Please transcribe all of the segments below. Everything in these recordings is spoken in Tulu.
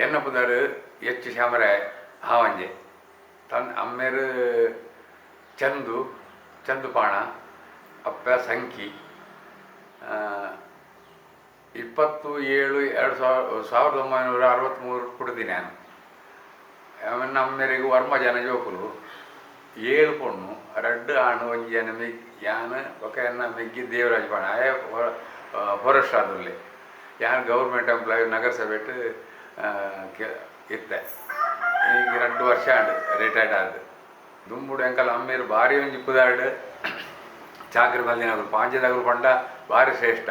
ಎನ್ನ ಪುದರ್ ಎಚ್ ಶ್ಯಾಮರಾಯ ಹಾವಂಜೆ. ತನ್ನ ಅಮ್ಮೆರ್ ಚಂದು ಚಂದುಪಾಣ, ಅಪ್ಪ ಸಂಕಿ. 27/7 1963 ಪುಟ್ಟುದಿನಿ ನಾನು. ಎನ್ನ ಅಮ್ಮೆರೆಗ್ ಒರ್ಂಬ ಜನ ಜೋಕುಲು, 7 ಪೊಣ್ಣು, 2 ಆಣ್, ಒಂಜಿ ಜನ ಮೆಗ್ಗಿ. ಯಾನ್ ಬೊಕ ಎನ್ನ ಮೆಗ್ಗಿ ದೇವರಾಜ್ ಪಾಣ, ಆಯೆ ಫಾರೆಸ್ಟ್ ಆದುಲ್ಲೆ. ಯಾನ್ ಗೌರ್ಮೆಂಟ್ ಎಂಪ್ಲಾಯ್, ನಗರಸಭೆಟ್ ಇತ್ತೆ. ಈಗ 2 ವರ್ಷ ಆಂಡ್ ರಿಟೈರ್ಡ್ ಆದ್. ದುಂಬುಡು ಎಂಕಲ್ನ ಅಮ್ಮೆರ್ ಬಾರಿ ಒಂಜಿ ಪುದರ್ಡ್ ಚಾಕ್ರಿ ಮಲ್ದಿನಕುಲು. ಪಾಂಚೆದಕುಲು ಪಂಡ ಬಾರಿ ಶ್ರೇಷ್ಠ.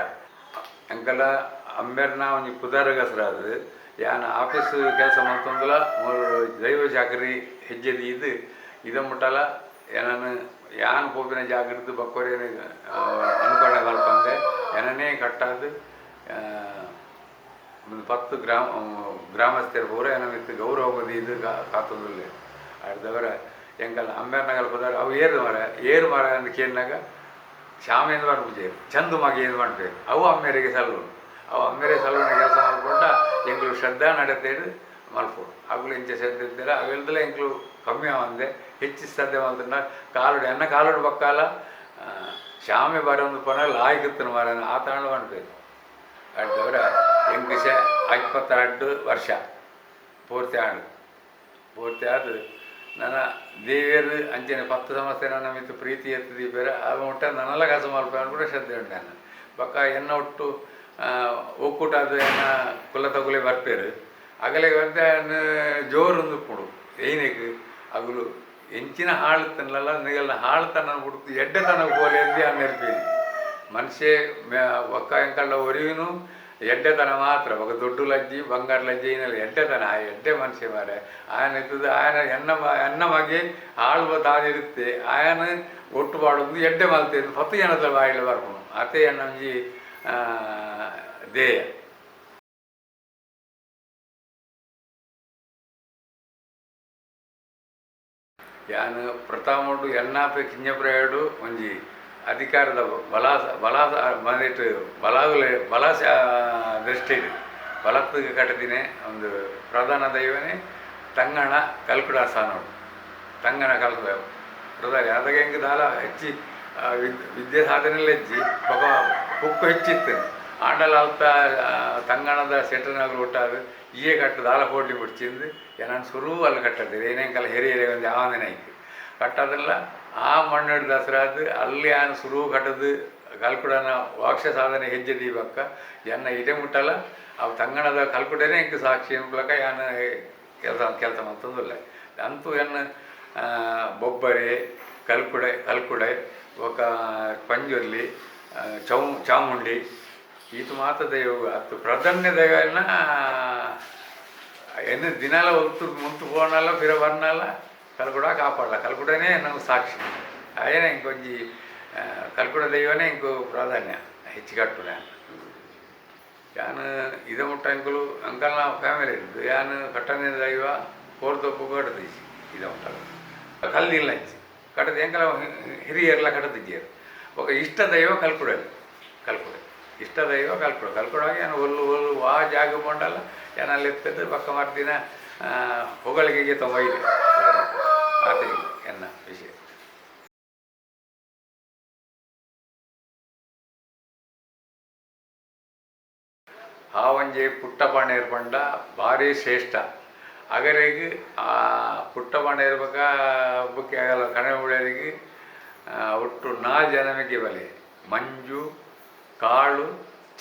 ಎಂಕಲ್ನ ಅಮ್ಮೆರ್ನ ಒಂಜಿ ಪುದರ್ ಹೆಸರಾದ್ ಯಾನ್ ಆಫೀಸ್ ಕೆಲಸ ಮಲ್ತೊಂದುಲ ದೈವ ಚಾಕ್ರಿ ಹೆಜ್ಜೆ ದೀದ್ ಇದ ಮುಟ್ಟಲ ಎನನ್ ಯಾನ್ ಪೋಪಿನ ಜಾಗರ್ದ್ ಬೊಕ್ಕೊರಿಯನ್ ಅನುಕರಣೆ ಮಲ್ಪಂದೆ ಎನನೇ ಕಟ್ಟಾದ್ 10 ಗ್ರಾಮಸ್ಥೆರ್ ಪೂರ ಎನ ಮಿತ್ತ್ ಗೌರವ ದೀದ್ ಕಾತೊಂದುಲ್ಲೆರ್. ಅಯಿಡ್ದಾವರ ಎಂಕಲ್ನ ಅಮ್ಮೆರ್ನಗಲ್ ಪುದರ್ ಅವು ಏರ್ ಮಾರ್ರೆ ಏರ್ ಮಾರ್ರೆ ಅಂದ್ ಕೇನ್ನಗ ಶ್ಯಾಮೇಂದ್ ಪನ್ಪುಜೆರ್, ಚಂದು ಮಗೆ ಪನ್ಪೆರ್. ಅವು ಅಮ್ಮೆರೆಗ್ ಸಲ್ಲುಂಡು. ಅವು ಅಮ್ಮೆರೆ ಸಲ್ಲುನ ಕೆಲಸ ಮಲ್ಪೊಂಡ ಎಂಕುಲು ಶ್ರದ್ಧಾ ನಡತೆಡ್ ಮಲ್ಪೊಡು. ಅಕುಲು ಎಂಚ ಶ್ರದ್ಧೆ ಇತ್ತೆರ ಅವೆಲ್ದಲ ಎಂಕುಲು ಕಮ್ಮಿ ಆವಂದೆ ಹೆಚ್ಚು ಶ್ರದ್ಧೆ ಮಲ್ತುಂಡ ಕಾಲುಡು ಎನ್ನ ಕಾಲುಡು ಬೊಕ್ಕಾಲ ಶ್ಯಾಮೆ ಬರೊಂದು ಪೋನ ಲಾಯ್ಕ್ ಇತ್ತುಂಡು ಮಾರ್ರೆ ಆತಾಂಡ ಪನ್ಪೆರ್. ಅಯಿಡ್ದಾವರ ಎಂಕ್ 22 ವರ್ಷ ಪೂರ್ತಿ ಆಂಡ್. ಪೂರ್ತಿ ಆದ್ ನನ ದೇವೆರ್ ಅಂಚನೆ 10 ಸಮಸ್ಯೆ ನನ್ನ ಮಿತ್ತ್ ಪ್ರೀತಿ ಎತ್ತ್ ದೀಪೆರ್. ಅವು ಮುಟ್ಟ ನನಲ ಕಾಸು ಮಲ್ಪುವೆ ಪನ್ಪುನ ಶ್ರದ್ಧೆ ಉಂಡು ಎನ್ನ. ಬೊಕ್ಕ ಎನ್ನ ಒಟ್ಟು ಒಕ್ಕೂಟದ ಎನ್ನ ಕುಲತಕುಲೇ ಬರ್ಪೆರ್. ಅಗಲೆಗ್ ಒಂತೆ ಯಾನ್ ಜೋರುಂದು ಉಪ್ಪುಂಡು. ಏನೆಗ್ ಅಗುಲು ಎಂಚಿನ ಹಾಳು ಇತ್ತ್ಂಡಲ ನಿಗಲ್ನ ಹಾಳುತನ ಬುಡ್ದು ಎಡ್ಡೆತನಗ್ ಪೋಲೆ ಅಂದ್ ಯಾನ್ ನೆರ್ಪೇನಿ. ಮನುಷ್ಯೆ ಬೊಕ್ಕ ಎಂಕಲ್ಡ ಒರಿಯುನು ಎಡ್ಡೆತನ ಮಾತ್ರ. ಬೊಕ ದುಡ್ಡು ಲಜ್ಜಿ ಬಂಗಾರ್ ಲಜ್ಜಿ ಇನಲ ಎಡ್ಡೆತನ. ಆ ಎಡ್ಡೆ ಮನುಷ್ಯೆ ಮಾರ್ರೆ. ಆಯನ ಇತ್ತುದು ಆಯನ ಎನ್ನ ಎನ್ನ ಮಗೆ ಹಾಳು ದಾದಿರುತ್ತೆ ಆಯನ ಒಟ್ಟು ಪಾಡೊಂದು ಎಡ್ಡೆ ಮಲ್ತೆಂದ್ 10 ಜನತ ಬಾಯಿಡ್ ಬರ್ಪುಂಡು. ಆತೇ ಎನ್ನ ಒಂಜಿ ಧ್ಯೇಯ. ಯಾನ್ ಪ್ರಥಮೊಡು ಎನ್ನಾತ್ ಕಿಞ್ಞ ಪ್ರಾಯೊಡು ಒಂಜಿ ಅಧಿಕಾರದ ಬಲ ಬಲ ಮನೆಟ್ ಬಲಾಗುಲೆ ಬಲ ದೃಷ್ಟಿಡ್ ಬಲತ್ತ್ ಕಟ್ದಿನೆ ಒಂದು ಪ್ರಧಾನ ದೈವನೇ ತಂಗಣ ಕಲ್ಕುಡ ಸ್ಥಾನೊಡು ತಂಗಣ ಕಲ್ಕುಡ ಪ್ರಧಾನ. ಅದಗ ಎಂಕ್ ದಾಲ ಹೆಚ್ಚಿ ವಿದ್ಯೆ ಸಾಧನೆಲ ಇಜ್ಜಿ, ಬೊಕ ಬುಕ್ಕು ಹೆಚ್ಚಿತ್ತುಂಡು. ಆಂಡಲ ಅಲ್ತ ತಂಗಣದ ಸೆಟ್ರನಕುಲು ಒಟ್ಟಾದ್ ಈಯೇ ಕಟ್ಟ್ ದಾಲ ಪೋಡ್ಲಿ ಬೊಡ್ಚಿಂದ್ ಎನನ್ ಸುರು ಅಲ್ಲ್ ಕಟ್ಟದೆರ್. ಏನೆಂಕಲ ಹಿರಿಯೆರೆ ಒಂಜಿ ಆವಂದಿನ ಐಕ್ ಕಟ್ಟದಲ್ಲ. ಆ ಮಣ್ಣುಡ್ ದಸರಾದ್ ಅಲ್ಲಿ ಯಾನ್ ಸುರು ಕಟ್ಟುದು ಕಲ್ಕುಡನ ವಾಕ್ಷ ಸಾಧನೆ ಹೆಜ್ಜೆ ದೀಬಕ್ಕ ಎನ್ನ ಇಡೆ ಮುಟ್ಟಲ ಅವು ತಂಗಣದ ಕಲ್ಕುಡನೇ ಎಂಕ್ ಸಾಕ್ಷಿ ಎನ್ಪುಲಕ ಯಾನ್ ಕೆಲಸ ಕೆಲಸ ಮಲ್ತೊಂದುಲ್ಲೆ. ಅಂತೂ ಎನ್ನ ಬೊಬ್ಬರೆ ಕಲ್ಕುಡೆ ಕಲ್ಕುಡೆ ಬೊಕ ಪಂಜುರ್ಲಿ ಚಾಮುಂಡಿ ಈತ್ ಮಾತ ದೈವ ಅತ್ ಪ್ರಧಾನ್ಯ ದೈವನ ಎನ್ನ ದಿನಾಲ ಒಲ್ತು ಮುಲ್ತು ಪೋಂಡಲ ಪಿರ ಬರ್ನಲ ಕಲ್ಕುಡ ಕಾಪಾಡ್ಲ. ಕಲ್ಕುಡನೇ ನಮ್ಗೆ ಸಾಕ್ಷಿ. ಅಯನೆ ಎಂಕೊಂಜಿ ಕಲ್ಕುಡ ದೈವನೇ ಎಂಕು ಪ್ರಾಧಾನ್ಯ ಹೆಚ್ಚು ಕಟ್ಟುನೆ. ಯಾನ್ ಇದ ಮುಟ್ಟ ಎಂಕುಲು ಅಂಕಲ್ನ ಫ್ಯಾಮಿಲಿ ಇದ್ದು ಯಾನ್ ಕಟ್ಟನೆ ದೈವ ಕೋರ್ದೊಪ್ಪು ಕಟ್ಟುದಿಜ್ಜಿ. ಇದ ಮುಟ್ಟ ಕಲ್ದಿಲ್ಲ ಇಜ್ಜಿ ಕಟ್ಟದ ಎಂಕಲ ಹಿರಿಯರ್ಲ ಕಟ್ಟದಿಜ್ಜೆರ್. ಬೊಕ ಇಷ್ಟ ದೈವ ಕಲ್ಕುಡ ಕಲ್ಕುಡೆ ಇಷ್ಟ ದೈವ ಕಲ್ಕುಡ. ಕಲ್ಕುಡಾಗ ಯಾನ್ ಒಲ್ಲು ಒಲ್ಲು ವಾ ಜಾಗ ಪೋಂಡಲ ಯಾನ್ ಅಲ್ಲಿ ಇತ್ತದು ಬೊಕ್ಕ ಮರ್ದಿನ ಹೊಗಳಿಕೆಗೆ ತೊಂಬೈದೆ. ಆತೆ ಎನ್ನ ವಿಷಯ. ಹಾವಂಜೆ ಪುಟ್ಟಪಾಣೆರ್ ಪಂಡ ಬಾರಿ ಶ್ರೇಷ್ಠ. ಅಗರೆಗ್ ಆ ಪುಟ್ಟಪಾಣೆರ್ ಬೊಕ ಬೊಕ್ಕ ಅಗಲ ಕಣೆ ಒಟ್ಟು 4 ಜನಮಿಗೆ ಬಲೆ ಮಂಜು ಕಾಳು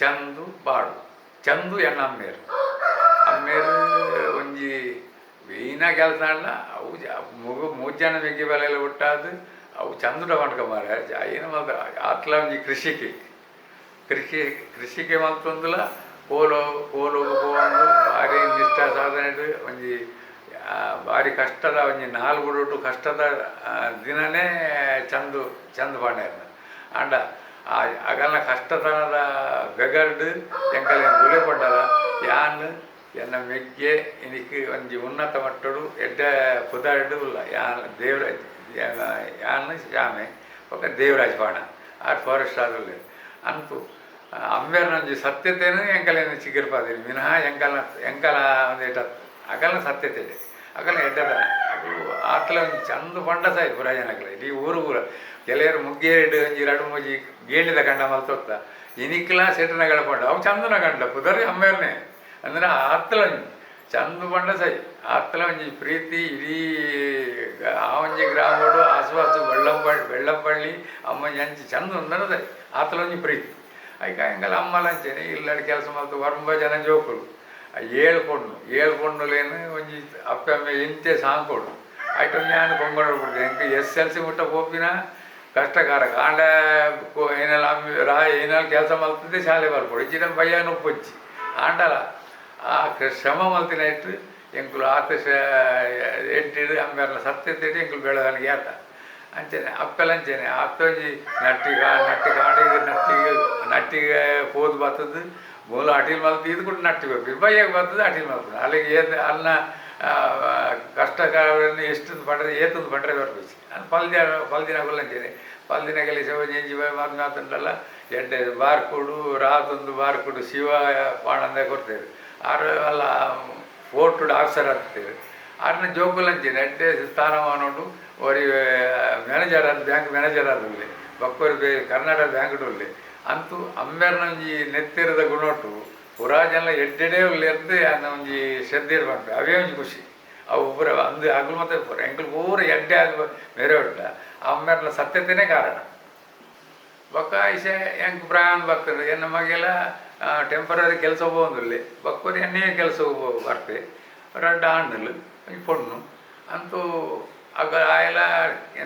ಚಂದು ಬಾಳು. ಚಂದು ಎನ್ನ ಅಮ್ಮೇರ್. ಅಮ್ಮೇರ್ ಒಂಜಿ ವೀಣ ಕೆಲಸ ಆಂಡ ಅವು ಮೂಜಿ ಜನ ಮೆಗ್ಗಿ ಬಲೆಲ್ಲ ಒಟ್ಟಾದ್ ಅವು ಚಂದುಡ ಪಂಡ್ಕ ಮಾರ್ರೆ. ಐನ ಮಲ್ತ ಆತ್ಲ ಒಂಜಿ ಕೃಷಿಕೆ ಕೃಷಿ ಕೃಷಿಕೆ ಮಲ್ತೊಂದುಲ ಕೋಲೊ ಕೋಲೊಗು ಪೋವೊಂದು ಬಾರಿ ನಿಷ್ಠಾ ಸಾಧನೆಡ್ ಒಂಜಿ ಬಾರಿ ಕಷ್ಟದ ಒಂಜಿ ನಾಲ್ ಬುಡುಟು ಕಷ್ಟದ ದಿನನೇ ಚಂದು ಚಂದು ಪಾಂಡೆರ್ನ. ಆಂಡ ಆ ಅಗಲ್ನ ಕಷ್ಟತನದ ಬೆಗರ್ಡ್ ಎಂಕಲೆನ್ ಬುಲೆ ಪಂಡಲ ಯಾನ್ ಎನ್ನ ಮೆಗ್ಗೆ ಇನಿಕ್ ಒಂಜಿ ಉನ್ನತ ಮಟ್ಟೊಡು ಎಡ್ಡೆ ಪುದರ್ಡ್ ಉಲ್ಲ. ಯಾನ್ ದೇವರಾಜ್ ಯಾನ್ ಶ್ಯಾಮೆ ಬೊಕ ದೇವರಾಜ್ ಪಾಣ ಆರ್ ಫಾರೆಸ್ಟ್ ಆದುಲ್ಲೆರ್. ಅಂತೂ ಅಮ್ಮೆರ್ನ ಒಂಜಿ ಸತ್ಯತೆನು ಎಂಕಲೆನ ಚಿಗಿರ್ಪಾದಿನಿ ಮಿನಃ ಎಂಕಲ್ನ ಎಂಕಲ ಒಂದೇಟ ಅಗಲ್ನ ಸತ್ಯತೆ ಅಗಲ ಎಡ್ಡೆದ ಅಗಲು ಆತಲ ಒಂಜಿ ಚಂದ ಪಂಡ ಸಾಯಿ ಪುರ ಜನಕ್ಲೆ ಇಡೀ ಊರು ಪೂರ ಕೆಲವರು ಮುಗ್ಗೇರಿಡು ಒಂಜಿ ರಡು ಮೂಜಿ ಗೇಣಿದ ಕಂಡ ಮಲ್ತೊತ್ತ ಇನಿಕ್ಲ ಸೆಟನಗಳ ಪಂಡ ಅವು ಚಂದನ ಕಂಡ ಪುದರ್ ಅಮ್ಮೇರ್ನೆ ಅಂದ್ರೆ ಆತಲ ಒಂಜಿ ಚಂದ ಪಂಡ ಸೈ ಆತಲ ಒಂಜಿ ಪ್ರೀತಿ ಇಡೀ ಆ ಒಂಜಿ ಗ್ರಾಮಡು ಆಸುಪಾಸು ಬೆಳ್ಳಂಪಳ್ಳಿ ಬೆಳ್ಳಂಪಳ್ಳಿ ಅಮ್ಮಂಜಿ ಅಂಚಿ ಚಂದ ಉಂದನ ಸೈ ಆತಲ ಒಂಜಿ ಪ್ರೀತಿ. ಐಕ ಎಂಕಲ ಅಮ್ಮಲ ಅಂಚೆನೆ ಇಲ್ಲಡ್ ಕೆಲಸ ಮಲ್ತು ಒರ್ಂಬ ಜನ ಜೋಕುಲು ಏಳು ಪೊಣ್ಣು ಏಳು ಪೊಣ್ಣುಲೇನು ಒಂಜಿ ಅಪ್ಪೆ ಅಮ್ಮೆ ಎಂಚೆ ಸಾಂಕೊಡು ಐಟ್ ಒಂಜಿ ಆನ್ ಕೊಂಗೊಡ ಬಿಡ್ತೆ ಎಂಕ್ ಎಸ್ ಎಲ್ ಸಿ ಮುಟ್ಟ ಪೋಪಿನ ಕಷ್ಟಕಾರ ಕಾಂಡ ಏನೆಲ್ಲ ರಾ ಏನೆಲ್ಲ ಕೆಲಸ ಮಲ್ತದೆ ಶಾಲೆ ಬರ್ಪೊಡು ಇಜ್ಜಿಡ ಬಯ್ಯಾನ ಉಪ್ಪೊಚ್ಚಿ ಆಂಡಲ ಆ ಶ್ರಮ ಮಲ್ತಿನ ಇಟ್ಟು ಎಂಕುಲು ಆತ ಎಡ್ಡಿಡು ಅಮ್ಮೆರ್ನ ಸತ್ಯತೆಡು ಎಂಕುಲು ಬೆಳವಣಿಗೆ ಆತ ಅಂಚೆನೆ ಅಪ್ಪೆಲ ಅಂಚೆನೆ ಆತ ಒಂಜಿ ನಟ್ಟಿಗೆ ನಟ್ಟಿ ಕಾಡಿಗೆ ನಟ್ಟಿಗೆ ನಟ್ಟಿಗೆ ಪೋದು ಬತ್ತದು ಮೂಲ ಅಟಿಲ್ ಮಲ್ತು ಇದು ಕೂಡ ನಟ್ಟಿ ಬೇಕು ಬಯ್ಯಾಗ ಬರ್ತದೆ ಅಟಿಲ್ ಮಲ್ತದೆ ಅಲ್ಲಿಗೆ ಏತ್ ಅನ್ನ ಕಷ್ಟಕಾರನ್ನು ಎಷ್ಟು ಪಂಡ್ರೆ ಏತಂದು ಪಂಡ್ರೆ ಬರ್ಬೇಕು ಅದು ಪಲ್ದಿನ ಪಲ್ದಿನ ಅಂಚೆನೆ ಪಲ್ದಿನ ಕೆಲಸ ಒಂಜಿ ಮಾತು ಮಾತುಂಡಲ್ಲ ಎಡ್ಡೆ ಬಾರ್ಕುಡು ರಾತೊಂದು ಬಾರ್ಕುಡು ಶಿವ ಪಾಣಂದ ಕೊಡ್ತೇವೆ ಆರು ಅಲ್ಲ ಫೋರ್ಟುಡು ಆಫೀಸರ್ ಆಗ್ತೇವೆ ಆರ್ನ ಜೋಕುಲು ಅಂಚೆನೆ ಎಡ್ಡೆ ಸ್ಥಾನಮಾನ ಉಂಡು ಒರಿ ಮ್ಯಾನೇಜರ್ ಆದ ಬ್ಯಾಂಕ್ ಮ್ಯಾನೇಜರ್ ಆದುಲ್ಲೆ ಬೊಕ್ಕೊರಿ ಕರ್ನಾಟಕ ಬ್ಯಾಂಕ್ ಉಲ್ಲೆ ಅಂತೂ ಅಮ್ಮೆರ್ನ ಒಂಜಿ ನೆತ್ತೆರದ ಗುಣೊಟ್ಟು ಪೂರಾ ಜನ ಎಡ್ಡೆಡೆ ಉಲ್ಲೆರ್ದ್ ಆನ ಒಂಜಿ ಶ್ರದ್ಧೆ ಪನ್ಪೆ ಅವೇ ಒಂಜಿ ಖುಷಿ ಅವು ಪೂರ ಅಂದು ಅಗುಲು ಮಾತ ಪೂರ ಎಂಕುಲು ಪೂರ ಎಡ್ಡೆ ಆದ್ ಮೇರೆ ಉಂಟ ಅಮ್ಮೆರ್ನ ಸತ್ಯತೆನೇ ಕಾರಣ. ಬೊಕ್ಕ ಇಸೆ ಎಂಕ್ ಪ್ರಾಣ ಬರ್ತದೆ ಎನ್ನ ಮಗೆಲ ಟೆಂಪರರಿ ಕೆಲಸ ಪೋವೊಂದುಲ್ಲೆ ಬೊಕ್ಕೊರಿ ಎಣ್ಣೆ ಕೆಲಸ ಬರ್ಪೆ ರಡ್ಡ್ ಆಂಡಲ್ ಒಂಜಿ ಪೊಣ್ಣು ಅಂತೂ ಅಗ ಆಯೆಲ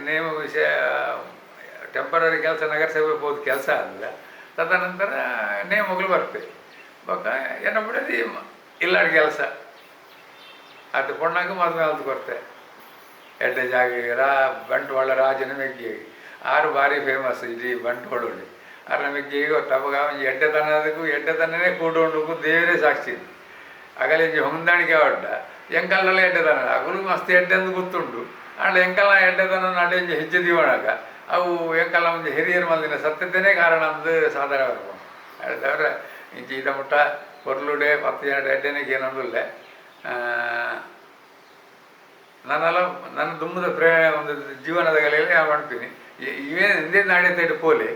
ನೇಮ ವಿಷಯ ಟೆಂಪರರಿ ಕೆಲಸ ನಗರಸಭೆ ಪೋದು ಕೆಲಸ ಆದಿಲ್ಲ ತದನಂತರ ನೇಮಗಳು ಬರ್ಪೆ ಬೊಕ್ಕ ಎನ್ನ ಬುಡೆದಿ ಇಲ್ಲಡ್ ಕೆಲಸ ಆತ ಪೊಣ್ಣಗ್ ಮದ್ಮೆ ಮಲ್ತ್ ಕೊರ್ತೆ ಎಡ್ಡೆ ಜಾಗೆಗ್ ರಾ ಬಂಟ್ವಾಳ ರಾಜನ ಮೆಗ್ಗಿಗ್ ಆರು ಬಾರಿ ಫೇಮಸ್ ಇಡೀ ಬಂಟ್ವಾಳಡ್ ಆರ್ನ ಮೆಗ್ಗಿಗ್ ಅಪಗ ಒಂಜಿ ಎಡ್ಡೆತನದಕ್ಕೂ ಎಡ್ಡೆತನನೇ ಕೂಡೊಂಡುಕು ದೇವರೇ ಸಾಕ್ಷಿ ಅಗಲ ಒಂಜಿ ಹೊಂದಾಣಿಕೆ ಆವೊಡ್ಡ ಎಂಕಲ್ನಲ ಎಡ್ಡೆತನ ಅಗುಲು ಮಸ್ತ್ ಎಡ್ಡೆ ಅಂದ್ ಗೊತ್ತುಂಡು ಆಂಡ ಎಂಕಲ್ನ ಎಡ್ಡೆತನ ನಡೆ ಒಂಜಿ ಹೆಜ್ಜೆ ದೀವೊನಗ ಅವು ಎಂಕಲ್ನ ಒಂಜಿ ಹಿರಿಯರ್ ಮಲ್ದಿನ ಸತ್ಯತೆನೇ ಕಾರಣ ಅಂದ್ ಸಾಧನೆ ಬರ್ಪುಂಡು ಅವು ತವರ ಇಂಚಿ ಈತ ಮುಟ್ಟ ಪೊರ್ಲುಡೆ ಪತ್ತ್ ಜನಟ ಎಡ್ಡೆನೆ ಕೇನೊಂದುಲ್ಲೆ ನನಲ ನನ್ನ ದುಂಬುದ ಪ್ರೇರಣೆ ಒಂದು ಜೀವನದ ಕಲೆಯಲ್ಲಿ ಯಾನ್ ಪನ್ಪಿನಿ ಇವೇ ಇಂದೇ ನಾಡೆ ಪೋಲೆ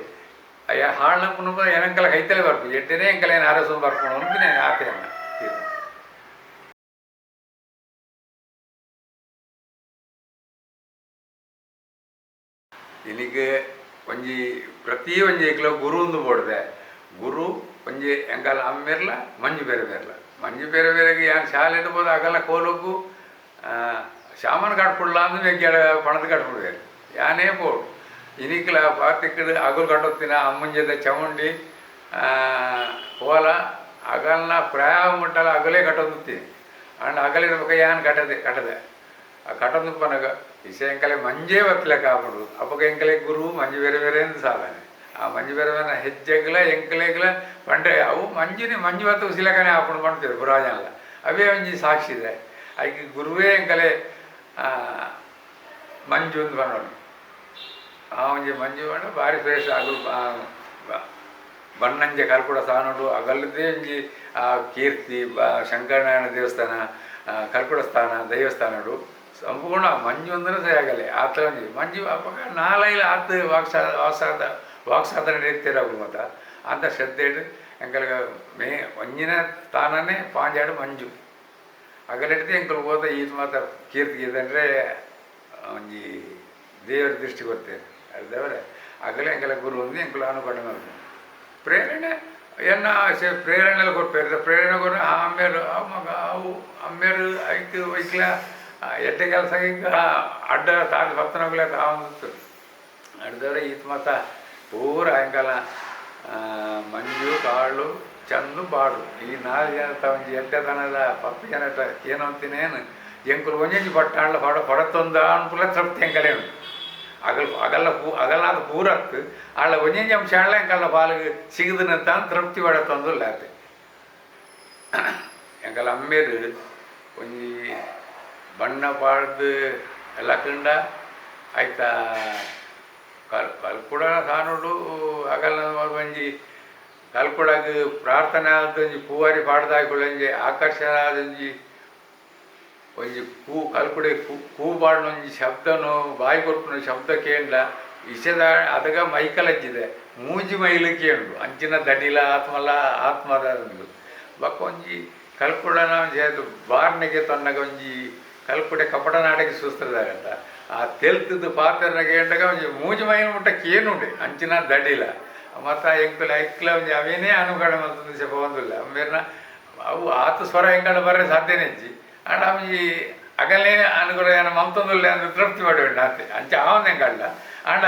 ಅಯ್ಯ ಹಾಳ್ ಪುನಪ ಎನಂಕಲ ಕೈತಲೆ ಬರ್ಪು ಎಡ್ಡೆನೇ ಎಂಕಲೇನ್ ಅರಸೊಂದು ಬರ್ಪುಂಡು ಪನ್ಪಿನ ಆತೆ ಎನ್ನ ತೀರ್ಮಾನ. ಇನಿಕ್ ಒಂಜಿ ಪ್ರತಿ ಒಂಜಿ ಎಂಕ್ಲ ಗುರು ಉಂದು ಬೋಡ್ದೆ ಗುರು ಒಂಜಿ ಎಂಕಲ್ನ ಅಮ್ಮೆರ್ಲ ಮಂಜು ಬೇರೆ ಬೇರೆಲ ಮಂಜು ಬೇರೆ ಬೇರೆಗ್ ಯಾನ್ ಶಾಲೆಡ್ ಪೋದು ಅಗಲ್ನ ಕೋಲುಗು ಸಾಮಾನು ಕಟ್ಪುಡ್ಲ ಅಂದ್ ಮೆಗ್ಯಾಡ ಪಣದ್ ಕಟ್ಪುಡುವೆರ್ ಯಾನೇ ಪೋಡು ಇನಿಕ್ಲ ಪಾತಿಕ್ಕಡ್ ಅಗುಲು ಕಟ್ಟೊತ್ತಿನ ಅಮ್ಮುಂಜೆದ ಚಮುಂಡಿ ಕೋಲ ಅಗಲ್ನ ಪ್ರಾಯ ಮುಟ್ಟಲ ಅಗಲೇ ಕಟ್ಟೊಂದಿತ್ತೀನಿ ಆಂಡ ಅಗಲಿನ ಬೊಕ ಯಾನ್ ಕಟ್ಟದೆ ಕಟ್ಟದೆ ಆ ಕಟ್ಟೊಂದುಪ್ಪನಗ ಇಸೆ ಎಂಕಲೆ ಮಂಜೇ ಬತ್ತಲೆಕ ಆಪುಂಡು ಅಪಗ ಎಂಕಲೆ ಗುರು ಮಂಜು ಬೇರೆ ಬೇರೆ ಅಂದ್ ಸಾಧನೆ ಆ ಮಂಜು ಬೇರೆ ಬೇರೆ ಹೆಜ್ಜೆಗ್ಲ ಎಂಕಲೆಗ್ಲ ಪಂಡೆ ಅವು ಮಂಜುನೆ ಮಂಜು ಬತ್ತ ಉಸಿಲಕನೆ ಆಪುಂಡು ಪನ್ಪೆರ್ ಪೂರಾ ಜನಲ ಅವೇ ಒಂಜಿ ಸಾಕ್ಷಿ ಇದೆ ಐಕ್ ಗುರುವೇ ಎಂಕಲೆ ಮಂಜು ಅಂದ್ ಪನೊಲಿ ಆ ಒಂಜಿ ಮಂಜು ಪಂಡ ಬಾರಿ ಶ್ರೇಷ್ಠ ಅಗುಲು ಬನ್ನಂಜೆ ಕಲ್ಕುಡ ಸ್ಥಾನೊಡು ಅಗಲದೇ ಒಂಜಿ ಆ ಕೀರ್ತಿ ಶಂಕರನಾರಾಯಣ ದೇವಸ್ಥಾನ ಕಲ್ಕುಡ ಸ್ಥಾನ ದೈವಸ್ಥಾನಡು ಸಂಪೂರ್ಣ ಮಂಜು ಅಂದ್ರೆ ಸರಿ ಆಗಲೆ ಆತ ಒಂಜಿ ಮಂಜು ಅಪಗ ನಾಲೈಲ ಆತ್ ವಾಕ್ಸಾದ ವಾಕ್ಸಾಧನೆ ಇತ್ತೆರ್ ಅಕುಲು ಮಾತ ಅಂತ ಶ್ರದ್ಧೆಡ್ ಎಂಕಲ್ಗ ಮೇ ಒಂಜಿನ ಸ್ಥಾನನೇ ಪಾಂಜಾಡು ಮಂಜು ಅಗಲೆಡ್ದ್ ಎಂಕುಲು ಪೋತ ಈತ್ ಮಾತ ಕೀರ್ತಿ ಗೆದಂಡ್ರೆ ಒಂಜಿ ದೇವರ ದೃಷ್ಟಿ ಕೊರ್ತೆರ್ ಅವು ತವರ ಅಗಲೆ ಎಂಕಲೆ ಗುರು ಉಂದು ಎಂಕುಲು ಅನುಕರಣೆ ಮಲ್ಪುನು ಪ್ರೇರಣೆ ಎನ್ನ ಆಸೆ ಪ್ರೇರಣೆ ಕೊರ್ಪೆರ್ ಪ್ರೇರಣೆ ಕೊರ್ರೆ ಆ ಅಮ್ಮೆರ್ ಅವು ಮಗ ಅವು ಅಮ್ಮೆರ್ ಐಕ್ ಐಕ್ಲ ಎಡ್ಡೆ ಕೆಲಸ ಅಡ್ಡ ತಾದ್ ಬತ್ತನಗುಲೆ ಆವೊಂದಿತ್ತು ಅಡ್ದವರೆ ಈತ್ ಮಾತ ಪೂರ ಎಂಕಲ್ನ ಮಂಜು ಕಾಳು ಚಂದು ಬಾಡು ಈ ನಾಲ್ ಜನತ ಒಂಜಿ ಎಡ್ಡೆತನದ ಪತ್ತ್ ಜನಟ ಕೇನೊಂತಿನೇನ್ ಎಂಕುಲು ಒಂಜೊಂಜಿ ಪಟ್ಟಾಂಡ ಪಡ ಪಡತೊಂದು ಅನ್ಪುಲ ತೃಪ್ತಿ ಎಂಕಲೆ ಉಂಡು ಅಗಲ್ ಅಗಲ್ನ ಪೂ ಅಗಲ್ನಾದ ಪೂರತ್ತ್ ಆಂಡ ಒಂಜೊಂಜಿ ಅಂಶ ಆಂಡಲ ಎಂಕಲ್ನ ಪಾಲ್ಗ್ ಸಿಗುದಿನಂತ ತೃಪ್ತಿ ಪಡತೊಂದುಲ್ಲ ಆತೆ. ಎಂಕಲ್ನ ಅಮ್ಮೆರ್ ಒಂಜಿ ಬಣ್ಣ ಪಾಡ್ದ್ ಲಕ್ಕಂಡ ಐತ ಕಲ್ ಕಲ್ಕುಡ ಸಾನೊಡು ಅಗಲ್ನ ಒಂಜಿ ಕಲ್ಕುಡಗ್ ಪ್ರಾರ್ಥನೆ ಆದೊಂಜಿ ಪೂವಾರಿ ಪಾಡ್ದಾಯ್ಕೊಳ್ಳೊಂಜಿ ಆಕರ್ಷಣೆ ಆದೊಂಜಿ ಒಂಜಿ ಕೂ ಕಲ್ಕುಡೆ ಕೂ ಪಾಡ್ನೊಂಜಿ ಶಬ್ದನು ಬಾಯಿ ಕೊರ್ಪುನ ಶಬ್ದ ಕೇಂಡ ಇಸೆದ ಅದಗ ಮೈಕಲಜ್ಜಿದೆ ಮೂಜಿ ಮೈಲು ಕೇಂಡು ಅಂಚಿನ ದಡಿಲ ಆತ್ಮಲ ಆತ್ಮದ ಬೊಕ್ಕ ಒಂಜಿ ಕಲ್ಕುಡನ ಬಾರ್ನೆಗೆ ತನ್ನಗ ಒಂಜಿ ಕಲ್ಕುಡೆ ಕಪಟ ನಾಟಕ ಸೂತ್ರದಾಗಂತ ಆ ತೆಲ್ತದ್ದು ಪಾತ್ರನ ಕೇಂಡಗ ಒಂಜಿ ಮೂಜಿ ಮೈಲು ಮುಟ್ಟ ಕೇನುಂಡೆ ಅಂಚಿನ ದಡಿಲ ಮತ್ತ ಎಂಕುಲ ಐಕ್ಲ ಒಂಜಿ ಅವೇನೇ ಅನುಕರಣೆ ಮಲ್ತೊಂದು ಸೆಪ ಒಂದುಲ್ಲ ಅಮ್ಮೇರ್ನ ಅವು ಆತ ಸ್ವರ ಎಂಕಡ ಬರ್ರೆ ಸಾಧ್ಯನೇ ಇಜ್ಜಿ. ಆಂಡ ಒಂಜಿ ಅಗಲೇ ಅನುಕೂಲ ಏನ ಮಲ್ತೊಂದುಲ್ಲೆ ಅಂದ್ ತೃಪ್ತಿ ಪಡೆಯುಂಡು ಆತೆ ಅಂಚ ಆವೊಂದು ಎಂಕಲ್ಡ ಆಂಡ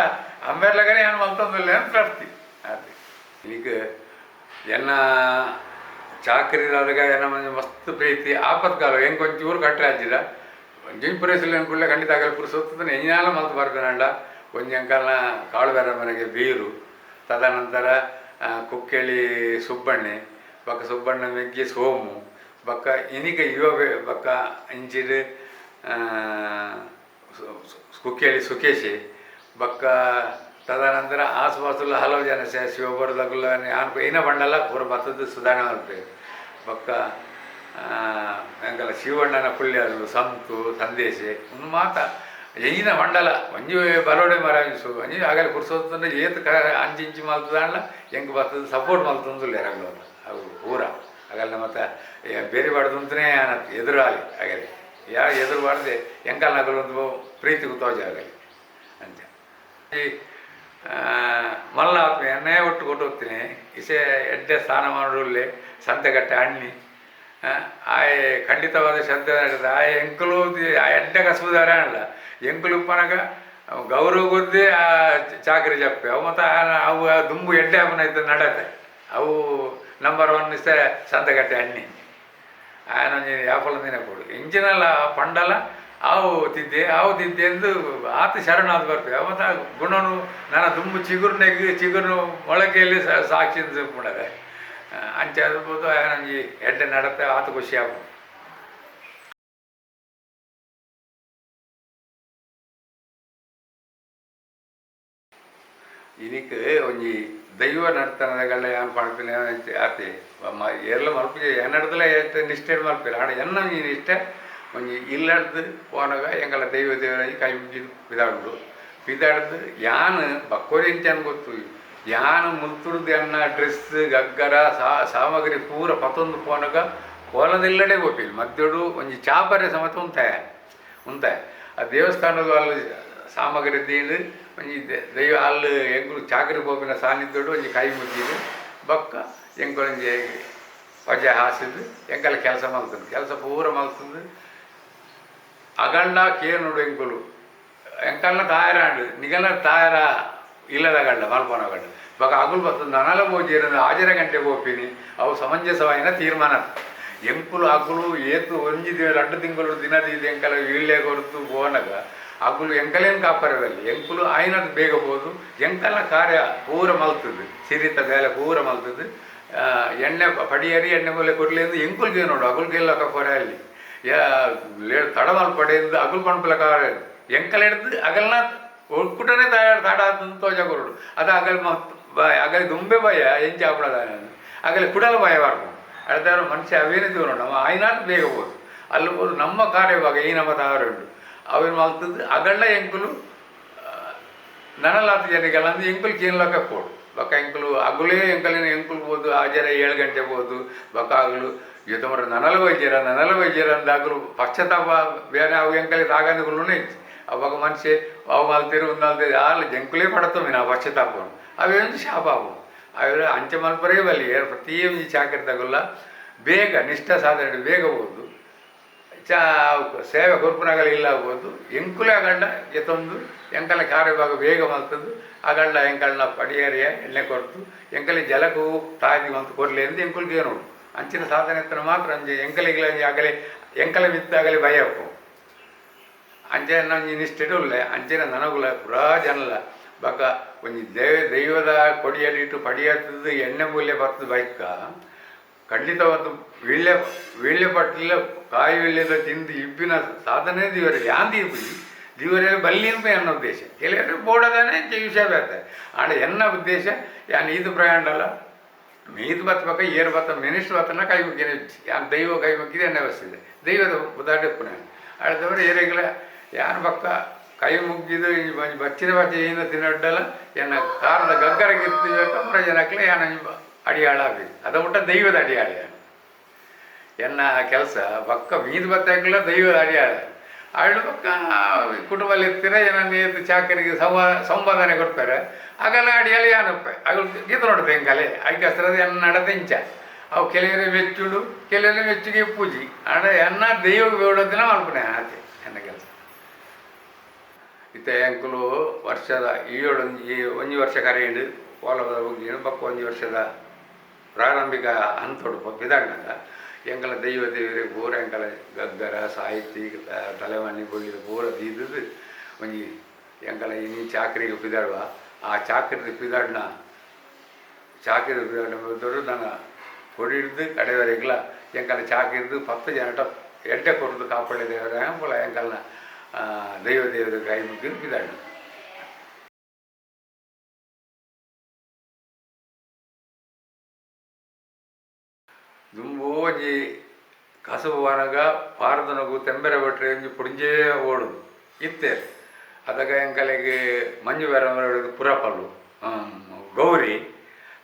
ಅಮ್ಮೇರ್ಲಗನೆ ಯಾನ್ ಮಲ್ತೊಂದುಲ್ಲೆ ಅಂದ್ ತೃಪ್ತಿ ಆತೆ. ಈಗ ಎನ್ನ ಚಾಕರಿದಾಗ ಎನ್ನ ಒಂಜಿ ಮಸ್ತ್ ಪ್ರೀತಿ ಆಪತ್ಕಾಲ ಎಂಕ್ ಒಂಚೂರು ಕಟ್ಟರೆ ಆಜಿಡ ಒಂಜಿ ಪುರೇಸಲು ಎಂಕುಲ್ಲ ಖಂಡಿತ ಆಗಲ್ಲ ಪುರುಸೊತ್ತುನ ಎಂಜಿನಾಲ ಮಲ್ತ್ ಬರ್ಪೆನಾಂಡ ಒಂಜಿ ಅಂಕಲ್ನ ಕಾಳು ಬೇರ ಮನೆಗೆ ಬೀರು ತದನಂತರ ಕುಕ್ಕೆಳಿ ಸುಬ್ಬಣ್ಣೆ ಬೊಕ್ಕ ಸುಬ್ಬಣ್ಣ ಮೆಗ್ಗಿ ಸೋಮು ಬೊಕ್ಕ ಇನಿಕ ಯುವ ಬೊಕ್ಕ ಇಂಚಿಡ್ ಕುಕ್ಕೆಳಿ ಸುಕೇಶಿ ಬೊಕ್ಕ ತದನಂತರ ಆಸುಪಾಸುಲ ಹಲವು ಜನ ಶಿವಬರದಗುಲ್ಲ ಯಾನ್ ಇನ ಬಂಡಲ ಪೂರ ಬತ್ತದ ಸುಧಾರಣೆ ಮಲ್ಪೆರ್ ಬೊಕ್ಕ ಎಂಕಲ ಶಿವಣ್ಣನ ಪುಳ್ಯಾರು ಸಂತು ಸಂದೇಶೆ ಉಂದು ಮಾತ ಎಂಜಿನ ಮಂಡಲ ಒಂಜಿ ಬರೋಡೆ ಮರ ಒಂಜಿ ಆಗಲೆ ಪುರ್ಸೊತ್ತುಂಡ ಏತ್ ಅಂಚಿ ಇಂಚಿ ಮಲ್ತದಾಂಡ ಎಂಕ್ ಬತ್ತದ ಸಪೋರ್ಟ್ ಮಲ್ತೊಂದುಲ್ಲೆರ್ ಅಗಲು ಅವು ಪೂರ ಅಗಲ್ನ ಮತ್ತ ಬೇರೆ ಬಾಡ್ದುಂತನೇ ಆನತ್ ಎದುರಾಳಿ ಅಗಲೆ ಯಾ ಎದುರು ಬಾಡ್ದೆ ಎಂಕಲ್ನಕುಲು ಒಂದು ಪ್ರೀತಿ ತೋಜ ಆಗಲಿ ಅಂಚ ಈ ಮಲ್ಲ ಆತ್ಮೆ ಎನ್ನೇ ಒಟ್ಟು ಕೊಟ್ಟು ಹೋಗ್ತೀನಿ ಇಸೆ ಎಡ್ಡೆ ಸ್ನಾನ ಮಾಡುಲ್ಲೆ ಸಂತೆಕಟ್ಟೆ ಅಣ್ಣಿ ಆಯೆ ಖಂಡಿತವಾದ ಶ್ರದ್ಧೆ ನಡೀತದೆ. ಆಯೆ ಎಂಕುಲು ಎಡ್ಡೆ ಕಸುಬುದಾರ ಅಲ್ಲ ಎಂಕುಲು ಉಪ್ಪನಗ ಗೌರವ ಗೊದ್ದೆ ಆ ಚಾಕರಿ ಜಪ್ಪೆ ಅವು ಮತ್ತು ಅವು ದುಂಬು ಎಡ್ಡೆ ಆಪುನ ಇತ್ತ ನಡತೆ ಅವು ನಂಬರ್ 1 ಇస్తే ಸಂತೆಕಟ್ಟೆ ಅಣ್ಣಿ ಆಯನೊಂಜಿ ಯಾಪಲ ದಿನ ಕೊಡು ಇಂಚಿನಲ ಪಂಡಲ ಆವು ತಿದ್ದೆ ಆವು ತಿದ್ದೆ ಎಂದು ಆತ ಶರಣಾದ ಬರ್ಪೆ ಅವು ಮತ್ತು ಗುಣನು ನನ್ನ ದುಂಬು ಚಿಗುರ್ನೆಗ್ ಚಿಗುರು ಮೊಳಕೆಯಲ್ಲಿ ಸಾಕ್ಷಿ ಪುಣದೆ ಅಂಚ ಅದ್ಬೋದು ಆಯನೊಂಜಿ ಎಡ್ಡೆ ನಡತೆ ಆತ ಖುಷಿ ಆಪುಂಡು. ಇನಿಕ್ ಒಂಜಿ ದೈವ ನರ್ತನದಗಲ್ಲ ಯಾನ್ ಪನ್ಪಿನ ಆತೆ ಏರ್ಲ ಮಲ್ಪುಜೆ ಎನ್ನಡ್ದಲ ಏತ್ ನಿಷ್ಠೆ ಮಲ್ಪೆರ್ ಆಂಡ ಎನ್ನ ಒಂಜಿ ನಿಷ್ಠೆ ಒಂಜಿ ಇಲ್ಲಡ್ದು ಪೋನಗ ಎಂಕಲ ದೈವ ದೇವರಾಜಿ ಕೈ ಮುಗಿದು ಪಿದಾಡುಂಡು ಪಿದಾಡ್ದು ಯಾನ್ ಬಕ್ಕೋರಿ ಇಂಚ ಗೊತ್ತು ಯಾನ್ ಮುಲ್ತುರ್ದು ಎನ್ನ ಡ್ರೆಸ್ ಗಗ್ಗರ ಸಾಮಗ್ರಿ ಪೂರ ಪತೊಂದು ಪೋನಗ ಕೋಲದಿಲ್ಲಡೆ ಪೋಪಿಲ್ ಮಧ್ಯೋಡು ಒಂಜಿ ಚಾಪರೆ ಸಮೇತ ಉಂತಾಯ ಉಂತಾಯ ಆ ದೇವಸ್ಥಾನದ ಅಲ್ಲಿ ಸಾಮಗ್ರಿ ದೀಡ್ ಒಂಜಿ ದೈವ ಅಲ್ಲಿ ಎಂಕುಲು ಚಾಕರಿ ಪೋಪಿನ ಸಾನ್ನಿಧ್ಯಡು ಒಂಜಿ ಕೈ ಮುಗಿದು ಬೊಕ್ಕ ಎಂಕುಲೊಂಜಿ ಪಜೆ ಹಾಸಿದ್ ಎಂಕಲ ಕೆಲಸ ಮಲ್ತುಂಡು ಕೆಲಸ ಪೂರ ಮಲ್ತುಂಡು ಅಗಂಡ ಕೇನುಡು ಎಂಕುಲು ಎಂಕಲ್ನ ತಾಯರಾಂಡ್ ನಿಗಲ್ನ ತಾಯರ ಇಲ್ಲದ ಗಂಡ ಮಲ್ಪನ ಗಂಡ ಬೊಕ್ಕ ಅಗುಲು ಬತ್ತುಂಡು ನನಲ ಪೋಜೆರ್ ಆಜರೆ ಗಂಟೆ ಪೋಪಿನಿ ಅವು ಸಮಂಜಸವಾಯಿನ ತೀರ್ಮಾನ ಎಂಕುಲು ಅಗುಲು ಏತ್ ಒಂಜಿ ದಿನ ರಡ್ಡ್ ತಿಂಗಳು ದಿನ ದೀದ್ ಎಂಕಲ ವೀಳ್ಯ ಕೊರ್ತು ಪೋನಗ ಅಗುಲು ಎಂಕಲೇನ್ ಕಾಪರದಲ್ಲಿ ಎಂಕುಲು ಆಯಿನತ್ ಬೇಗ ಪೋದು ಎಂಕಲ್ನ ಕಾರ್ಯ ಪೂರ ಮಲ್ತುದು ಸಿರಿತ ಬೇಲೆ ಪೂರ ಮಲ್ತುದು ಎಣ್ಣೆ ಪಡಿಯರಿ ಎಣ್ಣೆ ಮೂಲೆ ಕೊರ್ಲೆಂದು ಎಂಕುಲ್ಗೆ ನೋಡು ಅಗುಲ್ಗೆ ಕೊರೆ ಅಲ್ಲಿ ಯಾ ತಡ ಮಲ್ಪಡೆಂದು ಅಗುಲ್ ಪನ್ಪುಲ ಕಾರ್ಯ ಎಂಕಲ್ ಹಿಡ್ದು ಅಗಲ್ನ ಒಕ್ಕುಟನೆ ತಡ ತೋಜ ಕೊರಡು ಅದು ಅಗಲ್ ಅಗಲಿ ದುಂಬೆ ಭಯ ಎಂಚ ಆಪುಣದ ಅಗಲಿ ಕುಡಲ ಭಯ ಬರ್ಪುಂಡು ಅಡ್ದಾರ ಮನುಷ್ಯ ಅವೇನೇ ದೂರ ನಮ್ಮ ಆಯ್ನಾತ್ ಬೇಗ ಪೋದು ಅಲ್ಲಿ ಪೋದು ನಮ್ಮ ಕಾರ್ಯವಾಗ ಈ ನಮ್ಮ ತಾವರೆ ಉಂಟು ಅವೇನು ಮಲ್ತದ್ದು ಅಗಳ್ಳ ಎಂಕುಲು ನನಲಾತ ಜನಗೆಲ್ಲ ಅಂದ್ರೆ ಎಂಕುಲು ಕೇನ್ಲಕ ಪೋಡು ಬೊಕ್ಕ ಎಂಕುಲು ಅಗುಲೇ ಎಂಕಲಿನ ಎಂಕುಲು ಪೋದು ಆಜರ 7 ಗಂಟೆ ಪೋದು ಬೊಕ್ಕ ಅಗಲು ಯುದ್ಧ ನನಲ ವೈದ್ಯರ ನನಲ ವೈದ್ಯರ ಅಂದ್ ಅಗುಲು ಪಶ್ಚಾತ್ತಾಪ ಬೇರೆ ಅವು ಎಂಕಲಿ ತಾಗಂದುಗುಲುನೇ ಇಜ್ಜಿ ಅವಾಗ ಮನುಷ್ಯ ಅವು ಮಲ್ತಿರು ಉಂದು ಆಲ್ ಜಂಕುಲೇ ಪಡತೊಂದು ಆ ಪಶ್ಚಾತ್ತಾಪನು ಅವೇಂದು ಶಾಪ ಆಪುಂಡು ಅವೆ ಅಂಚೆ ಮಲ್ಪರೇ ಬಲ್ಲಿ ಪ್ರತಿಯೊಂಜಿ ಚಾಕರಿ ತಗುಲ್ಲ ಬೇಗ ನಿಷ್ಠಾ ಸಾಧನೆ ಬೇಗ ಹೋದು ಚಾ ಸೇವೆ ಕೊರ್ಪುನಗಲ ಇಲ್ಲ ಆಗ್ಬೋದು ಎಂಕುಲೆ ಅಗಂಡ ಎತ್ತೊಂದು ಎಂಕಲ ಕಾರ್ಯಭಾಗ ಬೇಗ ಮಲ್ತದ್ದು ಅಗಂಡ ಎಂಕಲ್ನ ಪಡಿಯರಿಯ ಎಣ್ಣೆ ಕೊರ್ತು ಎಂಕಲೆ ಜಲಕು ತಾದಿ ಮಲ್ತು ಕೊರ್ಲಿ ಎಂದು ಎಂಕುಲ್ಗೆ ನೋಡು ಅಂಚಿನ ಸಾಧನೆ ಎತ್ತನ ಮಾತ್ರ ಅಂಚೆ ಎಂಕಲಿಗೆ ಆಗಲೆ ಎಂಕಲ ಮಿತ್ತ ಆಗಲಿ ಭಯ ಆಪುಂಡು ಅಂಚೆ ಒಂಜಿ ನಿಷ್ಠೆಡ್ ಉಲ್ಲೆ ಅಂಚೆನ ನನಗುಲ ಪೂರಾ ಜನಲ ಬೊಕ್ಕ ಒಂಜಿ ದೈವದ ಕೊಡಿಯಡಿಟ್ಟು ಪಡಿಯತ್ತದು ಎಣ್ಣೆ ಮೂಲ್ಯ ಬತ್ತದ ಬೈಕ ಖಂಡಿತವಾದ ವೀಳ್ಯ ವೀಳ್ಯ ಪಟ್ಲ ಕಾಯಿ ವೀಳ್ಯದ ತಿಂದು ಇಬ್ಬಿನ ಸಾಧನೆ ದೇವರೇ ಯಾನ್ ದೀಪುಜಿ ದೇವರೇ ಬಲ್ಲಿ ಅಂತ ಎನ್ನ ಉದ್ದೇಶ ಕೆಲವರು ಬೋಡದಾನೆ ವಿಷಯ ಬೇತೆ ಆಂಡ ಎನ್ನ ಉದ್ದೇಶ ಯಾನ್ ಈದು ಪ್ರಯಾಣಲ್ಲ ಮೀದು ಬತ್ತ ಬೊಕ್ಕ ಏರ್ ಬತ್ತ ಮಿನಿಸ್ಟ್ರ್ ಬತ್ತನ ಕೈ ಮುಗ್ಗಿನ ಇಜ್ಜಿ ಯಾನ್ ದೈವ ಕೈ ಮುಗ್ಗಿದೆ ಎನ್ನ ಬಸ್ಸಿದೆ ದೈವದ ಉದಾಟೆ ಇಪ್ಪುನ ಅಡ್ದವರೆ ಏರೆಗ್ಲ ಯಾನ್ ಬೊಕ್ಕ ಕೈ ಮುಗ್ಗಿದು ಒಂಜಿ ಬಚ್ಚಿನ ಬಚ್ಚಿ ಏನ ತಿನ್ನಡ್ಡಲ ಎನ್ನ ಕಾರದ ಗಗ್ಗರಗಿತ್ತು ಪೂರ ಜನಕ್ಲೆ ಯಾನ್ ಒಂಜಿ ಅಡಿಯಾಳ ಆಪಿ ಅದ ಮುಟ್ಟ ದೈವದ ಅಡಿಯಾಳ ಎನ್ನ ಕೆಲಸ ಬೊಕ್ಕ ಮೀದು ಬತ್ತಾಕ್ಲ ದೈವದ ಅಡಿಯಾಳ ಅಳು ಬೊಕ್ಕ ಕುಟುಂಬಲ್ಲಿ ಇರ್ತೀರ ಏನನ್ನ ಏತ್ ಚಾಕರಿಗೆ ಸಂವಾದನೆ ಕೊಡ್ತಾರೆ ಆಗಲ್ಲ ಅಡಿಯಾಳ ಯಾನಪ್ಪ ಅಗಲು ಗೀತ ನೋಡುತ್ತೆ ಎಂಕಲೆ ಐಕಸ್ತ್ರದ ಎನ್ನ ನಡತೆ ಇಂಚ ಅವು ಕೆಲವರೆ ಮೆಚ್ಚುಡು ಕೆಲವರೆ ಮೆಚ್ಚುಗೆ ಪೂಜಿ ಆಂಡ ಎನ್ನ ದೈವಕ್ಕೆ ಬೇಡೋದಿನ ಮಲ್ಪುನೆ ಆತೆ ಎನ್ನ ಕೆಲಸ. ಇತ್ತೆ ಎಂಕುಲು ವರ್ಷದ ಈಯೊಡೊಂಜಿ ಒಂಜಿ ವರ್ಷ ಕರೆಯುಂಡು ಕೋಲದ ಬೊಗ್ಗಿನ ಬೊಕ್ಕ ಒಂಜಿ ವರ್ಷದ ಪ್ರಾರಂಭಿಕ ಹಂತೊಡು ಪಿದಾಡ್ನಗ ಎಂಕಲ ದೈವ ದೇವರಿಗೆ ಪೂರ ಎಂಕಲ ಗಗ್ಗರ ಸಾಹಿತಿ ತಲೆಮಾನಿ ಬೊಳ್ಳಿದ ಪೂರ ದೀದ್ ಒಂಜಿ ಎಂಕಲ ಇನಿ ಚಾಕ್ರಿಗೆ ಪಿದಾಡುವ ಆ ಚಾಕ್ರಿ ಪಿದಾಡ್ನ ಚಾಕ್ರಿ ಪಿದಾಡ್ನ ನನ ಕೊಡಿಡ್ದು ಕಡೆವರೆಗ್ಲ ಎಂಕಲ ಚಾಕಿರ್ದು 10 ಜನಟ ಎಡ್ಡೆ ಕೊರ್ದು ಕಾಪಾಡಿ ದೇವರ ಪೂರ ಎಂಕಲ್ನ ದೈವ ದೇವರ ಕೈ ಮುಗಿದು ಪಿದಾಡ್ನ. ದುಂಬು ಒಂಜಿ ಕಸುಬು ಬಾನಗ ಪಾರ್ದನಗು ತೆಂಬೆರೆ ಭಟ್ರೆ ಒಂಜಿ ಪುಡಿಂಜೇ ಓಡುದು ಇತ್ತೇರು ಅದಗ ಎಂಕಲೆಗ್ ಮಂಜು ಬೇರ ಪುರಪಲ್ಲು ಗೌರಿ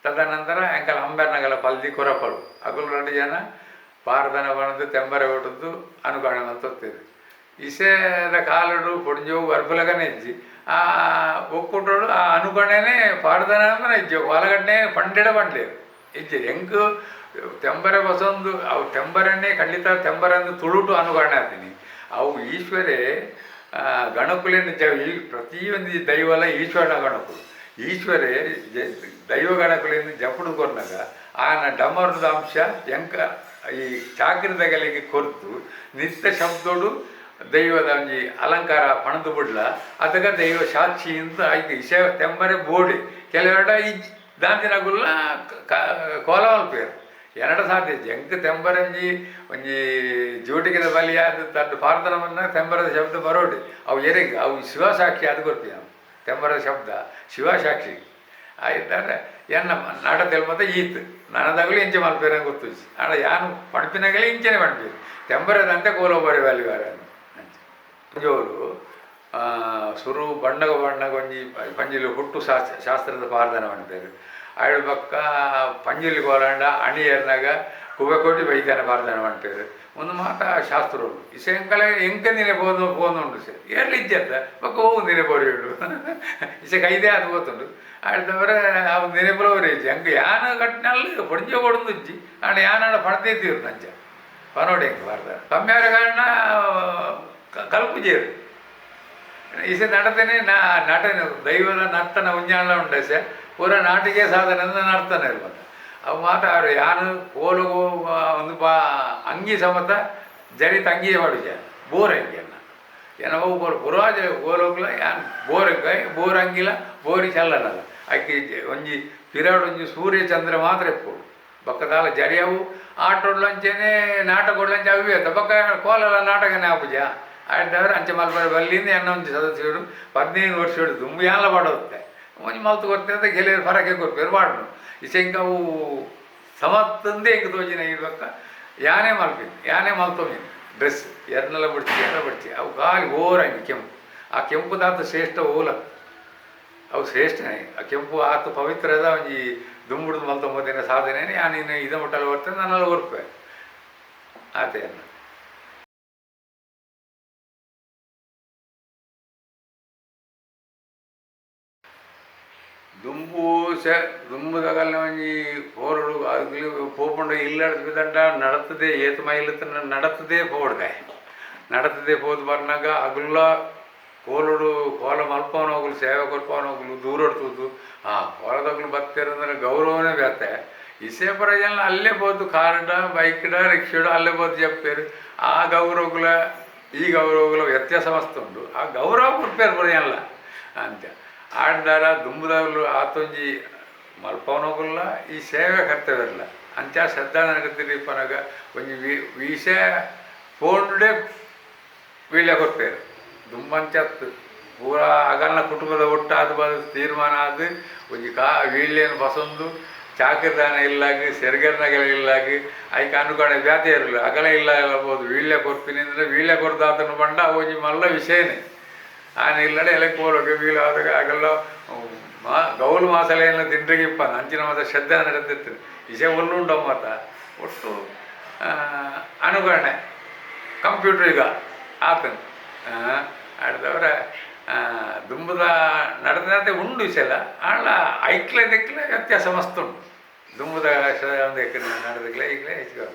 ತದನಂತರ ಎಂಕಲ ಅಂಬೆರ್ನಗಲ ಪಲ್ದಿ ಕೊರಪಲ್ಲು ಅಗುಲು 2 ಜನ ಪಾರ್ದನ ಬಣದು ತೆಂಬರೆ ಹೊಟ್ಟದ್ದು ಅನುಕರಣೆ ಮಲ್ತೊತ್ತೇರು. ಇಸೆದ ಕಾಲಡು ಪೊಡಿಂಜವು ಬರ್ಪುಲಗನೇ ಇಜ್ಜಿ ಆ ಒಕ್ಕೂಟೋಡು ಆ ಅನುಕರಣೆನೇ ಪಾರ್ದನ ಅಂದ್ರೆ ಇಜ್ಜಿ ಕೋಲಗಡ್ಡೆ ಪಂಡೆಡ ಪಂಡ್ಲೇರು ಇಜ್ಜಿ ಎಂಕ್ ತೆಂಬರೆ ಬಸೊಂದು ಅವು ತೆಂಬರನ್ನೇ ಖಂಡಿತ ತೆಂಬರಂದು ತುಳುಟು ಅನುಕರಣೆ ಆತೀನಿ ಅವು ಈಶ್ವರೇ ಗಣಕುಲೇನ ಈ ಪ್ರತಿಯೊಂದು ದೈವಲ ಈಶ್ವರನ ಗಣಕುಲು ಈಶ್ವರೇ ದೈವ ಗಣಕುಲಿಂದ ಜಪುಡು ಕೊರ್ನಾಗ ಆನ ಡಮರುದ ಅಂಶ ಎಂಕ ಈ ಚಾಕ್ರಿದಗಲಿಗೆ ಕೊರ್ತು ನಿತ್ಯ ಶಬ್ದೋಡು ದೈವದ ಒಂಜಿ ಅಲಂಕಾರ ಪಣದು ಬುಡ್ಲ ಅದಗ ದೈವ ಸಾಕ್ಷಿಯಿಂದ ಐಕ್ ಇಸೆ ತೆಂಬರೆ ಬೋಡಿ ಕೆಲವೆರಡ ಈ ದಾಂತಿನಗುಲ್ಲ ಕೋಲ ಮಲ್ಪೇರು ಎನ್ನಡ ಸಾಧ್ಯ ಎಂಕ್ ತೆಂಬರಂಜಿ ಒಂಜಿ ಜೋಟಿಗೆದ ಬಲಿಯಾದ ತನ್ನ ಪಾರ್ದನವನ್ನ ತೆಂಬರದ ಶಬ್ದ ಬರೋಡಿ ಅವು ಎರೆಗ್ ಅವು ಶಿವಸಾಕ್ಷಿ ಅದು ಕೊರ್ಪಿ ನಾವು ತೆಂಬರದ ಶಬ್ದ ಶಿವಸಾಕ್ಷಿ ಆಯ್ತಾರೆ ಎನ್ನ ನಾಟ ತೆಲ್ಮತ ಈತ್ ನನದಾಗಲೂ ಇಂಚೆ ಮಲ್ಪೇರ ಗೊತ್ತು ಆಡ ಯಾನು ಪಣಪಿನಾಗಲೇ ಇಂಚೆನೆ ಪಣಪೇರು ತೆಂಬರದಂತೆ ಕೋಲ ಬರಿ ವಾರ ಜೋರು ಸುರು ಬಣ್ಣಗ ಬಣ್ಣಗ ಒಂಜಿ ಪಂಜಿಲು ಹುಟ್ಟು ಶಾಸ್ತ್ರದ ಪಾರ್ದನ ಪನ್ಪೇರು ಅಳ್ ಬೊಕ್ಕ ಪಂಜಿಲು ಕೋಲಾಂಡ ಅಣಿ ಏರ್ನಾಗ ಕುಬೆಕೋಟಿ ವೈದ್ಯನ ಪಾರ್ದನ ಪನ್ಪೇರು ಒಂದು ಮಾತ ಶಾಸ್ತ್ರಗಳು ಇಸೆ ಎಂಕಲೆ ಎಂಕ ನಿನೆ ಪೋದು ಪೋನುಂಡು ಸೆ ಏರ್ಲಿ ಇಜ್ಜತ್ತ ಬೊಕ್ಕ ಓವು ನಿನೆ ಪೋರಿಯುಂಡು ಇಸೆ ಕೈದೇ ಅದು ಪೋತುಂಡು ಆಡ್ದವರೆ ಅವು ನಿನೆಪುಲ ಇಜ್ಜಿ ಅಂಕ ಯಾನ ಕಟ್ಟಿನಲ್ಲಿ ಪೊಡಿಂಜ ಕೊಡೊಂದು ಇಜ್ಜಿ ಆಂಡ ಯಾನಾಡ ಪಣತೇ ತೀರು ಅಂಚ ಪನೋಡಿ ಎಂಕ್ ಪಾರ್ದನ ಕಮ್ಮಿಯಾರ ಕಾರಣ ಕಲ್ಪುಜೇರು ಇಸೆ ನಡತನೆ ನಟನೆ ದೈವದ ನರ್ತನ ಉಂಜಾಣ ಉಂಡೆ ಸೆ ಪೂರ ನಾಟಿಕೆ ಸಾಧನೆ ನರ್ತನ ಇರ್ಬೋದು ಅವು ಮಾತ ಅವರು ಯಾನು ಕೋಲುಗು ಒಂದು ಪಾ ಅಂಗಿ ಸಮತ ಜರಿತ ಅಂಗಿಯೇ ಪಾಡುಜ ಬೋರ್ ಅಂಗಿ ಅನ್ನ ಏನ ಅವು ಪುರಾಜ ಕೋಲುಗ್ಲ ಯಾನ್ ಬೋರ್ ಬೋರ್ ಅಂಗಿಲ ಬೋರಿ ಚಲ್ಲನಲ್ಲ ಅಕ್ಕಿ ಒಂಜಿ ಪಿರಾಡ್ ಒಂಜಿ ಸೂರ್ಯ ಚಂದ್ರ ಮಾತ್ರ ಇಪ್ಪೋಡು ಬೊಕ್ಕ ಜರಿಯವು ಆಟೋಡ್ಲಂಚೆನೆ ನಾಟಕೊಡ್ಲಂಚೆ ಅವೇ ಬೊಕ್ಕ ಕೋಲಲ ನಾಟಕನೇ ಆಪುಜ ಆಯ್ತವ್ರೆ ಅಂಚೆ ಮಲ್ಪರೆ ಬಲ್ಲಿಂದ ಎನ್ನ ಒಂಜಿ ಸದಸ್ಯರು 15 ವರ್ಷ ದುಂಬು ಯಾನ್ಲ ಪಾಡೋತ್ತೆ ಒಂಜಿ ಮಲ್ತು ಕೊರ್ತೇನೆ ಕೆಲವರು ಫರಕೆ ಕೊರ್ಪೇರು ಪಾಡ್ನು ಇಸೆ ಇಂಕ ಅವು ಸಮತ್ತಂದೇ ಇಂಕ ತೋಜಿನ ಇಡ್ಬೇಕ ಯಾನೇ ಮಲ್ಪಿನಿ ಯಾನೇ ಮಲ್ತೊಮೀನಿ ಡ್ರೆಸ್ ಎರ್ನೆಲ್ಲ ಬಿಡ್ಚಿ ಎಲ್ಲ ಬಿಡ್ಚಿ ಅವು ಖಾಲಿ ಓರಂಗಿ ಕೆಂಪು ಆ ಕೆಂಪು ದಾತ ಶ್ರೇಷ್ಠ ಓಲ ಅವು ಶ್ರೇಷ್ಠನೇ ಆ ಕೆಂಪು ಆತ ಪವಿತ್ರದ ಒಂಜಿ ದುಂಬುಡ್ದು ಮಲ್ತೊಂಬತ್ತಿನ ಸಾಧನೆ ಯಾನ್ ಇನ್ನು ಇದ ಮುಟ್ಟಲು ಬರ್ತೇನೆ ನನ್ನೆಲ್ಲ ಒರ್ಪೆ ಆತೆ ಅನ್ನ. ದುಂಬು ಸೆ ದುಂಬುದಗಲ್ನ ಒಂಜಿ ಪೋರಡು ಅಗ್ಲಿ ಪೋಪುಂಡ ಇಲ್ಲಡ್ ದಂಡ ನಡತದೆ ಏತ್ ಮೈಲ್ ನಡತದೆ ಪೋಡ್ದೆ ನಡತದೆ ಪೋದು ಬರ್ನಾಗ ಅಗುಲ್ಲ ಕೋಲುಡು ಕೋಲ ಮಲ್ಪವನ ಹೋಗ್ಲು ಸೇವೆ ಕೊರ್ಪವನ ಹೋಗ್ಲು ದೂರಡ್ ತೂದು ಆ ಕೋಲದಗ್ಲು ಬತ್ತೇರಂದ್ರೆ ಗೌರವನೇ ಬೇತೆ ಇಸೆ ಪರ ಜನ ಅಲ್ಲೇ ಪೋದು ಕಾರ್ಡ ಬೈಕ್ಡ ರಿಕ್ಷಾಡ ಅಲ್ಲೇ ಪೋದು ಜಪ್ಪೇರು ಆ ಗೌರವಗಳ ಈ ಗೌರವಗಳ ವ್ಯತ್ಯಾಸ ಮಸ್ತ್ ಉಂಡು ಆ ಗೌರವ ಕೊರ್ಪೇರು ಪರ ಜನ ಅಂತ ಆಂಡಾರ ದುಂಬುದವ್ಲು ಆತೊಂಜಿ ಮಲ್ಪವನೋಗುಲ್ಲ ಈ ಸೇವೆ ಕರ್ತವ್ಯ ಇರಲ್ಲ ಅಂಚ ಶ್ರದ್ಧಾ ನಡತಿರಿಪನಗ ಒಂಜಿ ವಿಷಯ ಫೋನ್ಡೆ ವೀಳ್ಯ ಕೊರ್ಪೇರು ದುಂಬಂಚತ್ತು ಪೂರಾ ಅಗಲ್ನ ಕುಟುಂಬದ ಒಟ್ಟಾದ ಬ ತೀರ್ಮಾನ ಆದ್ ಒಂಜಿ ಕಾ ವೀಳ್ಯನ ಬಸೊಂದು ಚಾಕರ್ದಾನ ಇಲ್ಲಾಗ ಸೆರ್ಗರ್ನಗಲ ಇಲ್ಲಾಗ ಐಕ್ ಅನುಕರಣೆ ಬ್ಯಾತೆ ಇರಲಿ ಅಗಲ ಇಲ್ಲ ಬೋದು ವೀಳ್ಯ ಕೊರ್ಪಿನಿ ಅಂದ್ರೆ ವೀಳ್ಯ ಕೊರ್ದಾತನ ಪಂಡ ಒಂಜಿ ಮಲ್ಲ ವಿಷಯನೇ. ಆನೆ ಇಲ್ಲಡೆ ಎಲೆ ಕೋಲಕ್ಕೆ ವೀಲ ಆದಾಗ ಅಗಲ್ಲ ಮಾ ಗೌಲು ಮಾಸಲೆಲ್ಲ ತಿಂಡ್ರಿಗೆ ಇಪ್ಪ ಅಂಚಿನ ಮಾತ ಶ್ರದ್ಧೆ ನಡೆದಿತ್ತು ಇಸೆ ಒಳ್ಳುಂಡ ಮಾತ ಒಟ್ಟು ಅನುಕರಣೆ ಕಂಪ್ಯೂಟರ್ ಈಗ ಆತನ ಆಡ್ದವರ ದುಂಬುದ ನಡೆದಂತೆ ಉಂಡು ವಿಷಯ ಆಂಡ ಐಕ್ಲೆ ದಿಕ್ಲೆ ವ್ಯತ್ಯಾಸ ಮಸ್ತ್ ಉಂಡು. ದುಂಬುದ ಒಂದು ನಡೆದಕ್ಲೆ ಈಗಲೇ ಹೆಚ್ಚು.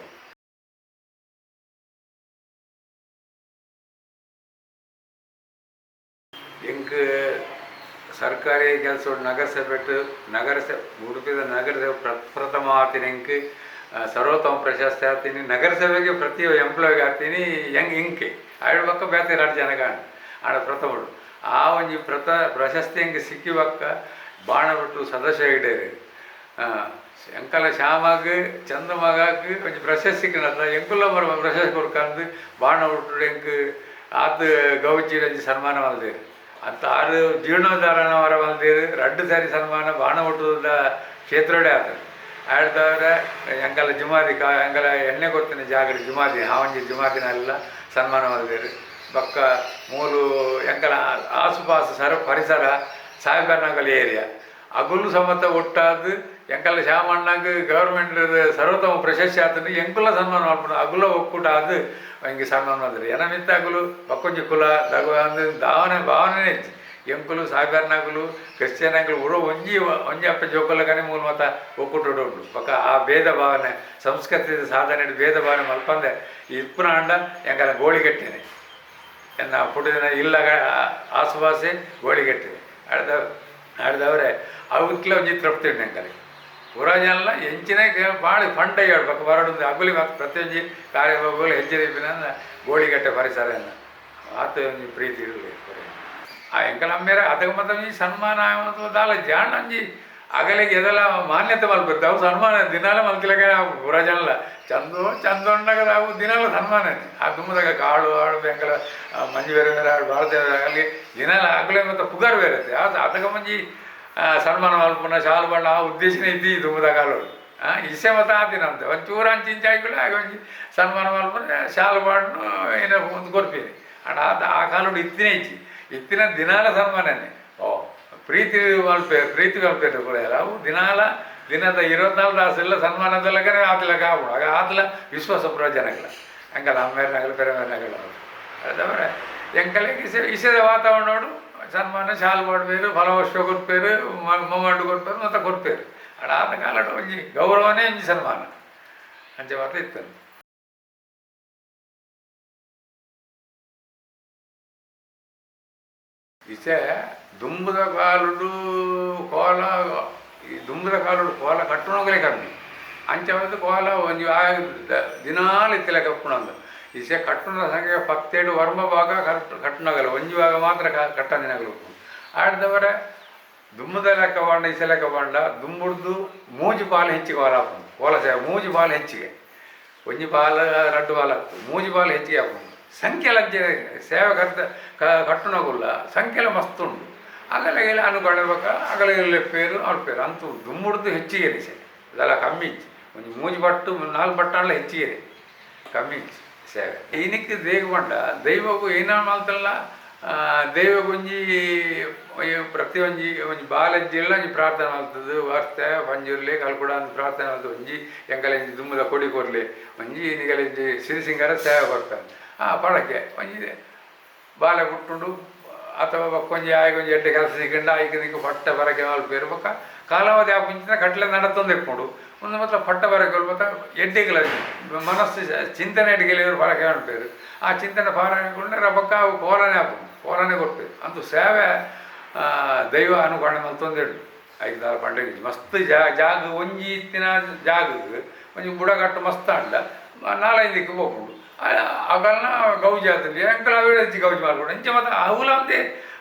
ಎಂಕ್ ಸರ್ಕಾರಿ ಕೆಲಸ ನಗರಸಭೆ ನಗರಸಭೆ ಉಡುಪಿದ ನಗರಸಭೆ ಪ್ರಥಮ ಆತೀನಿ ಎಂಕ್ ಸರ್ವೋತ್ತಮ ಪ್ರಶಸ್ತಿ ಆತೀನಿ ನಗರಸಭೆಗೆ ಪ್ರತಿ ಎಂಪ್ಲಾಯಿಗೆ ಆತೀನಿ ಹೆಂಗೆ ಇಂಕೆ ಆಯ್ಡು ಬಕ್ಕ ಬೇತೆ ಎರಡು ಜನ ಕಾಣ ಆಡ ಪ್ರಥಮಡು ಆ ಒಂಜಿ ಪ್ರಶಸ್ತಿ ಹೆಂಗೆ ಸಿಕ್ಕಿ ಬಕ್ಕ ಬಾಣ ಬಿಟ್ಟು ಸದಸ್ಯ ಇಡೇರಿ ಎಂಕಲ ಶ್ಯಾಮಾಗ ಚಂದಮಗಾಗ ಒಂಜಿ ಪ್ರಶಸ್ತಿ ಸಿಕ್ಕಿನಲ್ಲ ಎಂಕುಲ್ಲ ಬರ ಪ್ರಶಸ್ತಿ ಕೊಡ್ಕಂದು ಬಾಣ ಬಿಟ್ಟು ಎಂಕ್ ಆತ ಗೌಚಿ ಒಂಜಿ ಸನ್ಮಾನ ಮಲ್ದೇರು ಅಂತ ಆರು ಜೀರ್ಣೋದ್ಧಾರಣ ವರ ಮಲ್ದೇರು ರಡ್ಡು ಸಾರಿ ಸನ್ಮಾನ ಬಾಣ ಹುಟ್ಟುದ ಕ್ಷೇತ್ರಡೆ ಆತ ಆಡ್ದವ್ರೆ ಎಂಕಲ ಜುಮಾದಿ ಕಾ ಎಂಕಲ ಎಣ್ಣೆ ಕೊಡ್ತೀನಿ ಜಾಗರಿ ಜುಮಾದಿ ಹಾವಂಜಿ ಜುಮಾದಿನೆಲ್ಲ ಸನ್ಮಾನ ಮಲ್ದೇರು ಬಕ್ಕ ಮೂಲು ಎಂಕಲ ಆಸುಪಾಸು ಸರ ಪರಿಸರ ಸಾಹೇಬರ್ನಗಲ್ ಏರಿಯಾ ಅಗುಲು ಸಮತ ಒಟ್ಟಾದ ಎಂಕಲ ಶ್ಯಾಮಣ್ಣಗೆ ಗೌರ್ಮೆಂಟ್ ಸರ್ವೋತ್ತಮ ಪ್ರಶಸ್ತಿ ಆತನು ಎಂಕುಲ ಸನ್ಮಾನ ಮಲ್ಪುನ ಅಗುಲ ಒಕ್ಕೂಟ ಅದು ಹಿಂಗೆ ಸನ್ಮಾನ ಮಾಡಿದ್ರು ಎನಮಿತ್ತ ಅಗುಲು ಬಕ್ಕೊಂಜಿ ಕುಲ ದಗ ಅಂದ್ರೆ ದಾವನೆ ಭಾವನೆ ಹೆಚ್ಚು ಎಂಕುಲು ಸಾಹೇಬರ್ನಗುಲು ಕ್ರಿಶ್ಚಿಯನ್ ಅಂಗುಲು ಉರೋ ಒಂಜಿ ಒಂಜಿ ಅಪ್ಪ ಜೋಕುಲಕನೆ ಮೂಲ ಮತ ಒಕ್ಕೂಟ ಉಂಟು ಪಕ್ಕ ಆ ಭೇದ ಭಾವನೆ ಸಂಸ್ಕೃತಿ ಸಾಧನೆ ಭೇದ ಭಾವನೆ ಮಲ್ಪಂದೆ ಇಪ್ಪುನ ಅಂಡ ಎಂಕಲ ಗೋಳಿಗಟ್ಟೇನೆ ಎನ್ನ ಪುಟ್ಟಿದಿನ ಇಲ್ಲ ಆಸುಪಾಸೆ ಗೋಳಿಗಟ್ಟಿದೆ ಆಡ್ದ ಆಡ್ದವರೆ ಅವಕ್ಲೆ ಒಂಜಿ ತೃಪ್ತಿ ಉಂಟು ಎಂಕಲೆ ಪೂರ ಜನ ಎಂಚಿನ ಭಾಳ ಫಂಡ್ ಅಯ್ಯಾಡು ಪಕ್ಕ ಬರಡು ಅಗುಲಿ ಮತ್ತು ಪ್ರತಿಯೊಂಜಿ ಕಾರ್ಯ ಹೆಜ್ಜೆ ರೀಪಿನ ಗೋಳಿಗಟ್ಟೆ ಪರಿಸರ ಆತ ಒಂಜಿ ಪ್ರೀತಿ ಇರಲಿ. ಆ ಎಂಕಲ ಅಮ್ಮೇರ ಅದಕ್ಕೆ ಮತ್ತೆ ಒಂಜಿ ಸನ್ಮಾನ ದಾಲ ಜಾಣ ಒಂಜಿ ಅಗಲಿಗೆ ಎದೆಲ್ಲ ಮಾನ್ಯತೆ ಮಲ್ಪತ್ತೆ ಅವು ಸನ್ಮಾನ ದಿನಾಲ ಮಲ್ತಿಲಕ ಪೂರ ಜನಲ ಚಂದೋ ಚಂದ ಉಂಡಾಗ ಅವು ದಿನಾಲ ಸನ್ಮಾನ. ಆ ದುಮ್ಮದಾಗ ಕಾಳು ಆಳು ಎಂಕಲ ಮಂಜು ಬೇರೆ ಬೇರೆ ಆಳು ಭಾಳ ಅಲ್ಲಿ ದಿನಾಲ ಆಗಲೇ ಮತ್ತು ಪುಗಾರ್ ಬೇರೆ ಅದಕ್ಕೆ ಮಂಜಿ ಸನ್ಮಾನ ಮಲ್ಪುನ ಶಾಲು ಬಣ್ಣ ಆ ಉದ್ದೇಶನೇ ಇದ್ದಿ ದುಮ್ಮದ ಕಾಲು ಇಸೆ ಮತ್ತು ಆತಿನ ಅಂತ ಒಂಚೂರು ಅಂಚು ಇಂಚು ಆಯ್ಕೊಳ್ಳಿ ಆಗ ಒಂಜಿ ಸನ್ಮಾನ ಮಲ್ಪುನ ಶಾಲು ಬಣ್ಣ ಏನೋ ಒಂದು ಕೊರ್ಪೀನಿ ಅಣ್ಣ ಅದು ಆ ಕಾಲೋಡು ಇತ್ತಿನೇ ಇಚ್ಚಿ ಇತ್ತಿನ ದಿನಾಲ ಸನ್ಮಾನನೇ. ಓ ಪ್ರೀತಿ ಮಲ್ಪೆ ಪ್ರೀತಿ ಮಲ್ಪೆ ಕೂಡ ಅವು ದಿನಾಲ ದಿನದ 24 ತಾಸೆಲ್ಲ ಸನ್ಮಾನದಲ್ಲಕನೆ ಆತಲಕ ಆಪುಂಡು ಆಗ ಆತಲ ವಿಶ್ವಾಸ ಪ್ರಯೋಜನಗಳ ಅಂಕಲ ಅಮ್ಮೇರ್ನಗಲ ಪೆರಮೇರ್ನಗಲ ಅದವರೆ ಎಂಕಲೆಗ್ ಇಸೆ ಇಸೆದ ವಾತಾವರಣೋಡು ಸನ್ಮಾನ ಶಾಲು ಕೊಡ್ಬೇರು ಫಲವಸ್ತು ಕೊರ್ಪೇರು ಮೊಮ್ಮಂಡು ಕೊರ್ಪೇರು ಮತ್ತೆ ಕೊರ್ಪೇರು ಅಡ ಆತ ಕಾಲಡ್ ಒಂಜಿ ಗೌರವನೇ ಒಂಜಿ ಸನ್ಮಾನ ಅಂಚೆ ಮಾತ ಇತ್ತು. ಇಸೆ ದುಂಬುದ ಕಾಲುಡು ಕೋಲ ಈ ದುಂಬುದ ಕಾಲುಡು ಕೋಲ ಕಟ್ಟುನೋಗಲೇ ಕಮ್ಮಿ ಅಂಚೆ ಒಂದು ಕೋಲ ಒಂಜಿ ಆ ದಿನಾಲ ಇತ್ತಿಲ್ಲ ಕಪ್ಪುಣಂದು ಇಸೆ ಕಟ್ಟುನ ಸಂಖ್ಯೆ 17 ವರ್ಮ ಭಾಗ ಕಟ್ಟುನಗಲ ಒಂಜಿ ಭಾಗ ಮಾತ್ರ ಕಟ್ಟಂದಿನಗಲು ಆಡ್ದವರೆ ದುಮ್ಮದ ಲೆಕ್ಕ ಬಾಂಡ ಇಸೆ ಲೆಕ್ಕ ಬಾಂಡ ದುಂಬುಡ್ದು ಮೂಜಿ ಪಾಲು ಹೆಚ್ಚಿಗೆ ಕೋಲ ಹಾಪುಂಡು ಕೋಲ ಸೇವೆ ಮೂಜಿ ಪಾಲು ಹೆಚ್ಚಿಗೆ ಒಂಜಿ ಪಾಲು ರಡ್ಡು ಪಾಲು ಹತ್ತು ಮೂಜಿ ಪಾಲು ಹೆಚ್ಚಿಗೆ ಹಾಪುಂಡು ಸಂಖ್ಯೆಲ ಸೇವೆ ಕರ್ತ ಕಟ್ಟುನಗುಲ್ಲ ಸಂಖ್ಯೆಲ ಮಸ್ತ್ ಉಂಡು ಅಗಲಗೆಲ್ಲ ಅನುಕರಣೆ ಅಗಲಗೆಲ್ಲ ಪೇರು ಅವ್ರ ಪೇರು ಅಂತೂ ದುಮ್ಮುಡ್ದು ಹೆಚ್ಚಿಗೆ ಸೆ ಅದೆಲ್ಲ ಕಮ್ಮಿ ಇಚ್ಚು ಒಂಜಿ ಮೂಜಿ ಪಟ್ಟು 4 ಪಟ್ಟಾಂಡ್ಲ ಹೆಚ್ಚಿಗೆ ಕಮ್ಮಿ ಇಚ್ಚು ಸೇವೆ. ಇನಿಕ್ ದೇಗ ಪಂಡ ದೈವಗೂ ಏನ ಮಲ್ತಲ್ಲ ದೈವಗೊಂಜಿ ಪ್ರತಿ ಒಂಜಿ ಒಂಜಿ ಬಾಲಜ್ಜಿಲ್ಲ ಒಂಜಿ ಪ್ರಾರ್ಥನೆ ಮಲ್ತದ್ದು ವರ್ತೆ ಪಂಜುರ್ಲಿ ಕಲ್ಕುಡ ಅಂತ ಪ್ರಾರ್ಥನೆ ಮಲ್ತದ್ದು ಒಂಜಿ ಎಂಕಲೆಂಜಿ ದುಮ್ಮದ ಕೊಡಿ ಕೊರ್ಲಿ ಒಂಜಿ ನಿಗಲೆಂಜಿ ಸಿರಿಸಿಂಗಾರ ಸೇವೆ ಕೊಡ್ತಾರೆ ಆ ಪಡಕ್ಕೆ ಒಂಜಿ ಬಾಲೆ ಹುಟ್ಟುಂಡು ಅಥವಾ ಬಕ್ಕೊಂಜಿ ಆಯ್ಕೊಂಜಿ ಎಡ್ಡೆ ಕೆಲಸ ಸಿಕ್ಕಂಡ ಆಯ್ಕೆ ನಿಕ್ಕು ಪಟ್ಟ ಬರಕ್ಕೆ ಮಲ್ಪೇರು ಬೊಕ್ಕ ಕಾಲಾವಧಿ ಆ ಮುಂಚಿನ ಕಟ್ಲೆ ನಡತೊಂದು ಇಪ್ಪುಂಡು ಒಂದು ಮಾತ್ರ ಪಟ್ಟ ಬರಕ್ಕೆ ಮತ್ತು ಎಡ್ಡೆಗಳ ಮನಸ್ಸು ಚಿಂತನೆ ಎಡ್ಗೆಲಿಯವರು ಬರಕ್ಕೆ ಮಲ್ಪೇರು ಆ ಚಿಂತನೆ ಪಾರ ಬೊಕ್ಕ ಅವು ಕೋಲನೆ ಆಪುಂಡು ಕೋಲನೆ ಕೊಡ್ಪೇರು ಅಂತೂ ಸೇವೆ ದೈವ ಅನುಕರಣೆ ಮಲ್ತೊಂದಿಡು ಐಕ್ ದಾಲ ಪಂಡ ಮಸ್ತ್ ಜಾಗ ಒಂಜಿ ಇತ್ತಿನ ಜಾಗ ಒಂಜಿ ಬುಡಕಟ್ಟು ಮಸ್ತ್ ಅಂಡ 4-5 ದಿಕ್ಕು ಪೋಪುಂಡು ಅಗಲ್ನ ಗೌಜಿ ಆತುಂಡು ಎಂಕಲ ಅವೇಳೆ ಗೌಜಿ ಮಲ್ಪುಂಡು ಇಂಚ ಮಾತ ಅವುಲ ಒಂದೇ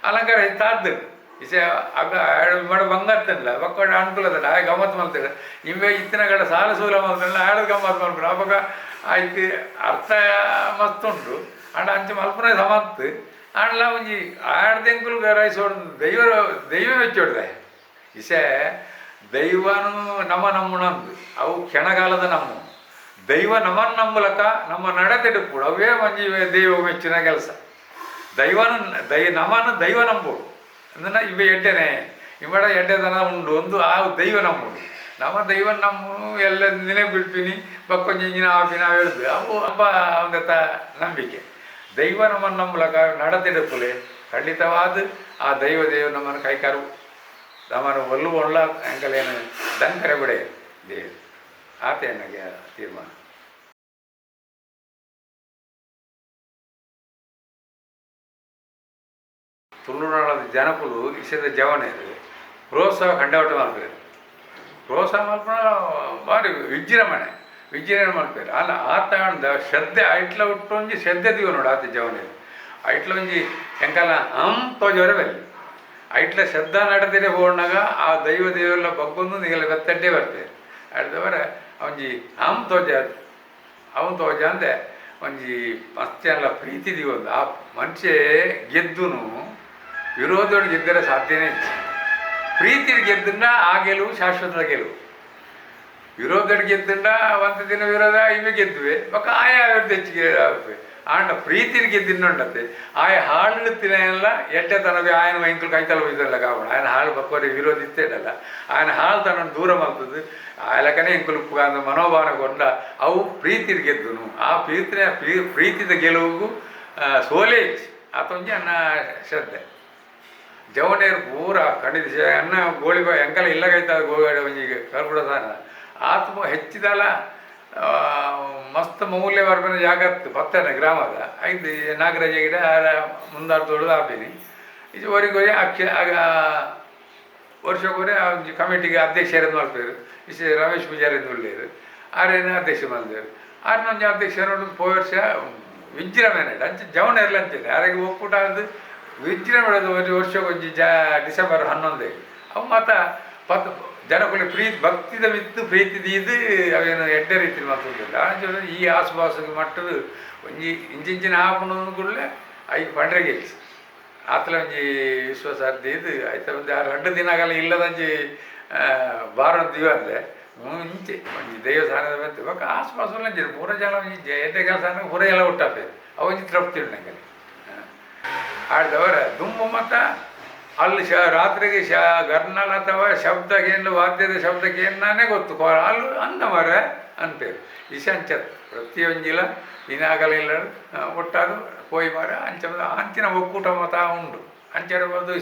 ಅಲಂಕಾರ ಹೆಚ್ಚಾದ್ದು ಇಸೆ ಅಗ ಮಡ ಬಂಗಾರ್ತಲ್ಲ ಬೊಕ್ಕ ಅನುಕೂಲದ ಆಯ್ ಗಮ್ಮತ್ತು ಮಲ್ತೇವೆ ಇಂಬೆ ಇತ್ತಿನ ಕಡೆ ಸಾಲ ಸೂಲ ಮಲ್ತಲ್ಲ ಆಡದ ಗಮ್ಮತ್ತು ಮಲ್ಪುಂಡು ಅಪಗ ಆಯ್ತು ಅರ್ಥ ಮಸ್ತ್ ಉಂಟು ಅಂಡ ಅಂಚೆ ಮಲ್ಪುನ ಸಮತ್ತು ಆಂಡಲ ಒಂಜಿ ಆಡ್ದೆಂಕುಲು ರೈಸೋಡು ದೈವ ದೈವ ಮೆಚ್ಚೋಡ್ದೆ ಇಸೆ ದೈವನು ನಮ್ಮ ನಮ್ಮನಂದು ಅವು ಕ್ಷಣಕಾಲದ ನಮ್ಮ ದೈವ ನಮ್ಮನ್ನು ನಂಬಲಕ ನಮ್ಮ ನಡತೆಡುಪ್ಪುಡು ಅವೇ ಒಂಜಿ ದೈವ ಮೆಚ್ಚಿನ ಕೆಲಸ. ದೈವನ ನಮ್ಮನ್ನು ದೈವ ನಂಬೋಡು ಅಂದ್ರೆ ಇವೆ ಎಡ್ಡೆನೆ ಇಮ್ಮಡ ಎಡ್ಡೆದನ ಉಂಡು ಒಂದು ಆ ದೈವ ನಂಬುಡು ನಮ್ಮ ದೈವ ನಮ್ಮ ಎಲ್ಲ ನಿನೆ ಬಿಡ್ಪಿನಿ ಬಕ್ಕೊಂಜಿ ಇಂಜಿನ ಆಪಿನ ಹೇಳ್ದು ಅವು ಹಬ್ಬ ಒಂದತ್ತ ನಂಬಿಕೆ. ದೈವ ನಮ್ಮನ್ನು ನಂಬಲಕ ನಡತೆಡುಪ್ಪುಲೆ ಖಂಡಿತವಾದ ಆ ದೈವ ದೇವ ನಮ್ಮನ್ನು ಕೈಕಾರು ನಮ್ಮನ್ನು ಒಲ್ಲು ಒಳ್ಳ ಅಂಕಲೇನು ದಂಕರೆ ಬಿಡೆ ದೇವ ಆತ ನನಗೆ ತೀರ್ಮಾನ. ತುಳುನಾಡದ ಜನಕುಲು ಇಸದ ಜವನೇರು ಪ್ರೋತ್ಸಾಹ ಕಂಡವಟ ಮಲ್ಪೇರು. ಪ್ರೋತ್ಸಾಹ ಮಲ್ಪನ ಭಾರಿ ವಿಜೃಂಭಣೆ ವಿಜೃಂಭಣೆ ಮಲ್ಪೇರು. ಅಲ್ಲ ಆತ ಶ್ರದ್ಧೆ ಐಟ್ಲ ಹುಟ್ಟೊಂಜಿ ಶ್ರದ್ಧೆ ದೀವ ನೋಡು ಆತ ಜವನೇರು ಐಟ್ಲ ಒಂಜಿ ಎಂಕಲ್ಲ ಹಂ ತೋಜವರೆ ಬಲ್ಲಿ ಐಟ್ಲ ಶ್ರದ್ಧಾ ನಡೆದಿರೆ ಹೋಣಾಗ ಆ ದೈವ ದೇವರೆಲ್ಲ ಬಗ್ಗೊಂದು ನಿಗಲ ಬೆತ್ತಡ್ಡೆ ಬರ್ತಾರೆ. ಅಡ್ದವರೆ ಒಂಜಿ ಹಂ ತೋಜ ಅವನು ತೋಜ ಅಂದೆ ಒಂಜಿ ಮಸ್ತ್ ಅಲ್ಲ ಪ್ರೀತಿ ದೀವೊಂದು ಆ ಮನುಷ್ಯ ಗೆದ್ದುನು ವಿರೋಧೋಡು ಗೆದ್ದರೆ ಸಾಧ್ಯನೇ ಇಲ್ಲ. ಪ್ರೀತಿ ಗೆದ್ದನ್ನ ಆ ಗೆಲುವು ಶಾಶ್ವತದ ಗೆಲುವು. ವಿರೋಧೋಡು ಗೆದ್ದಂಡ ಒಂದು ದಿನ ವಿರೋಧ ಇವೆ ಗೆದ್ದುವೆ ಬೊಕ್ಕ ಆಯ ಹೆಚ್ಚಿಗೆ ಆಂಡ ಪ್ರೀತಿನ ಗೆದ್ದಿನ್ನುಂಡತೆ ಆಯ ಹಾಳು ಎಡ್ಡೆ ತನಗೆ ಆಯನ ವೈಂಕುಲು ಕೈತಲ ಹೋಯ್ತಲ್ಲ ಕಾವಣ ಆಯನ ಹಾಳು ಬಕ್ಕೋರಿ ವಿರೋಧ ಇತ್ತೇಡಲ್ಲ ಆಯನ ಹಾಳು ತನನ್ನು ದೂರ ಮಾಡ್ತದೆ ಆಯಲಕನೇ ಇಂಕುಲು ಅಂದ ಮನೋಭಾವನೆ ಕೊಂಡ ಅವು ಪ್ರೀತಿನ ಗೆದ್ದುನು ಆ ಪ್ರೀತಿನ ಪ್ರೀತಿದ ಗೆಲುವಿಗೂ ಸೋಲೇ ಆತೊಂಜಿ ಅನ್ನ ಶ್ರದ್ಧೆ. ಜವನೇರು ಪೂರ ಖಂಡಿತ ಅನ್ನ ಗೋಳಿ ಎಂಕಲ ಇಲ್ಲಗೈತ ಗೋಗಾಡ ಒಂಜಿ ಕರ್ಪುಡದಾನ ಆತ್ಮ ಹೆಚ್ಚಿದಲ್ಲ ಮಸ್ತ್ ಮೌಲ್ಯ ವರ್ಪನ ಜಾಗತ್ತು ಪತ್ತನೆ ಗ್ರಾಮದ ಐದು ನಾಗರಾಜ ಗಿಡ ಮುಂದಾರ್ದೋಡು ಆಪಿನಿ ಇದು ಒರಿಗೊರಿ ಅಕ್ಷ ವರ್ಷಕ್ಕೊರೆ ಆ ಒಂಜಿ ಕಮಿಟಿಗೆ ಅಧ್ಯಕ್ಷರನ್ನು ಮಲ್ಪೇರು ಇಷ್ಟು ರಮೇಶ್ ಪೂಜಾರಿ ಉಳ್ಳೇರು ಆರೇನು ಅಧ್ಯಕ್ಷ ಬಂದೇರು ಆರನ ಒಂಜಿ ಅಧ್ಯಕ್ಷರು ಪೋ ವರ್ಷ ವಿಜೃಂಭಣೆ ಅಂಚೆ ಜವನೇರ್ಲ ಅಂಚನೆ ಆರಿಗೆ ಒಕ್ಕೂಟ ಅದು ವಿಜೃಂಭಣೆ ಒಂಜಿ ವರ್ಷಕ್ಕೊಂಜಿ ಡಿಸೆಂಬರ್ 11 ಅವು ಮಾತ ಪತ್ತು ಜನಕುಲೆ ಪ್ರೀತಿ ಭಕ್ತಿದ ಮಿತ್ತು ಪ್ರೀತಿ ದೀದು ಅವೇನು ಎಡ್ಡೆ ರೀತಿ ಮಾತುಂದಿಲ್ಲ. ಈ ಆಸುಪಾಸುಗೆ ಮಟ್ಟದ ಒಂಜಿ ಇಂಚಿಂಚಿನ ಆಪುನ ಕೂಡಲೇ ಐದು ಪಂಡ್ರೆಗೆ ಆತಲ ಒಂಜಿ ವಿಶ್ವಾಸ ಇದು ಆಯ್ತ ಒಂದು ಆ 2 ದಿನಗಲ ಇಲ್ಲದಂಜಿ ಬಾರ ದಿವಂದೆ ಮುಂಚೆ ಒಂಜಿ ದೇವಸ್ಥಾನದ ಬಂತು ಬೊಕ್ಕ ಆಸುಪಾಸು ಅಂಜಿ ಪೂರ ಜನ ಒಂಜಿ ಎಡ್ಡೆ ಕೆಲಸ ಅಂದ್ರೆ ಪೂರ ಎಲ್ಲ ಹುಟ್ಟಾಪೆ ಅವು ಒಂಜಿ ತೃಪ್ತಿ ಉಂಟು ನಂಗೆ. ಆಡ್ದವರ ದುಂಬು ಮತ್ತ ಅಲ್ಲಿ ರಾತ್ರಿಗೆ ಗರ್ನಲ್ ಅಥವಾ ಶಬ್ದಕ್ಕೇನು ವಾದ್ಯದ ಶಬ್ದಕ್ಕೇನಾನೇ ಗೊತ್ತು ಅಲ್ಲಿ ಅಂದ ಮರ ಅನ್ಪೇರು ಇಶಂಚತ್ ಪ್ರತಿಯೊಂಜಿಲ ಇನಾಗಲ ಇಲ್ಲ ಒಟ್ಟಾದು ಪೋಯಿ ಮರ ಅಂಚ ಅಂಚಿನ ಒಕ್ಕೂಟ ಮತ ಉಂಡು ಅಂಚಿರ್ಬೋದು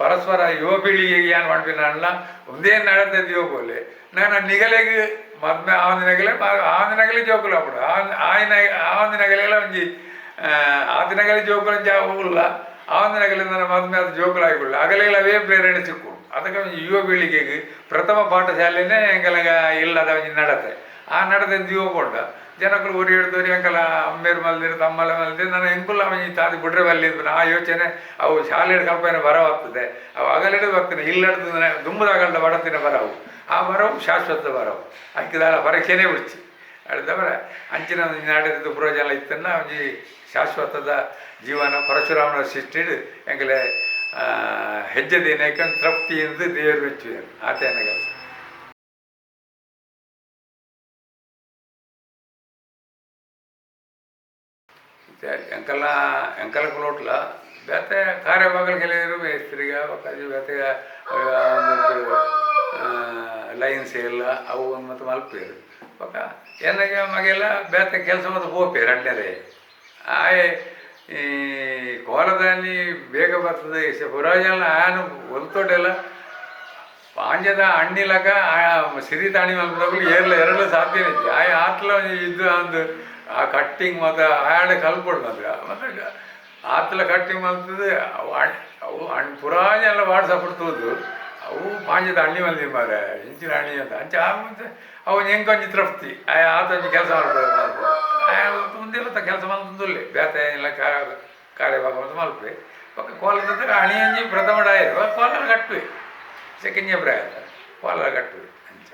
ಪರಸ್ಪರ ಯುವ ಪೀಳಿಗೆಗೆ ಏನು ಮಾಡ್ಪಿನಲ್ಲ ಒಂದೇ ನಡೆದ ಯುವಕೋಲೆ ನಾನು ನಿಗಲೆಗೆ ಮದ್ಮೆ ಆವಂದಿನಗಲೆ ಆವಂದಿನಗಲೆ ಜೋಕುಲು ಅప్పుడు ಆಯ್ನ ಆವಂದಿನಗಲೆಲ್ಲ ಒಂಜಿ ಆದಿನಗಲೆ ಜೋಕುಲು ಒಂಜಿ ಉಲ್ಲ ಆವಂದಿನಗಲೆ ನನ್ನ ಮದ್ಮೆ ಅದು ಜೋಕುಲಾಗಿಕೊಳ್ಳ ಅಗಲೆಲ್ಲ ಅವೇ ಪ್ರೇರಣೆ ಸಿಕ್ಕು. ಅದಕ್ಕೆ ಒಂಜಿ ಯುವ ಪೀಳಿಗೆಗೆ ಪ್ರಥಮ ಪಾಠಶಾಲೆನೇ ಎಂಕಲಗ ಇಲ್ಲದ ಒಂಜಿ ನಡತೆ ಆ ನಡತೆ ಯುವಕೊಂಡ ಜನಕುಲು ಒರಿ ಹಿಡ್ದೋರಿ ಅಂಕಲ ಅಮ್ಮೇರು ಮಲ್ದಿರು ತಮ್ಮಲೆ ಮಲ್ದಿರು ನಾನು ಎಂಕುಲ್ಲ ಒಂಜಿ ತಾದಿ ಬಿಡ್ರೆ ಬಲ್ಲಿ ಆ ಯೋಚನೆ ಅವು ಶಾಲೆ ಕಲ್ಪನೆ ಬರವಾಗ್ತದೆ ಅವು ಅಗಲಿಡದು ಬರ್ತೀನಿ ಇಲ್ಲಡ್ದು ದುಂಬುದಾಗಲ್ದ ಬಡತಿನ ಬರವು ಆ ಬರವು ಶಾಶ್ವತ ಬರವು ಅಂಕಿದಾಲ ಪರೀಕ್ಷೆನೇ ಬಿಡ್ಚಿ ಅಡ್ದವರ ಅಂಚಿನ ನಾಡಿದ್ದು ಪುರೋಜನ ಇತ್ತನ್ನ ಒಂಜಿ ಶಾಶ್ವತದ ಜೀವನ ಪರಶುರಾಮನ ಸೃಷ್ಟಿಡ್ ಎಂಕಲೆ ಹೆಜ್ಜೆ ದಿನಕ್ಕೆ ತೃಪ್ತಿಯಿಂದ ದೇವರು ಮೆಚ್ಚುವರು ಆತೇನ ಕೆಲಸ. ಎಂಕಲ್ನ ಎಂಕಲ ಕುಲೋಟ್ಲ ಬೇತೆ ಕಾರ್ಯಭಾಗలు ಕೆಲವರು ಮೇಸ್ತ್ರಿಗ ಬೇತೆ ಲೈನ್ಸ್ ಎಲ್ಲ ಅವು ಒಂದು ಮತ್ತು ಮಲ್ಪೇರು ಬೊಕ್ಕ ಎನ್ನಗೆ ಮಗೆಲ್ಲ ಬೇತೆ ಕೆಲಸ ಮತ್ತು ಪೋಪೇರು ಅಣ್ಣರೇ ಆಯೆ ಈ ಕೋಲದಾನಿ ಬೇಗ ಬರ್ತದೆ ಪುರಾಜನ ಆನು ಒಲ್ತೊಡೆಲ್ಲ ಪಾಂಜದ ಅಣ್ಣಿಲಕ ಸಿರಿ ತಾಣಿ ಮಲ್ಪನಗಳು ಏರ್ಲ ಎರಡ್ಲ ಸಾಧ್ಯನೇ ಇತ್ತು ಆಯ್ ಆತ್ಲ ಇದು ಒಂದು ಆ ಕಟ್ಟಿಂಗ್ ಮತ್ತು ಆಯಾಡ ಕಲ್ಪೊಡು ಮಾತ್ರ ಮತ್ತು ಆತ್ಲ ಕಟ್ಟಿಂಗ್ ಮಲ್ತದೆ ಅವು ಅವು ಅಣ್ ಪುರಾಜ ಎಲ್ಲ ವಾಟ್ಸಪ್ ತೂದು ಅವು ಪಾಂಜದ ಅಣ್ಣಿ ಮಲ್ದಿ ಮಾರೆ ಇಂಚಿನ ಅಣ್ಣಿ ಅಂತ ಅಂಚ ಆ ಮುಂಚೆ ಅವು ಎಂಕೊಂಜಿ ತೃಪ್ತಿ ಆತ ಒಂಜಿ ಕೆಲಸ ಮಾಡ್ಬೋದು ಮುಂದೆ ಕೆಲಸ ಮಲ್ತುಂದುಲ್ಲೆ ಬೇತೆ ಎಲ್ಲ ಕಾರ್ಯಭಾಗ ಮತ್ತು ಮಲ್ಪೆ ಬೊಕ್ಕ ಕೋಲದ ಅಣಿಯಂಜಿ ಪ್ರಥಮ ಡಾಯರು ಕೋಲರ ಕಟ್ಟುವೆ ಸೆಕೆಂಡ್ ಪ್ರಾಯ ಕೋಲರ ಕಟ್ಟುವೆ ಅಂಚ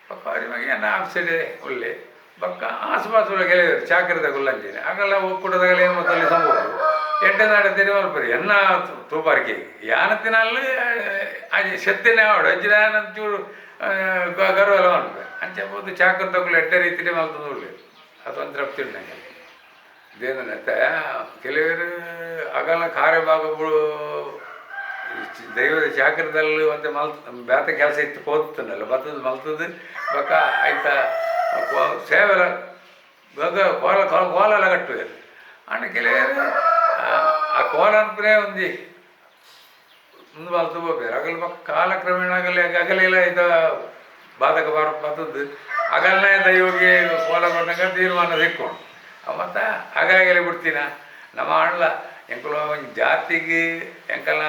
ಬೊಕ್ಕ ಅವ್ರಿಗೆ ನಾ ಆಫ್ಸೆಡೆ ಒಳ್ಳೆ ಬೊಕ್ಕ ಆಸುಪಾಸು ಗೆಳೆಯರು ಚಾಕರಿದ ಗುಲ್ಲಂಚೇನೆ ಆಗಲ್ಲ ಒಕ್ಕೂಟದಾಗಲ ಏನು ಮೊತ್ತಲ್ಲಿ ಸಂಭವ ಎಡ್ಡೆ ನಾಡ ತೆರಿ ಮಲ್ಪರಿ ಎನ್ನ ತೂಪಾರಿಕೆ ಯಾನತ್ತಿನಲ್ಲಿ ಶ್ರದ್ಧೆನೇ ಆವಡು ಅಂಚಿನ ಚೂರು ಗರ್ವಲ ಮಲ್ಪೆ ಅಂಚ ಪೋದು ಚಾಕರ್ದಕುಲು ಎಡ್ಡೆ ರೀತಿಯೇ ಮಲ್ತೊಂದು ಉಲ್ಲೆರ್ ಅದು ತೃಪ್ತಿ ಉಂಡು ನಂಗೆ. ದೇಂದ್ರೆ ಕೆಲವರು ಅಗಲ ಕಾರ್ಯಭಾಗ ದೈವದ ಚಾಕರದಲ್ಲಿ ಒಂತೆ ಮಲ್ತ್ ಬೇತೆ ಕೆಲಸ ಇತ್ತು ಪೋತುಂಡಲ್ಲ ಬತ್ತದ ಮಲ್ತದ್ದು ಬೊಕ್ಕ ಐತ ಸೇವೆಲ ಬೊಕ್ಕ ಕೋಲ ಕೋಲೆಲ್ಲ ಕಟ್ಟುವೆರ್. ಆಂಡ ಕೆಲವರು ಆ ಕೋಲ ಅನ್ಪುನೇ ಒಂಜಿ ಮುಂದೆ ಮಲ್ತು ಪೋಪೆರ್. ಅಗಲ್ ಬೊಕ್ಕ ಕಾಲಕ್ರಮೇಣ ಅಗಲ ಅಗಲೆಲ್ಲ ಐತ ಬಾಧಕ ಬಾರ ಬತ್ತದ್ದು ಅಗಲ್ನೇ ದೈವಗೆ ಕೋಲ ಕೊರ್ನಗ ತೀರ್ಮಾನ ಸಿಕ್ಕೊಂಡು ಮತ್ತು ಅಗಲ ಬಿಡ್ತೀನ ನಮ್ಮ ಆಂಡ್ಲ ಎಂಕುಲು ಒಂಜಿ ಜಾತಿಗೆ ಎಂಕಲ್ನ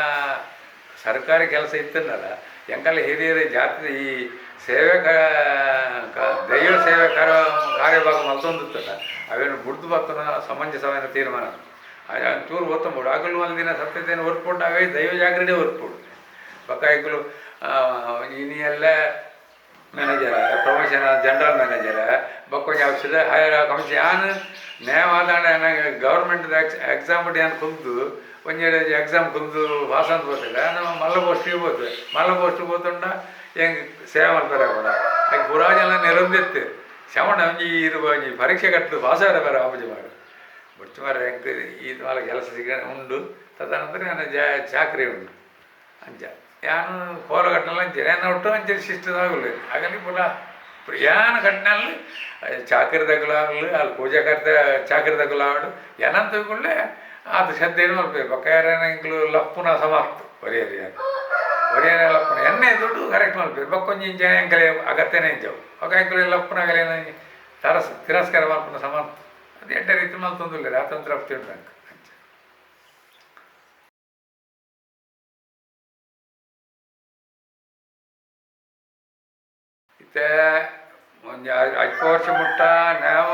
ಸರ್ಕಾರಿ ಕೆಲಸ ಇತ್ತನ್ನಲ್ಲ ಎಂಕಲ್ಲ ಹಿರಿಯರ ಜಾತಿ ಈ ಸೇವೆ ದೈವ ಸೇವೆ ಕಾರ್ಯಭಾಗ ಮಲ್ತೊಂದಿತ್ತಲ್ಲ ಅವೇನು ಬುಡ್ದು ಬತ್ತನ ಸಮಂಜಸವಾದ ತೀರ್ಮಾನ ಚೂರು ಒತ್ತಂಬೋಡು ಅಗಲು ಒಂದು ದಿನ ಸತ್ಯತೆಯನ್ನು ಹೊರ್ಪೊಂಡು ಅವೇ ದೈವ ಜಾಗರಣೆ ಹೊರ್ಪೊಡು. ಬೊಕ್ಕ ಎಂಕುಲು ಇನಿ ಎಲ್ಲ manager promotion general manager ಬೊಕ್ಕ ಒಂಜಿ ಆಫೀಸ್ಡ್ ಹೈಯರ್ ಕಮಿಷನ್ ಯಾನ್ ನೇವಾದಾಂಡ ಗೌರ್ಮೆಂಟ್ ಎಕ್ಸಾಮ್ ಯಾನ್ ಕುಲ್ದು ಒಂಜಿ ಎಕ್ಸಾಮ್ ಕುಲ್ದು ಪಾಸ್ ಅಂತ ಪೋತಿಲ್ಲ ನಮ್ಮ ಮಲ್ಲ ಪೋಸ್ಟಿಗೆ ಪೋತೆ ಮಲ್ಲ ಪೋಸ್ಟಿಗೆ ಪೋತುಂಡ ಎಂಕ್ ಸೇವೆ ಮಲ್ಪೆರೆ ಆಪುಂಡ ಐಕ್ ಪೂರಾ ಜನ ನೆರೊಂದಿತ್ತು ಶ್ರವಣ ಒಂಜಿ ಇರು ಒಂಜಿ ಪರೀಕ್ಷೆ ಕಟ್ಟು ಪಾಸ್ ಆವರೆ ಬೇರೆ ಆಪುಜಿ ಮಾರ್ರೆ ಬೊಡ್ಚಿ ಮಾರ್ರೆ ಎಂಕ್ ಈ ಮಾಲ ಕೆಲಸ ಸಿಕ್ಕ ಉಂಡು ತದನಂತರ ಯಾನ್ ಚಾಕ್ರಿ ಉಂಡು ಅಂಚ ಯಾನ್ ಕೋಲ ಕಟ್ಟಲ ಅಂಚೆ ಯಾನ್ ಒಟ್ಟು ಅಂಚೆ ಶಿಸ್ತುದಾಗುಲ್ಲೆ ಅಗಲಿ ಪೂರ ಯಾನ್ ಕಟ್ಟಿನಲ್ಲಿ ಚಾಕರಿದಕುಲು ಅಲ್ಲಿ ಪೂಜೆ ಕರ್ತ ಚಾಕರಿದಕುಲು ಆವಡ್ ಎನಂತ ಕೂಡಲೇ ಆತ್ ಶ್ರದ್ಧೆಡ್ ಮಲ್ಪೆರ್. ಬೊಕ್ಕ ಯಾರೇನ ಎಂಕ್ಲು ಲಪ್ಪುನ ಸಮಾರ್ಥ ಒರಿಯರ್ ಯಾನ್ ಒರಿಯರೆ ಲಪ್ಪುನ ಎನ್ನೆ ದುಡ್ಡು ಕರೆಕ್ಟ್ ಮಲ್ಪೆರ್. ಬೊಕ್ಕ ಒಂಜಿ ಇಂಚ ಎಂಕಲೆ ಅಗತ್ಯನೇ ಇಂಚವು ಬೊಕ್ಕ ಎಂಕುಲು ಲಪ್ಪುನ ಅಗಲೇನ ತರಸ್ ತಿರಸ್ಕಾರ ಮಲ್ಪುನ ಸಮಾರ್ಥ ಅದು ಎಡ್ಡೆ ರೀತಿ ಮಲ್ತೊಂದುಲ್ಲೆರ್ ಆತೊಂದು ತೃಪ್ತಿ ಉಂಡು ನಂಕ್ ಅಂಚ. ಇತ್ತೆ ಒಂಜಿ ಅಲ್ಪ ವರ್ಷ ಮುಟ್ಟ ನೇಮ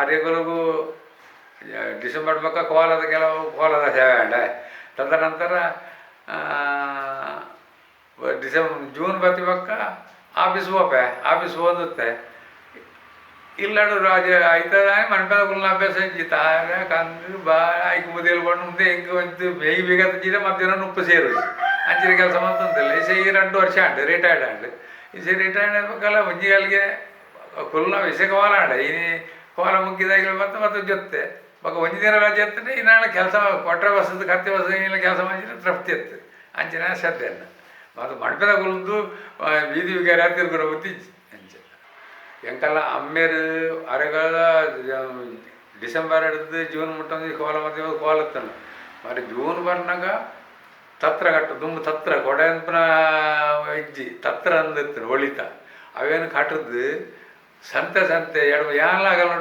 ಅರೆಗುಲುಗು ಡಿಸೆಂಬರ್ ಬೊಕ್ಕ ಕೋಲದ ಕೆಲವು ಕೋಲದ ಸೇವೆ ಆಂಡ ತದನಂತರ ಜೂನ್ ಬತ್ತಿ ಬೊಕ್ಕ ಆಫೀಸ್ ಪೋಪೆ ಆಫೀಸ್ ಪೋಂದಿತ್ತೆ ಇಲ್ಲಡು ರಾಜ ಐತದ ಮನ್ಪದ ಕುಲ್ನ ಅಭ್ಯಾಸ ಇಜ್ಜಿ ತಾರೆ ಕಂಗ್ ಬಾ ಐಕ್ ಮುದೇಲ್ ಪಂಡ ಮುಂದೆ ಎಂಕ್ ಒಂಜಿ ಬೇಗ ಬೇಗ ಜಿಡ ಮಧ್ಯಾಹ್ನ ನುಪ್ಪು ಸೇರುಜಿ ಅಂಚಿನ ಕೆಲಸ ಮಲ್ತೊಂದಿಲ್ಲ. ಇಸೆ ಈ 2 ವರ್ಷ ಆಂಡ್ ರಿಟೈರ್ಡ್ ಆಂಡ್ ಇಸೆ ರಿಟೈರ್ಡ್ ಆಯ್ಬೊಕ್ಕಲ ಒಂಜಿ ಕಾಲಿಗೆ ಕುಲ್ನ ವಿಷಯ ಕೋಲ ಆಂಡ ಇನಿ ಕೋಲ ಮುಗ್ಗಿದಾಗಲೇ ಮತ್ತೆ ಮತ್ತೆ ಜೊತೆ ಬೊಕ್ಕ ಒಂಜಿ ದಿನ ರಜೆ ಇತ್ತಂಡ ಇನ್ನಾಳ ಕೆಲಸ ಕೊಟ್ರೆ ಬಸ್ಸದ್ದು ಕತ್ತೆ ಬಸ್ ಇಲ್ಲ ಕೆಲಸ ಮಂಚಿನ ತೃಪ್ತಿ ಇತ್ತು ಅಂಚಿನ ಶ್ರದ್ಧೆ ಅನ್ನ ಮತ್ತು ಮಡ್ಪೆದ ಕುಲ್ದು ಬೀದಿ ವಿಕಾರ ತಿರ್ಗುನ ಬುದ್ಧಿ ಅಂಚ. ಎಂಕಲ್ಲ ಅಮ್ಮೇರು ಅರೆಗಾಲ ಡಿಸೆಂಬರ್ ಹಿಡ್ದು ಜೂನ್ ಮುಟ್ಟ ಕೋಲ ಮತ್ತೆ ಕೋಲ ಇತ್ತಲ್ಲ మరి ಜೂನ್ ಬರ್ನಾಗ ತತ್ರ ಕಟ್ಟು ದುಂಬು ತತ್ರ ಕೊಡೆ ಅನ್ಪುನ ಇಜ್ಜಿ ತತ್ರ ಅಂದಿತ್ತು ಒಳಿತ ಅವೇನು ಕಟ್ಟದ್ದು ಸಂತೆ ಸಂತೆ ಎಡ ಯಾನ್ಲ ಆಗಲ್ಲ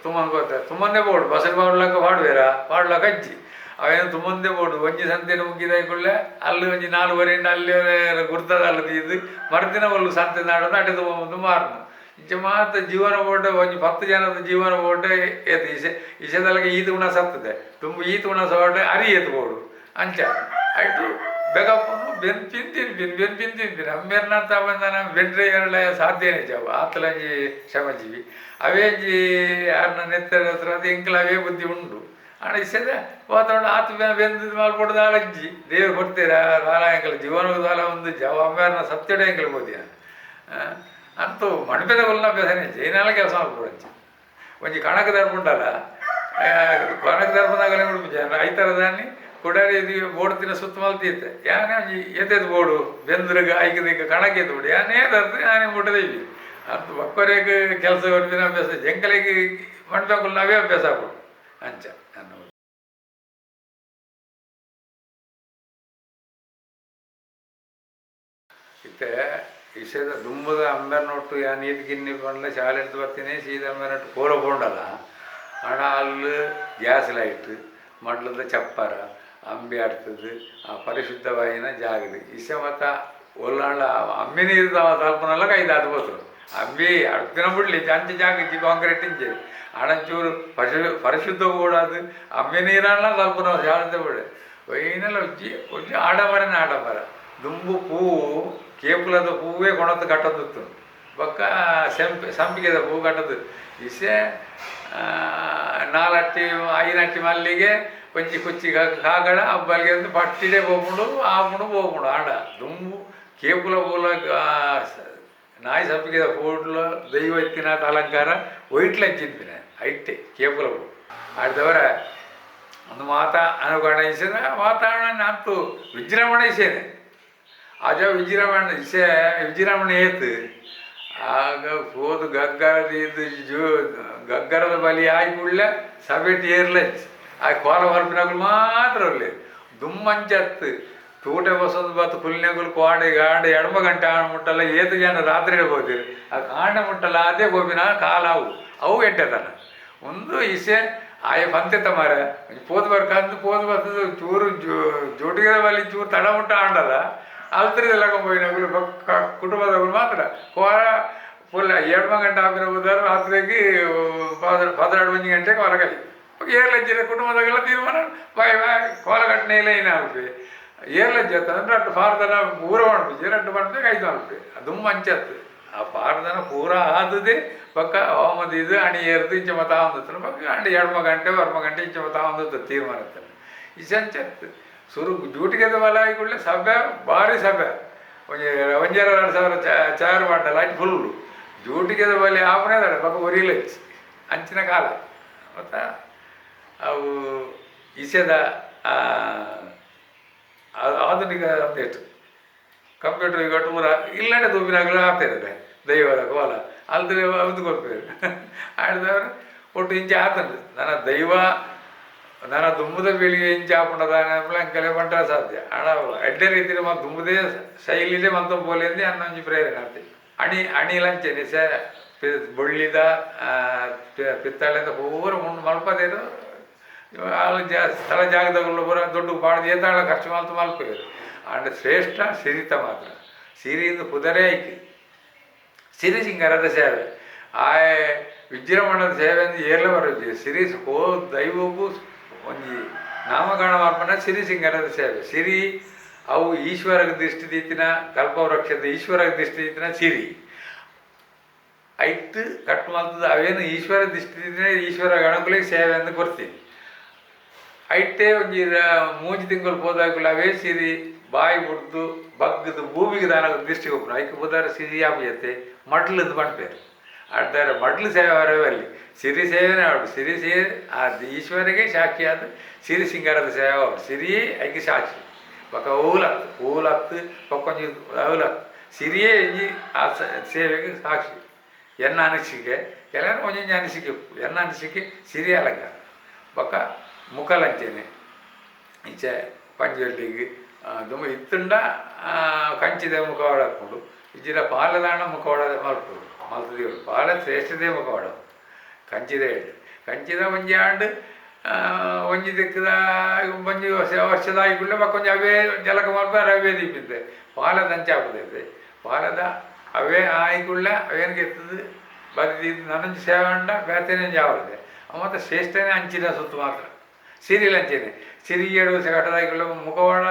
ತುಂಬಂದು ಗೊತ್ತ ತುಂಬಂದೇ ಬೋಡು ಬಸರಿ ಪಾಡ್ಲಕ್ಕ ಪಾಡುವೇರ ಪಾಡ್ಲಕ್ಕ ಅಜ್ಜಿ ಅವೇನು ತುಂಬಂದೇ ಬೋಡು ಒಂಜಿ ಸಂತೆನ ಮುಗಿದ ಕೂಡಲೇ ಅಲ್ಲಿ ಒಂಜಿ 4 ವರೆಂಡ ಅಲ್ಲಿ ಗುರ್ತದ ಅಲ್ಲಿ ತೀದು ಮರುದಿನ ಒಲ್ಲು ಸಂತೆ ನಾಡೋದು ಅಡ್ಡೆ ತುಂಬ ಮಾರನು ಇಂಚ ಮಾತ ಜೀವನ ಬೋಟೆ ಒಂಜಿ 10 ಜನದ ಜೀವನ ಬೋಟೆ ಏತು ಇಸೆ ಇಸೆದಲ್ಗೆ ಈತ ಉಣ ಸತ್ತದೆ ತುಂಬ ಈತ ಉಣ ಸೋಟೆ ಅರಿ ಏತು ಬೋಡು ಅಂಚ ಐಟು ಬೇಗಪ್ಪನು ಬೆನ್ ತಿಂತೀನಿ ಬೆನ್ ಬೆನ್ ತಿನ್ ತಿಂತೀನಿ ಅಮ್ಮೇರ್ನ ಬಂದನ ಬೆಂಡ್ರೆ ಎರಳೆ ಸಾಧ್ಯನೇ ಜಾವು ಆತಲಂಜಿ ಶ್ರಮಜೀವಿ ಅವೇಂಜಿ ಯಾರನ್ನ ನೆತ್ತರ ಹತ್ರ ಅದು ಎಂಕಲ ಅವೇ ಬುದ್ಧಿ ಉಂಡು ಆಂಡ ಇಸೆದ ವಾತಾವರಣ ಆತ ಬೆಂದು ಮಲ್ಪೊಡು ದಾಲಂಜಿ ದೇವರು ಕೊಡ್ತೀರ ದಾಲ ಎಂಕಲ ಜೀವನದ ದಾಲ ಒಂದು ಜಾವ ಅಮ್ಮೇರ್ನ ಸತ್ಯಡೆ ಎಂಕಲ ಬೋದಿಯ ಅಂತೂ ಮಣಪೆದ ಕೊಲ್ಲ ಅಭ್ಯಾಸನೇ ಜೈನಾಲ ಕೆಲಸ ಮಲ್ಪೊಡಂಚಿ ಒಂಜಿ ಕಣಕ ದರ್ಪುಂಡಲ್ಲ ಕಣಕ ದರ್ಪದಾಗಲೇ ಉಡುಪು ಐತರದಾನಿ ಕೊಡಾರಿ ಇದು ಬೋಡು ತಿನ್ನ ಸುತ್ತ ಮಲ್ತೀತೆ ಯಾನೇ ಒಂಜಿ ಏತೇದು ಬೋಡು ಬೆಂದ್ರಗ ಐಕದಿಕ್ಕ ಕಣಕ್ಕೆ ಎತ್ತು ಬೋಡು ಯಾನೇ ದರ್ದು ಯಾನೇ ಮುಟ್ಟದೇವಿ ಅಂತ ಒಕ್ಕರೆಗ್ ಕೆಲಸ ಕೊಡ್ಪಿನ ಅಭ್ಯಾಸ ಜಂಕಲಿಗೆ ಮಣ್ಪೆಕುಲ್ ಅವೇ ಅಭ್ಯಾಸ ಆಪುಂಡು ಅಂಚ ಅನ್ನೋದು. ಇತ್ತೆ ಇಸೆದ ದುಂಬದ ಅಂಬೆರ್ನೊಟ್ಟು ಯಾನ್ ನೀತಿ ಗಿನ್ನಿ ಪಂಡ್ಲ ಶಾಲೆ ಹಿಡ್ದು ಬರ್ತೀನಿ ಸೀದಾ ಅಂಬೆರ್ನೊಟ್ಟು ಕೋಲ ಪೋಂಡಲ್ಲ ಆಂಡ ಅಲ್ಲಿ ಗ್ಯಾಸ್ ಲೈಟ್ ಮಡ್ಲದ ಚಪ್ಪರ ಅಂಬಿ ಆಡ್ತದೆ ಆ ಪರಿಶುದ್ಧವಾಯಿನ ಜಾಗದ ಇಸೆ ಮತ್ತ ಒಲ್ಲಾಂಡ ಅಂಬಿ ನೀರು ತಲ್ಪನಲ್ಲ ಕೈದಾದ ಪೋತುಂಡು ಅಂಬಿ ಅಡ್ತಿನ ಬುಡ್ಲಿ ಅಂಚ ಜಾಗ ಇಜ್ಜಿ ಕಾಂಕ್ರೀಟ್ ಇಂಚೆ ಆಡಂಚೂರು ಪರಿಶುದ್ಧ ಕೂಡಾದು ಅಂಬಿ ನೀರನ್ನ ತಲ್ಪನ ಶಾಲೆ ಬಿಡೆ ಒಯ್ನೆಲ್ಲ ಒಂಜಿ ಒಂಜಿ ಆಡಂಬರನೇ ಆಡಂಬರ ದುಂಬು ಪೂವು ಕೇಪುಲದ ಹೂವೇ ಕೊಣತ್ತು ಕಟ್ಟೊಂದಿತ್ತು ಬೊಕ್ಕ ಸಂಪಿಗೆದ ಹೂ ಕಟ್ಟದು ಇಸೆ 4 ಅಟ್ಟಿ 5 ಅಟ್ಟಿ ಮಲ್ಲಿಗೆ ಒಂಜಿ ಕುಚ್ಚಿ ಕಾಗಡ ಅಬ್ಬಲಿಗೆ ಪಟ್ಟಿಡೆ ಪೋಪುಂಡು ಆಪುಂಡು ಪೋಪುಂಡು ಆಂಡ ದುಂಬು ಕೇಪುಲ ಪೂಲ ನಾಯಿ ಸಬ್ಬಿಗೆ ಫೋಟ್ಲು ದೈವ ಇತ್ತಿನಾತ ಅಲಂಕಾರ ಒಯ್ಟ್ಲ ಅಂಚಿನ್ಪಿನ ಐಟ್ಟೆ ಕೇಪುಲ ಆಡ್ದವರ ಒಂದು ಮಾತಾ ಅನುಗಣಿಸಿದ ವಾತಾವರಣ ಅಂತೂ ವಿಜೃಂಭಣೆ ಇಸೇನೆ ಅಜ ವಿಜೃಂಭಣೆ ಇಸೆ ವಿಜೃಂಭಣೆ ಏತು ಆಗ ಹೋದು ಗಗ್ಗರದ ಇದು ಜೋ ಗಗ್ಗರದ ಬಲಿ ಆಯಿ ಕೂಡಲೇ ಸಭೆಟ್ ಏರ್ಲಂಚ್ ಆ ಕೋಲ ಹೊರಪಿನಗಳು ಮಾತ್ರ ಉಲ್ಲೆ ದುಮ್ಮಂಚತ್ತು ತೂಟೆ ಬಸೊಂದು ಬತ್ತು ಕುಲ್ನೆಗುಲು ಕೋಡೆ ಗಾಂಡೆ ಎಡಮ ಗಂಟೆ ಆಣ ಮುಟ್ಟಲ್ಲ ಏತು ಜನ ರಾತ್ರಿ ಹೋಗ್ತೀರಿ ಆ ಕಾಂಡ ಮುಟ್ಟಲ್ಲ ಅದೇ ಗೋಪಿನ ಕಾಲಾವು ಅವು ಎಡ್ಡೆತನ ಒಂದು ಇಸೆ ಆಯ ಪಂತೆತ್ತ ಮಾರೆ ಪೋದು ಬರ್ಕಂದು ಪೋದು ಬರ್ತದೆ ಚೂರು ಜೋಟಿಗೆ ಬಲಿ ಚೂರು ತಡ ಮುಟ್ಟ ಆಂಡಲ್ಲ ಅಲ್ತ್ರಿದೆಲ್ಲ ಪೋಯಿನಗುಲು ಬೊಕ್ಕ ಕುಟುಂಬದವರು ಮಾತ್ರ ಕೋರ ಫುಲ್ ಎಡ್ಮ ಗಂಟೆ ಆಪಿನ ಹೋದಾರ ರಾತ್ರಿಗೆ 11 ಗಂಟೆಗೆ ಹೊರಗೈ ಏರ್ಲಜ್ಜಿನ ಕುಟುಂಬದಾಗೆಲ್ಲ ತೀರ್ಮಾನ ಬಾಯ್ ಬಾಯ್ ಕೋಲ ಕಟ್ಟನೆ ಇಲ್ಲ ಏನಾಗ್ತದೆ ಏರ್ಲಜ್ಜಿ ಅಂದ್ರೆ ಅಟ್ಟು ಫಾರ್ದನ ಪೂರ ಮಾಡ್ಬೇಕು ರಡ್ಡು ಮಾಡ್ಬೇಕು ಐದು ಮಾಡ್ಬೇಕು ಅದು ಮಂಚತ್ತು ಆ ಪಾರ್ದನ ಪೂರ ಆದದೆ ಪಕ್ಕ ಹೋಮದ ಇದು ಅಣಿ ಏರ್ದು ಇಂಚ ಮತ ಆವಂದತ್ತನ ಪಕ್ಕ ಅಂಡ್ ಎಡ್ಮ ಗಂಟೆ ವರ್ಮ ಗಂಟೆ ಇಂಚ ಮತ ಆವಂದತ್ತ ತೀರ್ಮಾನ ಇಸಂಚತ್ತು ಸುರು ಡ್ಯೂಟಿಗೆ ಬಲ ಕೂಡಲೇ ಸಭೆ ಭಾರಿ ಸಭೆ ಒಂಜಿ ಒಂಜರ 2000 ಚಾರ್ ಮಾಡಲ್ಲ ಅಟ್ ಫುಲ್ಲು ಡ್ಯೂಟಿಗೆ ಬಲಿ ಆಪನೇ ದಾಡೆ ಪಕ್ಕ ಒರಿಲಚ್ಚಿ ಅಂಚಿನ ಕಾಲ ಮತ್ತು ಅವು ಇಸೆದ ಆಧುನಿಕ ಅಪ್ಡೇಟ್ ಕಂಪ್ಯೂಟರ್ ಈಗ ಪೂರ ಇಲ್ಲಡೆ ತೂಪಿನಾಗಲೂ ಆಗ್ತಿರುತ್ತೆ ದೈವದ ಕೋಲ ಅಲ್ದ್ರೆ ಅದು ಕೊಡ್ಪೇರು ಆಡಿದವರು ಒಟ್ಟು ಇಂಚೆ ಆತಂದು ನನ್ನ ದೈವ ನನ್ನ ದುಂಬುದ ಪೀಳಿಗೆ ಇಂಚೆ ಆಪುಂಡದ ಅಂಕಲೆ ಪಂಡ ಸಾಧ್ಯ ಆಣ ಎಡ್ಡೆ ರೀತಿಯಲ್ಲಿ ಮತ್ತು ದುಂಬುದೇ ಶೈಲಿದೆ ಮಂತ ಪೋಲಿಂದೆ ಅನ್ನೊಂಜಿ ಪ್ರೇರಣೆ ಆತೆ ಅಣಿ ಅಣಿಲಂಚೆ ನಿಸೆ ಬೊಳ್ಳಿದ ಪಿತ್ತಳೆದ ಪೂರ ಉಂಡು ಮಲ್ಪದೇರು ಅಲ್ಲಿ ಜಾ ಸ್ಥಳ ಜಾಗದಗಳು ಪೂರ ದೊಡ್ಡ ಪಾಡ್ದು ಏತಾಳ ಖರ್ಚು ಮಲ್ತು ಮಲ್ಪೇರು ಆಂಡ ಶ್ರೇಷ್ಠ ಸಿರಿತ ಮಾತ್ರ ಸಿರಿಯಿಂದ ಪುದರೇ ಐತಿ ಸಿರಿ ಸಿಂಗಾರದ ಸೇವೆ ಆಯ್ ವಿಜೃಂಭಣದ ಸೇವೆ ಅಂದ್ರೆ ಏರ್ಲೆ ಬರೋದು ಸಿರಿ ಹೋ ದೈವಕ್ಕೂ ಒಂಜಿ ನಾಮಕರಣ ಮಾರ್ಪಣ ಸಿರಿ ಸಿಂಗಾರದ ಸೇವೆ ಸಿರಿ ಅವು ಈಶ್ವರಗ ದೃಷ್ಟಿ ದೀತಿನ ಕಲ್ಪವೃಕ್ಷದ ಈಶ್ವರಗ ದೃಷ್ಟಿ ದೀತಿನ ಸಿರಿ ಐಟ್ ಕಟ್ ಮಲ್ತದ ಅವೇನು ಈಶ್ವರ ದೃಷ್ಟಿ ದೀತಿನ ಈಶ್ವರ ಗಣಕುಲಿಗೆ ಸೇವೆ ಅಂತ ಕೊಡ್ತೀನಿ ಐಟೇ ಒಂಜಿ ಮೂಜಿ ತಿಂಗಳು ಪೋದಾಗುಲ ಅವೇ ಸಿರಿ ಬಾಯಿ ಬುಡ್ದು ಬಗ್ಗದು ಭೂಮಿಗೆ ದಾನ ದೃಷ್ಟಿ ಕೊಪ್ಪುನ ಐಕ್ ಬುದಾರ ಸಿರಿ ಆಪುಜತ್ತೆ ಮಡ್ಲಂದು ಪನ್ಪೇರು ಅಡ್ದಾರ ಮಡ್ಲು ಸೇವೆ ಅವರವೇ ಅಲ್ಲಿ ಸಿರಿ ಸೇವೆನೇ ಅವಳು ಸಿರಿ ಸೇವೆ ಆ ಈಶ್ವರಿಗೆ ಸಾಕ್ಷಿ ಆದ ಸಿರಿ ಸಿಂಗಾರದ ಸೇವೆ ಅವಳು ಸಿರಿಯೇ ಐಕ್ ಸಾಕ್ಷಿ ಬೊಕ ಓಲತ್ತು ಓಲತ್ತು ಬೊಕ್ಕೊಂಜಿ ಅವಲತ್ತು ಸಿರಿಯೇ ಒಂಜಿ ಆ ಸೇವೆಗೆ ಸಾಕ್ಷಿ ಎನ್ನ ಅನಿಸಿಕೆ ಕೆಲವರು ಒಂಜೊಂಜಿ ಅನಿಸಿಕೆ ಎನ್ನ ಅನಿಸಿಕೆ ಸಿರಿ ಅಲಂಕಾರ ಬೊಕ ಮುಖಲಂಚನೆ ಇಂಚೆ ಪಂಜುರ್ಲಿಗ್ ದುಂಬು ಇತ್ತುಂಡ ಕಂಚಿದ ಮುಖವಾಡ ಹಾಕೊಂಡು ಇಜ್ಜಿಡ ಪಾಲದಾಣ ಮುಖವಾಡ ಮಲ್ಪುಡು ಮಲ್ತುದೀವೊಡು ಪಾಲ ಶ್ರೇಷ್ಠದೇ ಮುಖವಾಡ ಕಂಚಿದ ಹೇಳಿ ಕಂಚಿದ ಒಂಜಿ ಆಂಡ್ ಒಂಜಿ ದಿಕ್ಕದ ಒಂಜಿ ವರ್ಷ ವರ್ಷದ ಆಯಿಕುಳ್ಳೆ ಬೊಕ ಒಂಜಿ ಅವೇ ಜಲಕ ಮಲ್ಪುವೆ ಅವೇ ದೀಪಿದ್ದೆ ಪಾಲದ ಅಂಚ ಆಪುದೈತೆ ಪಾಲದ ಅವೇ ಆಯಿಕುಳ್ಳೆ ಅವೇನ್ಗೆ ಎತ್ತದು ಬದಿ ದೀದ್ ನನೊಂಜಿ ಸೇವೆ ಆಂಡ ಬೇತೆನೆ ಒಂಜಿ ಆವೊಂದೆ ಅವು ಮಾತ ಶ್ರೇಷ್ಠನೇ ಅಂಚಿನ ಸುತ್ತು ಮಾತ್ರ ಸಿರಿಲ ಅಂಚೆನೆ ಸಿರಿ ಏಳು ಕಟ್ಟದಾಗಿಲ್ಲ ಮುಖವಾಡ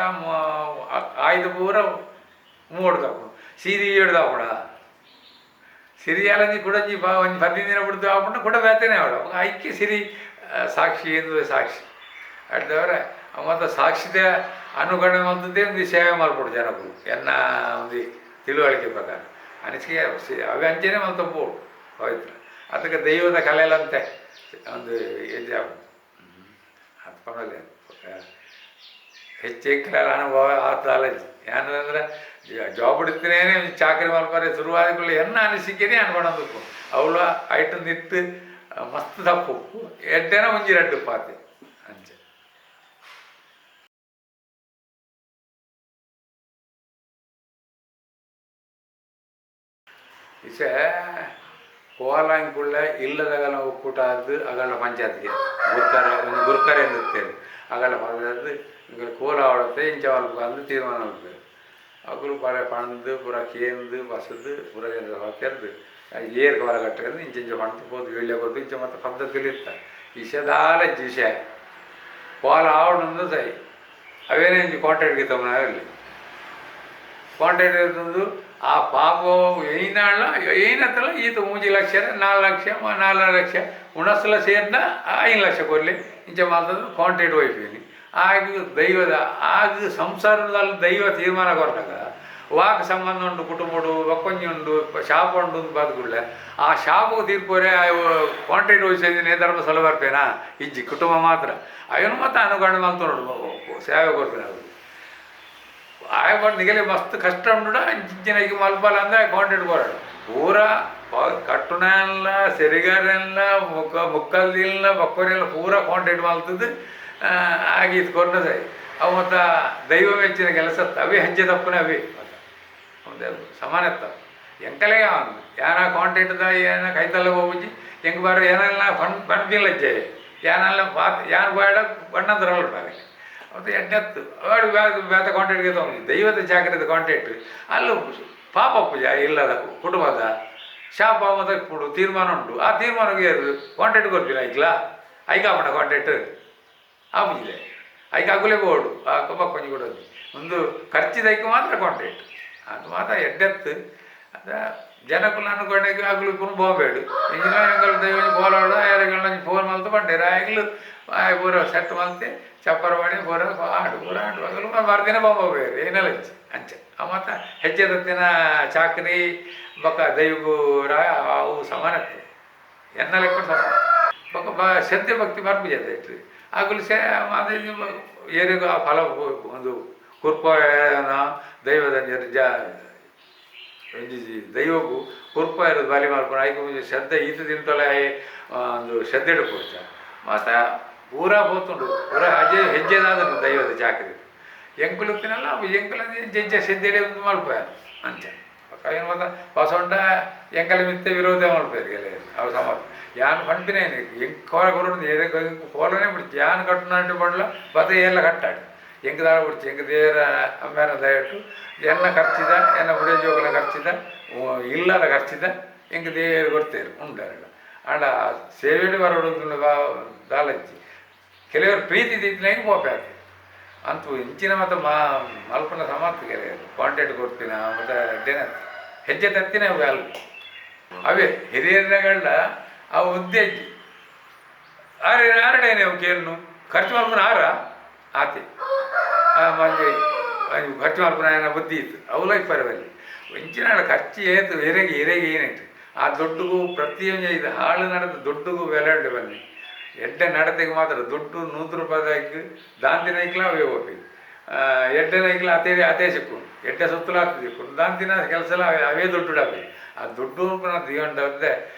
ಆಯ್ದು ಪೂರ ಮೂಡು ದಾಪುಂಡು ಸಿರಿ ಏಳು ದಾಪುಡ ಸಿರಿ ಅಲಂಜಿ ಕುಡಂಜಿ ಬಾ ಒಂಜಿ 15 ದಿನ ಬಿಡ್ದು ಆಪುಂಡು ಕುಡ ಬೇತೆನೆ ಅವಳು ಐಕ್ಕೆ ಸಿರಿ ಸಾಕ್ಷಿ ಎಂದು ಸಾಕ್ಷಿ ಅಡ್ದವರೆ ಮತ್ತು ಸಾಕ್ಷಿದ ಅನುಗಣೆ ಮಲ್ತದೇ ಒಂದು ಸೇವೆ ಮಲ್ಪೊಡು ಜನಕ್ಕೂ ಎನ್ನ ಒಂದು ತಿಳುವಳಿಕೆ ಪ್ರಕಾರ ಅನಿಸಿಕೆ ಅವೆ ಅಂಚೆನೆ ಮಲ್ತ ಪೋಡು ಪವಿತ್ರ ಅದಕ್ಕೆ ದೈವದ ಕಲೆಲಂತೆ ಒಂದು ಇದು ಪಣಲೆ ಹೆಚ್ಚು ಅನುಭವ ಆತ ಅಲಜಿ ಏನಂದ್ರೆ ಜಾಬ್ ಇಡ್ತೀನೇನೆ ಚಾಕರಿ ಮಲ್ಪರೆ ಶುರುವಾದ ಎನ್ನ ಅನಿಸಿಕೆನೇ ಅನ್ಕೊಂಡಂದು ಅವಳು ಐಟು ನಿತ್ತು ಮಸ್ತ್ ತಪ್ಪು ಎಡ್ಡೆನ ಒಂಜಿ ರಡ್ಡು ಪಾತೆ ಅಂಚೆ ಇಸೆ ಕೋಲಾಂಕುಳ್ಳ ಇಲ್ಲದಗಲ ಒಕ್ಕೂಟ ಆದ್ದು ಅಗಲ ಪಂಚಾಯತ್ಗೆ ಗುರ್ಕರ ಒಂದು ಗುರ್ಕರ ಎಂದಿರ್ತೇವೆ ಅಗಲ ಪಂಚಾಯತ್ ಇಂಕುಲು ಕೋಲ ಆವಡತ್ತೆ ಇಂಚ ಮಲ್ಪ ಅಂದ್ ತೀರ್ಮಾನ ಮಲ್ಪೆರ್ ಅಕುಲು ಪರ ಪಂದ್ ಪೂರ ಕೇಂದ್ ಬಸದ್ ಪೂರ ತೆರ್ದು ಏರ್ ಕೋಲ ಕಟ್ಟೆಂದು ಇಂಚ ಇಂಚ ಪಂಡ್ದು ಪೋದು ವೀಳ್ಯ ಕೊರ್ದು ಇಂಚ ಮಾತ ಪದ್ಧತಿಲು ಇತ್ತ ಇಸೆ ದಾಲ ಇಜ್ಜಿ ವಿಷಯ ಕೋಲ ಆವಡಂದು ಸೈ ಅವೇನೇ ಇಂಚ ಕಾಂಟ್ರಾಕ್ಟ್ ಗಿತ್ತಮನ ಇರಲಿ ಕಾಂಟ್ರಾಕ್ಟ್ ಇರ್ತಂದು ಆ ಪಾಪ ಏನಾಳ ಏನತ್ತಲ್ಲ ಈತ 3 ಲಕ್ಷ 4 ಲಕ್ಷ 4.5 ಲಕ್ಷ ಉಣಸಲ ಸೇರಿದ 5 ಲಕ್ಷ ಕೊರ್ಲಿ ಇಂಚ ಮಾತದ್ದು ಕಾಂಟ್ರಾಕ್ಟ್ ವೈಫಿನಿ ಆಗ ದೈವದ ಆಗ ಸಂಸಾರದಲ್ಲಿ ದೈವ ತೀರ್ಮಾನ ಕೊಟ್ಟಾಗ ವಾಕ್ ಸಂಬಂಧ ಉಂಡು ಕುಟುಂಬಡು ಬಕ್ಕೊಂಜಿ ಉಂಡು ಶಾಪ ಉಂಡು ಬಾದ್ಗುಳ್ಳೆ ಆ ಶಾಪకు ತೀರ್ಪೋರೆ ಕಾಂಟ್ರಾಕ್ಟ್ ವಹಿಸಿದ್ದೀನಿ ಧರ್ಮಸ್ಥಳ ಬರ್ಪೇನಾ ಇಜ್ಜಿ ಕುಟುಂಬ ಮಾತ್ರ ಅಯ್ಯನು ಮತ್ತೆ ಅನುಕರಣೆ ಮಲ್ತೊಂಡು ಸೇವೆ ಕೊರ್ಪಿನ ಅವ್ರು ಆಯ ಬಂದು ನಿಗಲೆ ಮಸ್ತ್ ಕಷ್ಟ ಉಂಡು ಇಂಚಿನ ಮಲ್ಪಲ್ಲ ಅಂದ್ರೆ ಕಾಂಟ್ರಾಕ್ಟ್ ಕೊರಡು ಪೂರ ಕಟ್ಟುನೆಲ್ಲ ಸೆರಿಗಾರೆಲ್ಲ ಮುಕ್ಕ ಮುಕ್ಕಲ್ದಿಲ್ಲ ಬಕ್ಕೋರೆಲ್ಲ ಪೂರ ಕಾಂಟ್ರಾಕ್ಟ್ ಮಲ್ತದ್ದು ಆಗಿ ಇದು ಕೊರ್ನ ಸರಿ ಅವು ಮತ್ತು ದೈವ ಮೆಚ್ಚಿನ ಕೆಲಸ ಅವೇ ಹೆಜ್ಜೆ ತಪ್ಪನೆ ಅವೇ ಮತ್ತೆ ಸಮಾನ ಇರ್ತಾವೆ ಎಂಕಲೇ ಅವನು ಯಾನ ಕಾಂಟ್ರಾಕ್ಟ್ದ ಏನ ಕೈತಲ್ಲ ಹೋಗುಜಿ ಎಂಕ್ ಬಾರ ಏನೆಲ್ಲ ಫನ್ ಪನ್ಪಿಲ್ಲಜ್ಜೆ ಯಾನೆಲ್ಲ ಪಾತ್ ಯಾನ್ ಬೇಡ ಬಣ್ಣಂದ್ರಲ್ಲ ಬಾಗಲಿ ಮತ್ತು ಎಡ್ಡೆತ್ತು ಅವಳು ಬೇತ ಕಾಂಟ್ರಾಕ್ಟ್ಗೆ ತಗೊಂಡು ದೈವದ ಜಾಗ್ರತೆ ಕಾಂಟ್ರಾಕ್ಟ್ ಅಲ್ಲೂ ಪಾಪ ಪೂಜೆ ಇಲ್ಲದ ಕುಟುಂಬದ ಶಾಪ ಮತ್ತೆ ಕೊಡು ತೀರ್ಮಾನ ಉಂಟು ಆ ತೀರ್ಮಾನಕ್ಕೆ ಕಾಂಟ್ರಾಕ್ಟ್ ಕೊರ್ಪಿಲ್ಲ ಐಕ್ಲಾ ಐಕಾಪಣ ಕಾಂಟ್ರಾಕ್ಟ್ ಆಪುಜಿದೆ ಐಕ್ ಅಗುಲೆ ಬೋರ್ಡು ಆ ಕೊಂಚ ಕೊಡೋದು ಒಂದು ಖರ್ಚಿದೈಕ್ ಮಾತ್ರ ಕಾಂಟ್ರಾಕ್ಟ್ ಅದು ಮಾತ್ರ ಎಡ್ಡೆತ್ತು ಅದ ಜನಕುಲು ಅನ್ಕೊಂಡಾಗ ಅಗುಲು ಪುನಃ ಬೋಬೇಡು ಇಂಜಿನಿಯರಿಂಗ್ ದೈವ ಬೋಲಾಡು ಆಯರಗಳನ್ನ ಫೋನ್ ಮಲ್ತು ಬಂಡೇರು ಆಯ್ಲು ಆಯ್ ಪೂರ ಸೆಟ್ ಮಲ್ತೆ ಚಪ್ಪರ ಮಾಡಿ ಪೂರ ಆಡು ಪೂರ ಆಡು ಅಗಲು ಮರ್ದಿನ ಬೊಂಬ ಏನೆಲ್ಲ ಅಂಚೆ ಆ ಮತ್ತು ಹೆಜ್ಜೆ ತತ್ತಿನ ಚಾಕ್ರಿ ಬೊಕ್ಕ ದೈವಗು ರಾಯ ಅವು ಸಮಾನತ್ತೆ ಎನ್ನ ಲೆಕ್ಕ ಸಮಾನ ಬೊಕ್ಕ ಬ ಶ್ರದ್ಧೆ ಭಕ್ತಿ ಬರ್ಪುಜೆ ಇಟ್ಟು ಅಗುಲು ಸೇ ಏರಿಗೂ ಆ ಫಲ ಒಂದು ಕುರ್ಪ ದೈವದ ಜ ಒಂಜಿ ದೈವಗು ಕುರ್ಪ ಇರೋದು ಬಾಲಿ ಮಲ್ಪುನ ಐಕ್ ಒಂಜಿ ಶ್ರದ್ಧೆ ಈತ ದಿನತೊಲೆ ಒಂದು ಶ್ರದ್ಧೆ ಪೋಚ ಮತ್ತು ಪೂರಾ ಪೋತುಂಡು ಪೂರಾ ಅಜೆ ಹೆಜ್ಜೆದಾದ ದೈವದ ಚಾಕ್ರಿ ಎಂಕುಲು ತಿನ್ನಲ್ಲ ಎಂಕುಲು ಜೆಜ್ಜೆ ಶ್ರದ್ಧೆಡೆ ಒಂದು ಮಲ್ಪ ಅಂಚ ಬೊಕ್ಕ ಏನು ಮಾತ ಬಸವಂಡ ಎಂಕಲ ಮಿತ್ತೆ ವಿರೋಧ ಮಲ್ಪೇರು ಕೆಲವರು ಅವು ಸಮ ಯಾನ್ ಪನ್ಪಿನ ಎಂಕ್ ಕೋಲ ಕೊರೊಂದು ಕೋಲನೇ ಬಿಡ್ಚಿ ಯಾನ್ ಕಟ್ಟುನಾಂಟು ಪಂಡ್ಲ ಬತ್ತ ಏರ್ಲ ಕಟ್ಟಾಡು ಎಂಕ್ ದಾಳ ಬಿಡ್ಚಿ ಎಂಕ್ ದೇವರ ಅಮ್ಮೇನ ದಯಟು ಎನ್ನ ಖರ್ಚಿದ ಎನ್ನ ಬುಡಿಯ ಜೋಕುಲ ಖರ್ಚಿದ ಇಲ್ಲದ ಖರ್ಚಿದ ಎಂಕ್ ದೇವರು ಕೊಡ್ತೇರು ಉಂಡಾರಡ ಆಂಡ ಸೇವೆಡ್ ಬರೋಡು ದಾಲಜ್ಜಿ ಕೆಲವರು ಪ್ರೀತಿ ದಿತ್ತಿನಾಗ ಪೋಪೆ ಅಂತೂ ಇಂಚಿನ ಮತ್ತು ಮಾ ಮಲ್ಪನ ಸಮಾತ್ ಕೆಲವರು ಕಾಂಟ್ಯಾಕ್ಟ್ ಕೊಡ್ತೀನ ಮತ್ತು ಅಡ್ಡೇನ ಹೆಜ್ಜೆ ತತ್ತಿನ ಅವು ಅಲ್ಲಿ ಅವೇ ಹಿರಿಯರಗಳ ಅವು ಉದ್ದೇಜಿ ಆರೆ ಆರಡೇನೆ ಅವು ಕೇನು ಖರ್ಚು ಮಲ್ಪನ ಆರ ಆತೆ ಮಂಜೆ ಖರ್ಚು ಮಲ್ಪನ ಏನ ಬುದ್ಧಿ ಇತ್ತು ಅವು ಇಪ್ಪರವಲ್ಲಿ ಇಂಚಿನ ಖರ್ಚು ಏತು ಹಿರೆಗೆ ಹಿರೆಗೆ ಏನಾಯ್ತು ಆ ದುಡ್ಡುಗೂ ಪ್ರತಿಯೊಂದು ಇದು ಹಾಳು ನಡೆದ ದುಡ್ಡುಗೂ ಬೆಲೆ ಉಂಟು ಬನ್ನಿ ಎಡ್ಡೆ ನಡತೆಗೆ ಮಾತ್ರ ದುಡ್ಡು 100 ರೂಪಾಯಿದಾಕಿ ದಾಂತಿನ ಐಕ್ಲ ಅವೇ ಹೋಗಿ ಎಡ್ಡೆನ ಐಕ್ಲ ಅತೇ ಅತೇ ಸಿಕ್ಕು ಎಡ್ಡೆ ಸುತ್ತಲ ಆತ ಸಿಕ್ಕು ದಾಂತಿನ ಕೆಲಸ ಎಲ್ಲ ಅವೇ ಅವೇ ದುಡ್ಡು ಅವೇ ಆ ದುಡ್ಡು ದಿಗೊಂಡಂತೆ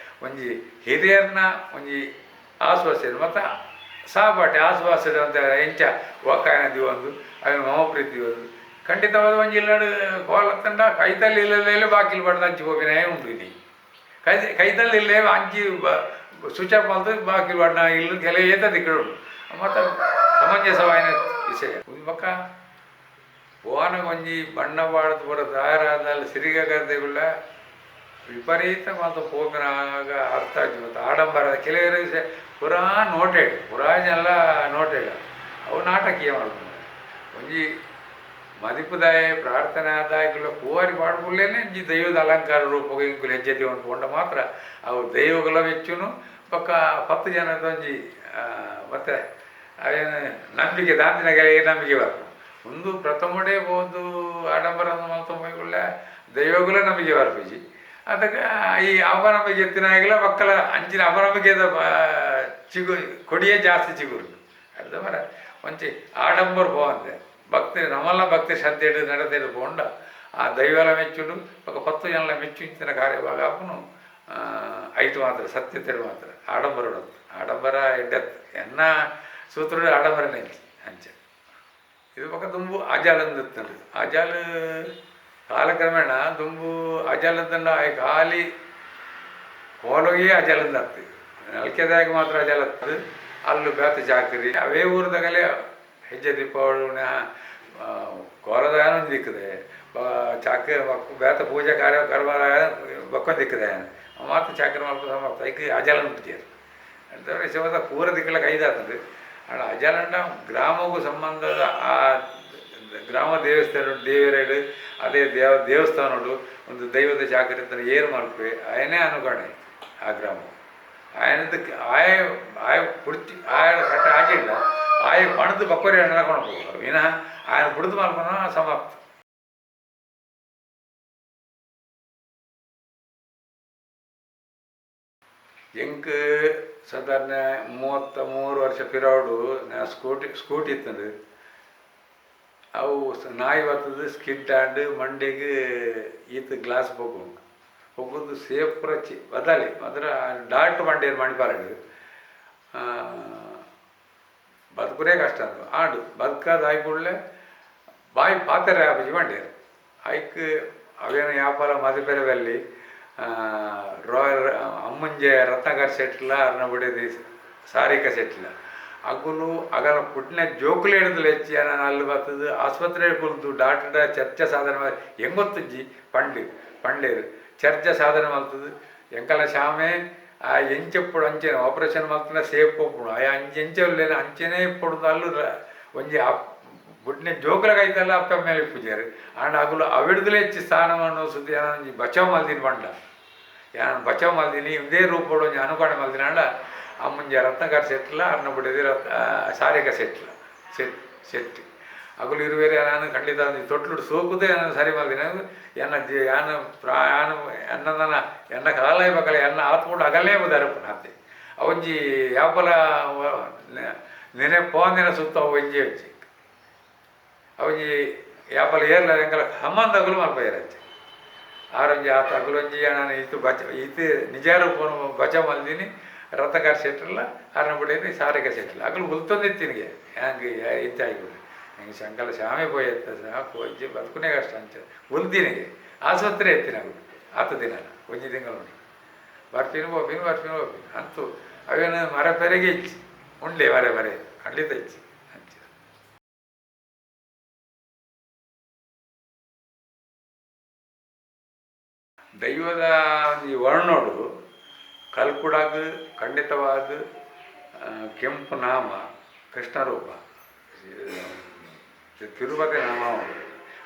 ಒಂಜಿ ಹಿರಿಯರ್ನ ಒಂಜಿ ಆಶ್ವಾಸ ಮತ್ತು ಸಹಪಾಠಿ ಆಶ್ವಾಸ ಅಂತ ಎಂಚ ಒಕ್ಕಾಯನ ದಿವೊಂದು ಅವನ ಮಮಪ್ರೀತಿ ಒಂದು ಖಂಡಿತವಾದ ಒಂಜಿ ಇಲ್ಲಡು ಕೋಲತ್ತಂಡ ಕೈತಲ್ಲಿ ಇಲ್ಲದೆ ಬಾಕಿಲ್ ಬಡ್ದು ಅಂಚಿ ಹೋಗಿನೇ ಉಂಟು ಇಲ್ಲಿ ಕೈ ಕೈತಲ್ಲಿ ಇಲ್ಲೇ ಅಂಚಿ ಸ್ವಿಚ್ ಆಫ್ ಮಲ್ತು ಬಾಕಿಲ್ ಬಡ್ನ ಇಲ್ಲ ಕೆಲ ಏತ ದಿಕ್ಕಡು ಮತ್ತು ಸಮಂಜಸವಾಯಿನ ವಿಷಯ ಬೊಕ್ಕ ಪೋನ ಒಂಜಿ ಬಣ್ಣ ಬಾಡದು ಪೂರ ತಯಾರಾದಲ್ಲಿ ಸಿರಿಗಗದೆಗುಳ್ಳ ವಿಪರೀತ ಮತ್ತು ಪೋಪಿನಾಗ ಅರ್ಥ ಆಯ್ತು ಮತ್ತು ಆಡಂಬರ ಕೆಲವರು ಪುರಾ ನೋಟೆಡ್ ಪುರಾ ಜನ ನೋಟೆಡ್ ಅವು ನಾಟಕೀಯ ಮಾಡ್ಕೊಂಡು ಒಂಜಿ ಮದಿಪುದಾಯ ಪ್ರಾರ್ಥನೆ ಆದಾಯకుల ಪೂವಾರಿ ಪಾಡ್ಪುಲ್ಲೇನೆ ಒಂಜಿ ದೈವದ ಅಲಂಕಾರ ರೂಪಗ ಇಂಕುಲು ಹೆಜ್ಜೆ ದಿವೊಂದು ಪೋಂಡ ಮಾತ್ರ ಅವು ದೈವಗಳ ಮೆಚ್ಚುನು ಬೊಕ್ಕ 10 ಜನದ ಒಂಜಿ ಮತ್ತೆ ಅವೇನು ನಂಬಿಕೆ ದಾಂತಿನ ನಂಬಿಕೆ ಬರ್ಪು ಒಂದು ಪ್ರಥಮಡೇ ಪೋದು ಆಡಂಬರ ಮಲ್ತೊಂಬೈಗುಳ್ಳ ದೈವಗುಲ ನಂಬಿಕೆ ಬರ್ಪುಜಿ ಅದಕ್ಕೆ ಈ ಅಪನಂಬಿಕೆ ಎತ್ತಿನಾಗಲ ಮಕ್ಕಳ ಅಂಚಿನ ಅಪನಂಬಿಕೆದ ಚಿಗು ಕೊಡಿಯೇ ಜಾಸ್ತಿ ಚಿಗುರು ಅರ್ಧ ಮರ ಒಂಚಿ ಆಡಂಬರ ಪೋವಂತೆ ಭಕ್ತಿ ನಮ್ಮಲ್ಲ ಭಕ್ತಿ ಶ್ರದ್ಧೆ ಹಿಡಿದು ನಡೆದೇಡು ಪೋಂಡ ಆ ದೈವಲ ಮೆಚ್ಚುಡು ఒక 10 ಜನಲ ಮೆಚ್ಚು ಇಂಚಿನ ಕಾರ್ಯಭಾಗ ಅಪ್ಪನು ಐಟು ಮಾತ್ರ ಸತ್ಯತೆಡು ಮಾತ್ರ ಆಡಂಬರ ಆಡಂಬರ ಎಡ್ಡೆತ್ ಎನ್ನ ಸೂತ್ರುಡು ಆಡಂಬರನೇ ಅಂಚೆ ಇದು ಪಕ್ಕ ದುಂಬು ಅಜಾಲಂದಿತ್ತಂಡು ಅಜಾಲ್ ಕಾಲಕ್ರಮೇಣ ದುಂಬು ಅಜಾಲಂದಂಡ ಖಾಲಿ ಕೋಲೋಗಿ ಅಜಾಲಂದತ್ತು ನಲ್ಕೆದಾಗ ಮಾತ್ರ ಅಜಾಲತ್ತದು ಅಲ್ಲು ಬೇತ ಚಾಕ್ರಿ ಅವೇ ಊರದಾಗಲೇ ಹೆಜ್ಜೆ ದೀಪಾವಳಿ ಕೋಲದಾಗ ಒಂದು ದಿಕ್ಕದೆ ಚಾಕ್ರಿ ಬೇತ ಪೂಜೆ ಕಾರ್ಯ ಕರ್ಮ ಬಕ್ಕೊಂದು ದಿಕ್ಕದೆ ಮಾತ್ರ ಚಾಕ್ರಿ ಮಲ್ಪ ಸಮರ್ಥ ಐಕ್ ಅಜಾಲನ್ ಬಿಟ್ಟಿರು ಅಂತಂದ್ರೆ ಶಿವದ ಪೂರ ದಿಕ್ಕಲ ಕೈದಾತದೆ ಆಂಡ ಅಜಾಲಂಡ ಗ್ರಾಮಕ್ಕೂ ಸಂಬಂಧದ ಆ ಗ್ರಾಮ ದೇವಸ್ಥಾನ ದೇವರೇಡು ಅದೇ ದೇವಸ್ಥಾನಡು ಒಂದು ದೈವದ ಚಾಕರಿ ಏರು ಮಲ್ಪೆ ಆಯನೇ ಅನುಕರಣೆ ಆ ಗ್ರಾಮ ಆಯನದ ಆಯ ಆಯ ಪುಡ್ತಿ ಆಯ ಕಟ್ಟ ಆಗಿಲ್ಲ ಆಯ ಪಣದ ಬಕ್ಕೋರಿ ಹಣ್ಣು ವಿನಃ ಆಯನ ಬುಡ್ದು ಮಲ್ಪನ ಸಮಾಪ್ತ. ಎಂಕ್ ಸಾಧಾರಣ 33 ವರ್ಷ ಪಿರವಡು ಸ್ಕೂಟಿ ಸ್ಕೂಟಿ ಇತ್ತಂದು ಅವು ನಾಯಿ ಬರ್ತದೆ ಸ್ಕಿಡ್ ಆಂಡ್ ಮಂಡೆಗೆ ಈತ ಗ್ಲಾಸ್ ಪೊಗ್ಗುಂಡು ಪೊಗ್ಗುಂದು ಸೇಫ್ ರಚ್ಚಿ ಬದಲಿ ಅದರ ಡಾಕ್ಟ್ರ್ ಮಂಡೇರು ಮಣಿಪಾಲಡು ಬದುಕುನೇ ಕಷ್ಟ ಅಂದು ಆಂಡ್ ಬದುಕಾದ ಆಯಿ ಕೂಡಲೇ ಬಾಯಿ ಪಾತೆರೆ ಆಪುಜಿ ಮಂಡೇರು ಐಕ್ ಅವೇನು ಯಾಪಾಲ ಮದಿಪೆರೆ ಬಲ್ಲಿ ರಾಯಲ್ ಅಮ್ಮಂಜೆ ರತ್ನಾಕರ್ ಶೆಟ್ಲ ಅರ್ನ ಬುಡೇದಿ ಸಾರಿಕಾ ಶೆಟ್ಲ ಅಗುಲು ಅಗಲ ಪುಟ್ಟಿನ ಜೋಕುಲು ಹಿಡಿದು ಹೆಚ್ಚಿ ನಾನು ಅಲ್ಲಿ ಬರ್ತದೆ ಆಸ್ಪತ್ರೆ ಕುಲ್ದು ಡಾಕ್ಟರ್ ಚರ್ಚೆ ಸಾಧನೆ ಹೆಂಗೊತ್ತುಜ್ಜಿ ಪಂಡು ಪಂಡೇರು ಚರ್ಚೆ ಸಾಧನೆ ಮಲ್ತದು ಎಂಕಲ ಶಾಮೆ ಆ ಎಂಚೆಪ್ಪುಡು ಅಂಚೆನೆ ಆಪರೇಷನ್ ಮಲ್ತನ ಸೇಫ್ ಪೋಪುಡು ಆ ಅಂಚೆ ಎಂಚೆ ಅಂಚೆನೆ ಇಪ್ಪುಡು ಅಲ್ಲು ಒಂಜಿ ಬುಟ್ಟಿನ ಜೋಕುಲ ಕೈತಲ್ಲ ಅಪ್ಪ ಮೇಲೆ ಪೂಜಾರು ಆಂಡ ಅಗುಲು ಅವಿಡ್ದಲೇ ಹೆಚ್ಚಿ ಸ್ಥಾನವನ್ನು ಸುದ್ದಿ ಒಂಜಿ ಬಚಾವ್ ಮಲ್ದಿನ ಬಂಡ ಯಾನ್ ಬಚಾವ್ ಮಲ್ದಿನಿ ಇದೇ ರೂಪಡು ಒಂಜಿ ಅನುಕರಣೆ ಮಲ್ದಿನ ಅಂಡ ಅಮ್ಮಂಜ ರತ್ನಕರ್ ಶೆಟ್ಲ ಅರ್ನ ಬುಡದಿ ರತ್ನ ಸಾರಿಕ ಶೆಟ್ಲ ಶೆಟ್ ಶೆಟ್ಟಿ ಅಗುಲು ಇರುವೇರೆ ನಾನು ಖಂಡಿತ ತೊಟ್ಲುಡು ಸೋಕುದೇ ನಾನು ಸರಿ ಮಲ್ದಿನ ಎನ್ನ ಯಾನ ಪ್ರಾಣ ಎನ್ನ ಎನ್ನ ಕಾಲ ಬಕಲ ಎನ್ನ ಆತ್ಮುಡು ಅಗಲೇ ಬುದಾರಪ್ಪನ ಅತ್ತೆ ಅವಂಜಿ ಯಾಪಲ ನೆನೆ ಪೋಂದಿನ ಸುತ್ತ ಅವು ಒಂಜಿ ಒಂಜಿ ಅವಂಜಿ ಯಾಪಲ ಏರ್ಲ ಎಂಕಲ ಸಂಬಂಧಗಳು ಮಲ್ಪಯ್ಯರಂಚೆ ಆರೊಂಜಿ ಆತ ಅಗುಲೊಂಜಿ ನಾನು ಇತ್ತು ಬಚ ಇತ್ತು ನಿಜ ರೂಪನು ಬಚ ಮಲ್ದಿನಿ ರಥಕಾರ ಶೆಟ್ರಲ್ಲ ಅರ್ನ ಬಿಡೇನಿ ಸಾರಿಕ ಶೆಟ್ರಲ್ಲ ಅಗಲು ಉಲ್ತೊಂದಿತ್ತಿನಿಗೆ ಹಂಗೆ ಇತ್ತಾಗಿ ಹೆಂಗೆ ಶಂಕಲ ಶಾಮೆ ಪೋಯತ್ತ ಪೋಜಿ ಬದುಕುನೇ ಕಷ್ಟ ಅಂಚ ಉಲ್ದಿನಿಗೆ ಆಸ್ಪತ್ರೆ ಎತ್ತಿನ ಅಗಲು ಆತ ದಿನ ಒಂಜಿ ತಿಂಗಳು ಉಂಟು ಬರ್ತೀನಿ ಹೋಗ್ತೀನಿ ಬರ್ತೀನಿ ಹೋಗ್ತೀನಿ ಅಂತೂ ಅವೇನು ಮರ ಪೆರೆಗೆ ಇಚ್ಚಿ ಉಂಡೆ ಮರೆ ಮರೆ ಖಂಡಿತ ಇಚ್ಚಿ ಅಂಚ. ದೈವದ ಈ ವರ್ಣೋಡು ಕಲ್ಕುಡಾಗ ಖಂಡಿತವಾದ ಕೆಂಪು ನಾಮ ಕೃಷ್ಣರೂಪ ತಿರುಪತಿ ನಾಮ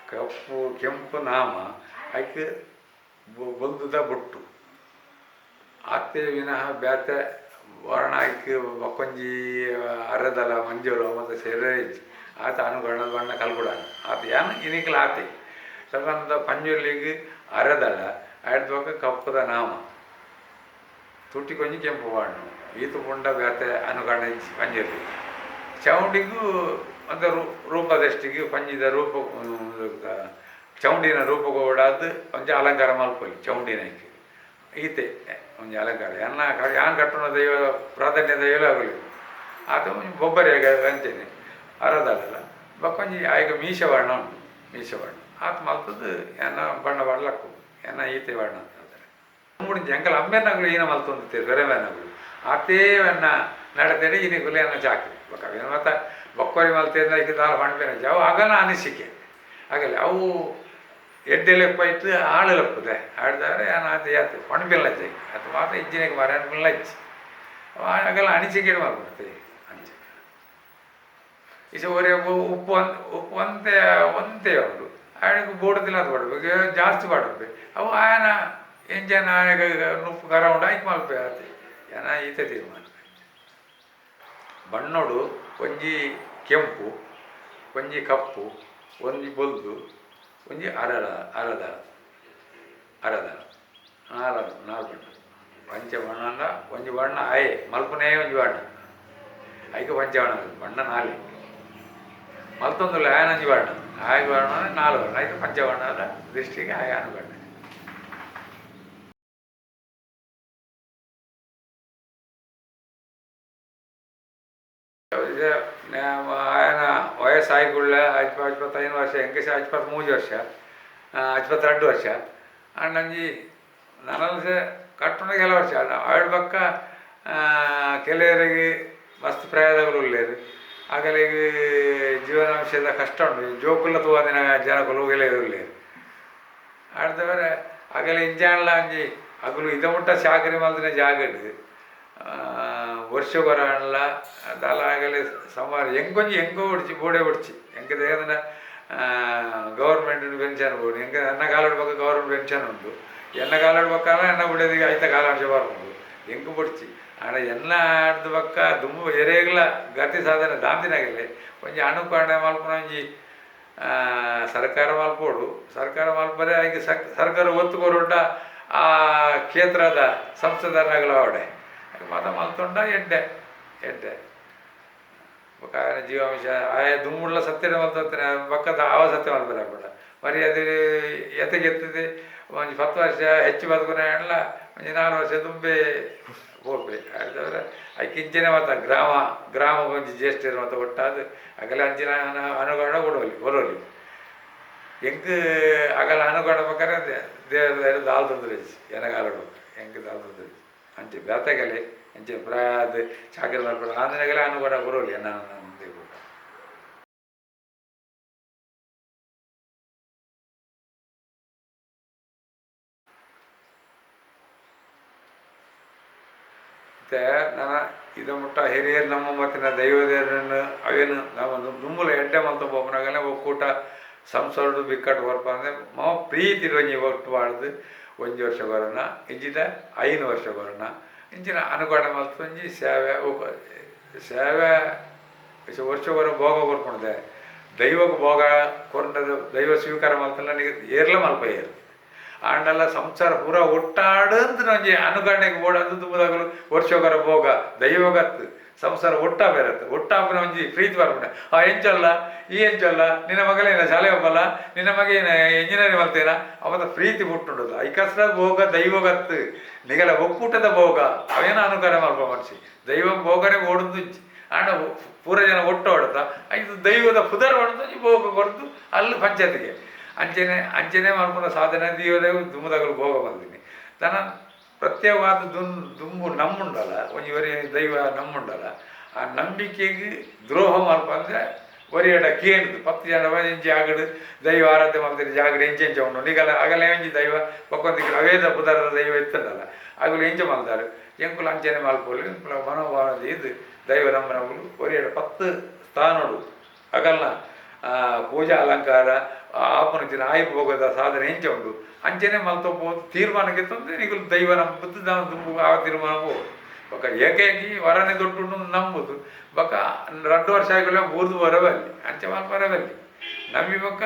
ಕಪ್ಪು ಕೆಂಪು ನಾಮ ಐಕ್ ಬೊಲ್ದುದ ಬೊಟ್ಟು ಆತೆ ವಿನಃ ಬ್ಯಾತೆ ವರ್ಣ ಐಕ್ ಬಕ್ಕೊಂಜಿ ಅರದಲ ಮಂಜುಳು ಮತ್ತು ಸೇರೇ ಇಜ್ಜಿ ಆತ ಅನುಗಣ ಬಣ್ಣ ಕಲ್ಕುಡಾಗ ಆತ ಯಾನ್ ಇನಿಕಲ ಆತೆ ಸದಾನಂದ ಪಂಜುರ್ಲಿಗ್ ಅರದಲ ಆಯ್ತು ಕಪ್ಪದ ನಾಮ ತುಟಿ ಕೊಂಚ ಕೆಂಪು ಬಣ್ಣ ಈತು ಪುಂಡ ಬ್ಯಾತೆ ಅನುಗಣ ಇಜ್ಜಿ ಪಂಜುರ್ಲಿ ಚೌಂಡಿಗೂ ಒಂದು ರೂಪದಷ್ಟಿಗೆ ಪಂಜಿದ ರೂಪ ಚೌಂಡಿನ ರೂಪಗೋಡಾದ್ ಒಂಜಿ ಅಲಂಕಾರ ಮಲ್ಪೊಲಿ ಚೌಂಡಿನೈಕ್ ಈತೆ ಒಂಜಿ ಅಲಂಕಾರ ಎನ್ನ ಯಾನ್ ಕಟ್ಟುನ ದೈವ ಪ್ರಾಧಾನ್ಯ ದೈವ ಆಗಲಿ ಆತ ಒಂಜಿ ಬೊಬ್ಬರಿ ಅಂಚೆನೆ ಅರದಲ್ಲ ಬೊಕ್ಕೊಂಜಿ ಆಯ್ಗ ಮೀಶ ವರ್ಣ ಉಂಟು ಮೀಶ ವರ್ಣ ಆತ ಮಲ್ತದ್ದು ಎನ್ನ ಬಣ್ಣ ಬಡ್ಲಕ್ಕು ಎನ್ನ ಈತೆ ವರ್ಣ ಅಂತ ಹೇಳ್ತಾರೆ. ಮೂಡಿಂಚಿ ಎಂಕಲ ಅಮ್ಮೆನಗಳು ಈನ ಮಲ್ತೊಂದಿತ್ತೇರು ಬೆರೆಮೆನಗಳು ಆತೇ ಎನ್ನ ನಡತೆಡೆ ಈನಿಗುಲೆ ಎನ್ನ ಚಾಕ್ರಿ ಬೊಕ್ಕ ಅವೇನು ಮತ್ತ ಬೊಕ್ಕೋರಿ ಮಲ್ತೇಂದ್ರೆ ಐಕೆ ದಾಲ ಪಣ್ಪೇನ ಅವು ಆಗಲ ಅನಿಸಿಕೆ ಆಗಲಿ ಅವು ಎಡ್ಡೆ ಲೆಪ್ಪ ಇಟ್ಟು ಆಳು ಲೆಪ್ಪದೆ ಆಡ್ದಾರೆ ಆತ ಯಾತೆ ಪಣ್ಪಿಲ್ಲ ಜೈ ಅದು ಮಾತ್ರ ಇಜ್ಜಿನಿಗೆ ಮರ ಇಜ್ಜಿ ಆಗಲ್ಲ ಅನಿಸಿಕೆ ಮಲ್ಪುತ್ತೆ ಅಂಚೆ ಇಸ ಒರೆ ಉಪ್ಪು ಉಪ್ಪು ಒಂತೆ ಒಂತೆ ಉಂಟು ಆಯನకు ಬೋಡುದಿಲ್ಲ ಅದು ಪಡಬೇಕು ಜಾಸ್ತಿ ಪಡಬೇಕು ಅವು ಆಯನ ಎಂಜನ ಆಯಗ ನುಪ್ಪು ಕರ ಉಂಡು ಐಕ್ ಮಲ್ಪೆ ಆತೆ ಏನ ಈತೆ ತೀರ್ಮಾನ. ಬಣ್ಣೋಡು ಒಂಜಿ ಕೆಂಪು ಒಂಜಿ ಕಪ್ಪು ಒಂಜಿ ಬೊಲ್ದು ಒಂಜಿ ಅರಳ ಅರದಳ ಅರದಳ ನಾಲ್ ನಾಲ್ ಬಣ್ಣ ಪಂಚ ಬಣ್ಣ ಒಂಜಿ ಬಣ್ಣ ಆಯೆ ಮಲ್ಪುನೇ ಒಂಜಿ ಬಣ್ಣ ಐಕೆ ಪಂಚವರ್ಣ ಬಣ್ಣ ನಾಲೆ ಮಲ್ತೊಂದುಲ್ಲ ಆಯನಂಜಿ ಬಣ್ಣ ಆಯ್ ಬಣ್ಣ ನಾಲ್ ಬಣ್ಣ ಐಕೆ ಪಂಚವರ್ಣದ ದೃಷ್ಟಿಗೆ ಆಯಾನು ಬಣ್ಣ. ಆಯನ ವಯಸ್ಸಾಯಿಕುಳ್ಳ 55 ವರ್ಷ ಎಂಕಸ 53 ವರ್ಷ 52 ವರ್ಷ ಅಂಡ್ ಅಂಜಿ ನನಲ ಕಟ್ಟುನ ಕೆಲ ವರ್ಷ ಆಯ್ಡ್ ಬಕ್ಕ ಕೆಲವರಿಗೆ ಮಸ್ತ್ ಪ್ರಾಯದವರು ಉಲ್ಲೇರು ಆಗಲಿಗೆ ಜೀವನಾಂಶದ ಕಷ್ಟ ಉಂಟು ಜೋಕುಲ ತೂವಂದಿನ ಜನಕುಲು ಕೆಲವರು ಉಲ್ಲೇರು ಆಡ್ದವರೆ ಆಗಲೆ ಇಂಜಾನ್ಲ ಅಂಜಿ ಅಗಲು ಇದ ಮುಟ್ಟ ಚಾಕರಿ ಮಲ್ದಿನ ಜಾಗಡ್ ವರ್ಷಗೊರ ಅನ್ಲ ದಾಲ ಆಗಲೆ ಸುಮಾರು ಎಂಕೊಂಜಿ ಎಂಕೋ ಒಡ್ಚಿ ಬೋಡೆ ಒಡ್ಚಿ ಎಂಕ ದೇಹದ ಗೌರ್ಮೆಂಟ್ ಪೆನ್ಷನ್ ಬೋಡು ಎಂಕ ಎನ್ನ ಕಾಲಡ್ ಬೊಕ್ಕ ಗೌರ್ಮೆಂಟ್ ಪೆನ್ಷನ್ ಉಂಟು ಎನ್ನ ಕಾಲಡ್ ಬೊಕ್ಕ ಎನ್ನ ಬುಡದಿಗೆ ಐತ ಕಾಲಾಂಶ ಬರ್ಪುಂಡು ಎಂಕ್ ಬೊಡ್ಚಿ ಆಂಡ ಎನ್ನ ಆಡ್ದ ಬೊಕ್ಕ ದುಂಬು ಎರೆಗ್ಲ ಗತಿ ಸಾಧನೆ ದಾಂತಿನಾಗಲೆ ಒಂಜಿ ಅನುಕರಣೆ ಮಲ್ಪುನ ಒಂಜಿ ಸರ್ಕಾರ ಮಲ್ಪೊಡು ಸರ್ಕಾರ ಮಲ್ಪರೆ ಐಕ್ ಸರ್ಕಾರ ಒತ್ತು ಕೊರೊಡ್ಡ ಆ ಕ್ಷೇತ್ರದ ಸಂಸದರಾಗಲ ಅವಡೆ ಮಾತ ಮಲ್ತೊಂಡ ಎಡ್ಡೆ ಎಡ್ಡೆ ಬೊಕ್ಕ ಆಯನ ಜೀವಾಂಶ ಆಯ ದುಂಬುಡ್ಲ ಸತ್ಯದ ಮಲ್ತೊಂತಿನ ಬೊಕ್ಕದ ಆವ ಸತ್ಯ ಮಲ್ಪೆರೆ ಆಪುಂಡ ಮರ್ಯಾದೆ ಎತೆಗೆತ್ತದೆ ಒಂಜಿ 10 ವರ್ಷ ಹೆಚ್ಚು ಬದುಕುನ ಆಂಡಲ ಒಂಜಿ 4 ವರ್ಷ ದುಂಬೆ ಪೋಪೆ. ಅಯಿರ್ದಾವರ ಐಕ್ ಇಂಚನೆ ಮಾತ ಗ್ರಾಮ ಗ್ರಾಮ ಒಂಜಿ ಜ್ಯೇಷ್ಠೆರ್ ಮಾತ ಒಟ್ಟಾದ್ ಅಗಲ ಅಂಚಿನ ಅನುಗಣ ಕೊಡೊಲಿ ಕೊರೊಲಿ ಎಂಕ್ ಅಗಲ ಅನುಗಣ ಬೊಕ್ಕನೆ ದೇವೆರ್ ದಾಲ ತೊಂದರೆ ಇಜ್ಜಿ ಎನಗಾಲೊಡು ಎಂಕ್ ದಾಲ ತೊಂದರೆ ಇಜ್ಜಿ ಅಂಚೆ ಬೇತೆಗಲೆ ಅಂಚೆ ಪ್ರಾಯ ಆದ್ ಚಾಕರಿ ಮಲ್ಪುನ ಆಂದಿನಗಲೆ ಅನುಗಣ ಕೊರೊಲಿ ಎನ್ನ. ನನ ಇದು ಮುಟ್ಟ ಹಿರಿಯರು ನಮ್ಮ ಮತ್ತಿನ ದೈವದೇವರನ್ನು ಅವೇನು ನಮ್ಮ ದುಂಬುಲ ಎಡ್ಡೆ ಮಲ್ತ ಪೋಪುನಗನೆ ಒಕ್ಕೂಟ ಸಂಸಾರಡು ಬಿಕ್ಕಟ್ಟು ಕೊರ್ಪ ಅಂದ್ರೆ ಮಮ ಪ್ರೀತಿ ಒಂಜಿ ಒಟ್ಟು ಬಾಡ್ದು ಒಂಜಿ ವರ್ಷ ಕೊರೋಣ ಇಂಚಿದ 5 ವರ್ಷ ಕೊರೋಣ ಇಂಚಿನ ಅನುಕೂಲ ಮಲ್ತು ಒಂಜಿ ಸೇವೆ ಸೇವೆ ವರ್ಷ ಕೊರ ಭೋಗ ಕೊರ್ಪುಂಡೆ ದೈವಕ್ಕೆ ಭೋಗ ಕೊರ್ಂಡದ ದೈವ ಸ್ವೀಕಾರ ಮಲ್ತಲ್ಲ ಏರ್ಲ ಮಲ್ಪ ಏರು ಆಂಡಲ ಸಂಸಾರ ಪೂರ ಒಟ್ಟಾಡಂತ ಒಂಜಿ ಅನುಕರಣೆಗೆ ಬೋಡಂದು ದುಂಬುದಾಗಲು ವರ್ಷೊಗರ ಭೋಗ ದೈವಗತ್ತು ಸಂಸಾರ ಒಟ್ಟ ಬೇರತ್ತು ಒಟ್ಟಾಪುನ ಒಂಜಿ ಪ್ರೀತಿ ಬರ್ಪುಂಡ ಆ ಎಂಚಲ್ಲ ಈ ಎಂಚಲ್ಲ ನಿನ್ನ ಮಗಲೇನ ಶಾಲೆ ಹೋಗಲ್ಲ ನಿನ್ನ ಮಗೇನ ಇಂಜಿನಿಯರಿಂಗ್ ಮಲ್ತೇನ ಅವತ್ತ ಪ್ರೀತಿ ಹುಟ್ಟುಂಡದು ಐಕಸ್ರ ಭೋಗ ದೈವಗತ್ತು ನಿಗಲ ಒಕ್ಕೂಟದ ಭೋಗ ಅವೇನ ಅನುಕರಣೆ ಮಲ್ಪ ಮನುಷ್ಯ ದೈವ ಭೋಗನೇ ಓಡುದು ಆಂಡ ಪೂರ ಜನ ಒಟ್ಟು ಹೊಡ್ತಾ ಇದು ದೈವದ ಪುದರ್ ಹೊಡೆದು ಒಂಜಿ ಭೋಗ ಕೊರ್ದು ಅಲ್ಲಿ ಪಂಚಾಯತಿಗೆ ಅಂಚನೆ ಅಂಚನೆ ಮಲ್ಪುನ ಸಾಧನೆ ದೈವದೇವು ದುಂಬುದಗಲು ಭೋಗ ಬಂದಿನಿ ತನ್ನ ಪ್ರತ್ಯೇಕವಾದ ದುಂಬು ನಮ್ಮುಂಡಲ್ಲ ಒಂಜಿ ಒರಿ ದೈವ ನಮ್ಮುಂಡಲ್ಲ ಆ ನಂಬಿಕೆಗೆ ದ್ರೋಹ ಮಲ್ಪ ಅಂದರೆ ಒರಿಯಡ ಕೇಂದು 10 ಜನ ಒಂಜಿ ಆಗಡು ದೈವ ಆರಾಧನೆ ಮಲ್ತಿನ ಜಾಗಡು ಎಂಚೆ ಎಂಚ ಉಂಡು ನಿಗಲ ಅಗಲ ಒಂಜಿ ದೈವ ಬೊಕ್ಕೊಂದಿಗೆ ಅವೇದ ಪುದರದ ದೈವ ಇತ್ತಂಡಲ್ಲ ಅಗಲು ಎಂಚ ಮಲ್ತಾರೆ ಎಂಕುಲು ಅಂಚನೆ ಮಲ್ಪೊಲಿ ಎಂಕುಲ ಮನೋಭಾವನೆ ಇದು ದೈವ ನಂಬನಗುಲು ಒರಿಯಡ 10 ಸ್ಥಾನಡು ಅಗಲ್ನ ಪೂಜಾ ಅಲಂಕಾರ ಆಪನ ಆಯ್ತು ಭೋಗದ ಸಾಧನೆ ಎಂಚ ಉಂಡು ಅಂಚನೆ ಮಲ್ತೊ ಪೋದು ತೀರ್ಮಾನಕ್ಕೆ ತಂದು ನಿಗುಲು ದೈವ ನಂಬುದು ನಾವು ದುಂಬು ಆ ತೀರ್ಮಾನ ಹೋಗುದು ಬೊಕ್ಕ ಏಕೇಕಿ ವರನೆ ದೊಡ್ಡ ನಂಬುದು ಬೊಕ್ಕ 2 ವರ್ಷ ಆಗಲ್ಲ ಬೂರ್ದು ಬರಬಲ್ಲಿ ಅಂಚೆ ಮಲ್ಪರಬಲ್ಲಿ ನಂಬಿ ಬೊಕ್ಕ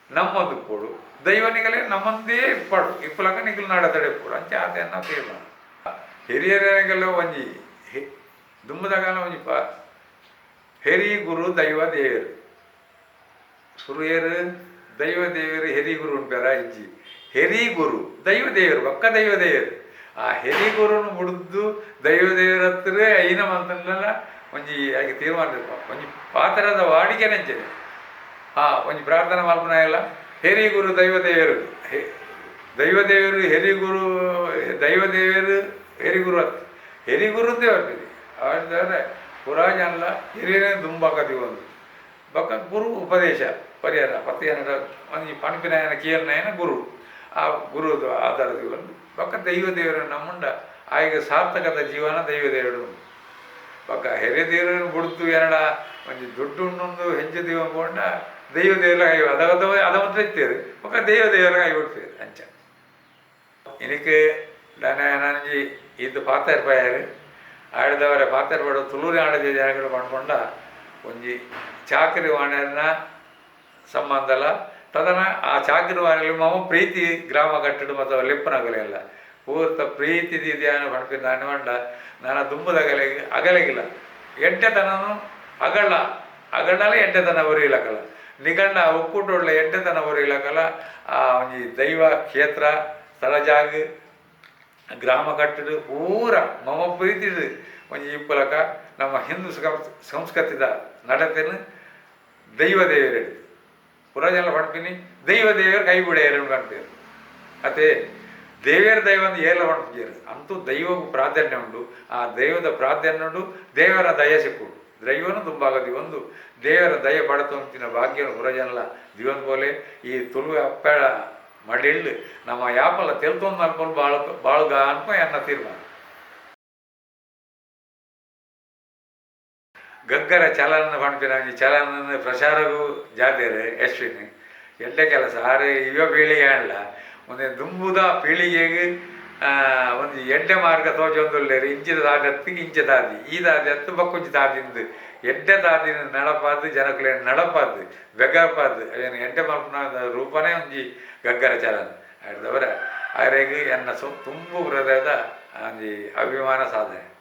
ನಮ್ಮದು ಕೊಡು ದೈವನಿಗಲೇ ನಮ್ಮಂದೇ ಇಪ್ಪಡು ಇಪ್ಪಲಕ ನಿಗುಲು ನಾಡ ತಡೆ ಪೋಡು ಅಂಚೆ ಆತೆನ್ನ ತೀರ್ಮಾನ. ಹಿರಿಯರಿಗೆಲ್ಲ ಒಂಜಿ ದುಂಬುದಗಾಲ ಒಂಜಿ ಹೆರಿ ಗುರು ದೈವ ದೇವರು ಸುರುಯರು ದೈವ ದೇವರು ಹೆರಿ ಗುರು ಉಂಟಾರ ಇಜ್ಜಿ ಹೆರಿ ಗುರು ದೈವ ದೇವರು ಬೊಕ್ಕ ದೈವ ದೇವರು ಆ ಹೆರಿ ಗುರುನು ಬುಡ್ದು ದೈವ ದೇವರ ಹತ್ರ ಐನ ಮಂತಲ್ಲ ಒಂಜಿ ಆಗಿ ತೀರ್ಮಾನ ಒಂಜಿ ಪಾತ್ರದ ವಾಡಿಕೆ ನಂಚನೆ ಆ ಒಂಜಿ ಪ್ರಾರ್ಥನೆ ಮಲ್ಪುನ ಇಲ್ಲ ಹೆರಿ ಗುರು ದೈವ ದೇವರು ದೈವ ದೇವರು ಹೆರಿ ಗುರು ದೈವ ದೇವರು ಹೆರಿ ಗುರು ಅತ್ ಹೆರಿ ಗುರು ದೇವರು ಅವರ ಪುರಾ ಜನಲ ಹಿರಿಯರೇ ದುಂಬಾಕತಿ ಒಂದು ಬೊಕ್ಕ ಗುರು ಉಪದೇಶ ಪರಿಹಾರ ಪತ್ತೆ ಜನರ ಒಂಜಿ ಪಣಪಿನಾಯನ ಕೇರ್ನಾಯನ ಗುರು ಆ ಗುರು ಆಧಾರದ ಒಂದು ಬೊಕ್ಕ ದೈವ ದೇವರ ನಮ್ಮುಂಡ ಆಯ್ಗ ಸಾರ್ಥಕದ ಜೀವನ ದೈವ ದೇವರು ಬೊಕ್ಕ ಹೆರೆ ದೇವರನ್ನು ಬುಡ್ದು ಎರಡ ಒಂಜಿ ದುಡ್ಡು ಉಣ್ಣೊಂದು ಹೆಂಚು ದೀವ ಪೋಂಡ ದೈವ ದೇವರ ಕೈ ಅದ ಅದ ಮಾತ್ರ ಇತ್ತೇರು ಬೊಕ್ಕ ದೈವ ದೇವರ ಕೈ ಬಿಡ್ತೇರು ಅಂಚ എനിക്ക് ನನಂಜಿ ಇದು ಪಾತೆರ್ಪಾಯರು ಆಡಿದವರ ಪಾತೆರ್ಪಾಡು ತುಳುರಿ ಆಡದ ಜನಗಳು ಪಂಡ್ಕೊಂಡ ಒಂಜಿ ಚಾಕರಿ ವಾಣೆರ್ನ ಸಂಬಂಧಲ ತದನ ಆ ಚಾಕರಿ ವಾಣೆಲಿ ಮಮ ಪ್ರೀತಿ ಗ್ರಾಮ ಕಟ್ಟಡ ಮತ್ತು ಲೆಪ್ಪನಗಲೆಲ್ಲ ಪೂರ್ತ ಪ್ರೀತಿ ದೀದಿಯಾನ ಪಣ್ಪಿನ ಅನ್ವಂಡ ನಾನು ದುಂಬುದಗಲೆ ಅಗಲೆಗಿಲ್ಲ ಎಡ್ಡೆತನನು ಅಗಳ ಅಗಳಲ ಎಡ್ಡೆತನ ಬರೀಲಕಲ ನಿಗಣ್ಣ ಒಕ್ಕೂಟೊಳ್ಳ ಎಡ್ಡೆತನ ಬರೀಲಕಲ ಆ ಒಂಜಿ ದೈವ ಕ್ಷೇತ್ರ ಸ್ಥಳ ಜಾಗ ಗ್ರಾಮ ಕಟ್ಟಡ ಪೂರ ಮಮ ಪ್ರೀತಿಡು ಒಂಜಿ ಇಪ್ಪಲಕ ನಮ್ಮ ಹಿಂದೂ ಸಂಸ್ಕೃತಿದ ನಡತೆನು ದೈವ ದೇವರು ಪುರ ಜನ ಪಣ್ಪಿನಿ ದೈವ ದೇವರು ಕೈ ಬಿಡೆಯರು ಕಾಣ್ತೇರು ಅದೇ ದೇವಿಯರ ದೈವ ಅಂದ್ರೆ ಏರ್ಲ ಪಣ್ಪಿಜೇರು ಅಂತೂ ದೈವಕ್ಕೂ ಪ್ರಾಧಾನ್ಯ ಉಂಟು. ಆ ದೈವದ ಪ್ರಾಧಾನ್ಯ ಉಂಟು, ದೇವರ ದಯ ಸಿಕ್ಕು ದೈವನು ದುಂಬಾಗದಿ ಒಂದು ದೇವರ ದಯ ಪಡತೊಂತಿನ ಭಾಗ್ಯನು ಪುರಜನಲ ದಿವನ್ ಪೋಲೆ ಈ ತುಳು ಅಪ್ಪಳ ಮಡಿಳ್ಳು ನಮ್ಮ ಯಾಪಲ ತೆಲ್ತೊಂದು ಅನ್ಕೊಂಡು ಬಾಳು ಬಾಳುಗ ಅನ್ಕೊ ಎನ್ನ ತೀರ್ಮಾನ. ಗಗ್ಗರ ಚಲನ ಪಣ್ಪಿನ ಒಂಜಿ ಚಲನ ಪ್ರಚಾರಗೂ ಜಾದೇರು ಯಶ್ವಿನಿ ಎಡ್ಡೆ ಕೆಲಸ ಆರೆ ಯುವ ಪೀಳಿಗೆ ಅಲ್ಲ ಒಂದೇ ದುಂಬುದ ಪೀಳಿಗೆಗೆ ಒಂದು ಎಡ್ಡೆ ಮಾರ್ಗ ತೋಜೊಂದುಲ್ಲೇರು ಇಂಚಿದ ದಾದಿ ಅತ್ತು ಇಂಚ ದಾದಿ ಈ ದಾದಿ ಅತ್ತು ಬಕ್ಕೊಂಜಿ ದಾದಿಂದು ಎಡ್ಡೆ ದಾದಿನ ನಡಪಾದು ಜನಕುಲೇನ ನಡಪಾದು ಬೆಗಪಾದು ಅವೇನು ಎಡ್ಡೆ ಮಲ್ಪುನ ರೂಪನೇ ಒಂಜಿ ಗಗ್ಗರ ಚಲನ ಆಡ್ದವರ ಅರೆಗ್ ಎನ್ನ ತುಂಬು ಹೃದಯದ ಒಂಜಿ ಅಭಿಮಾನ ಸಾಧನೆ.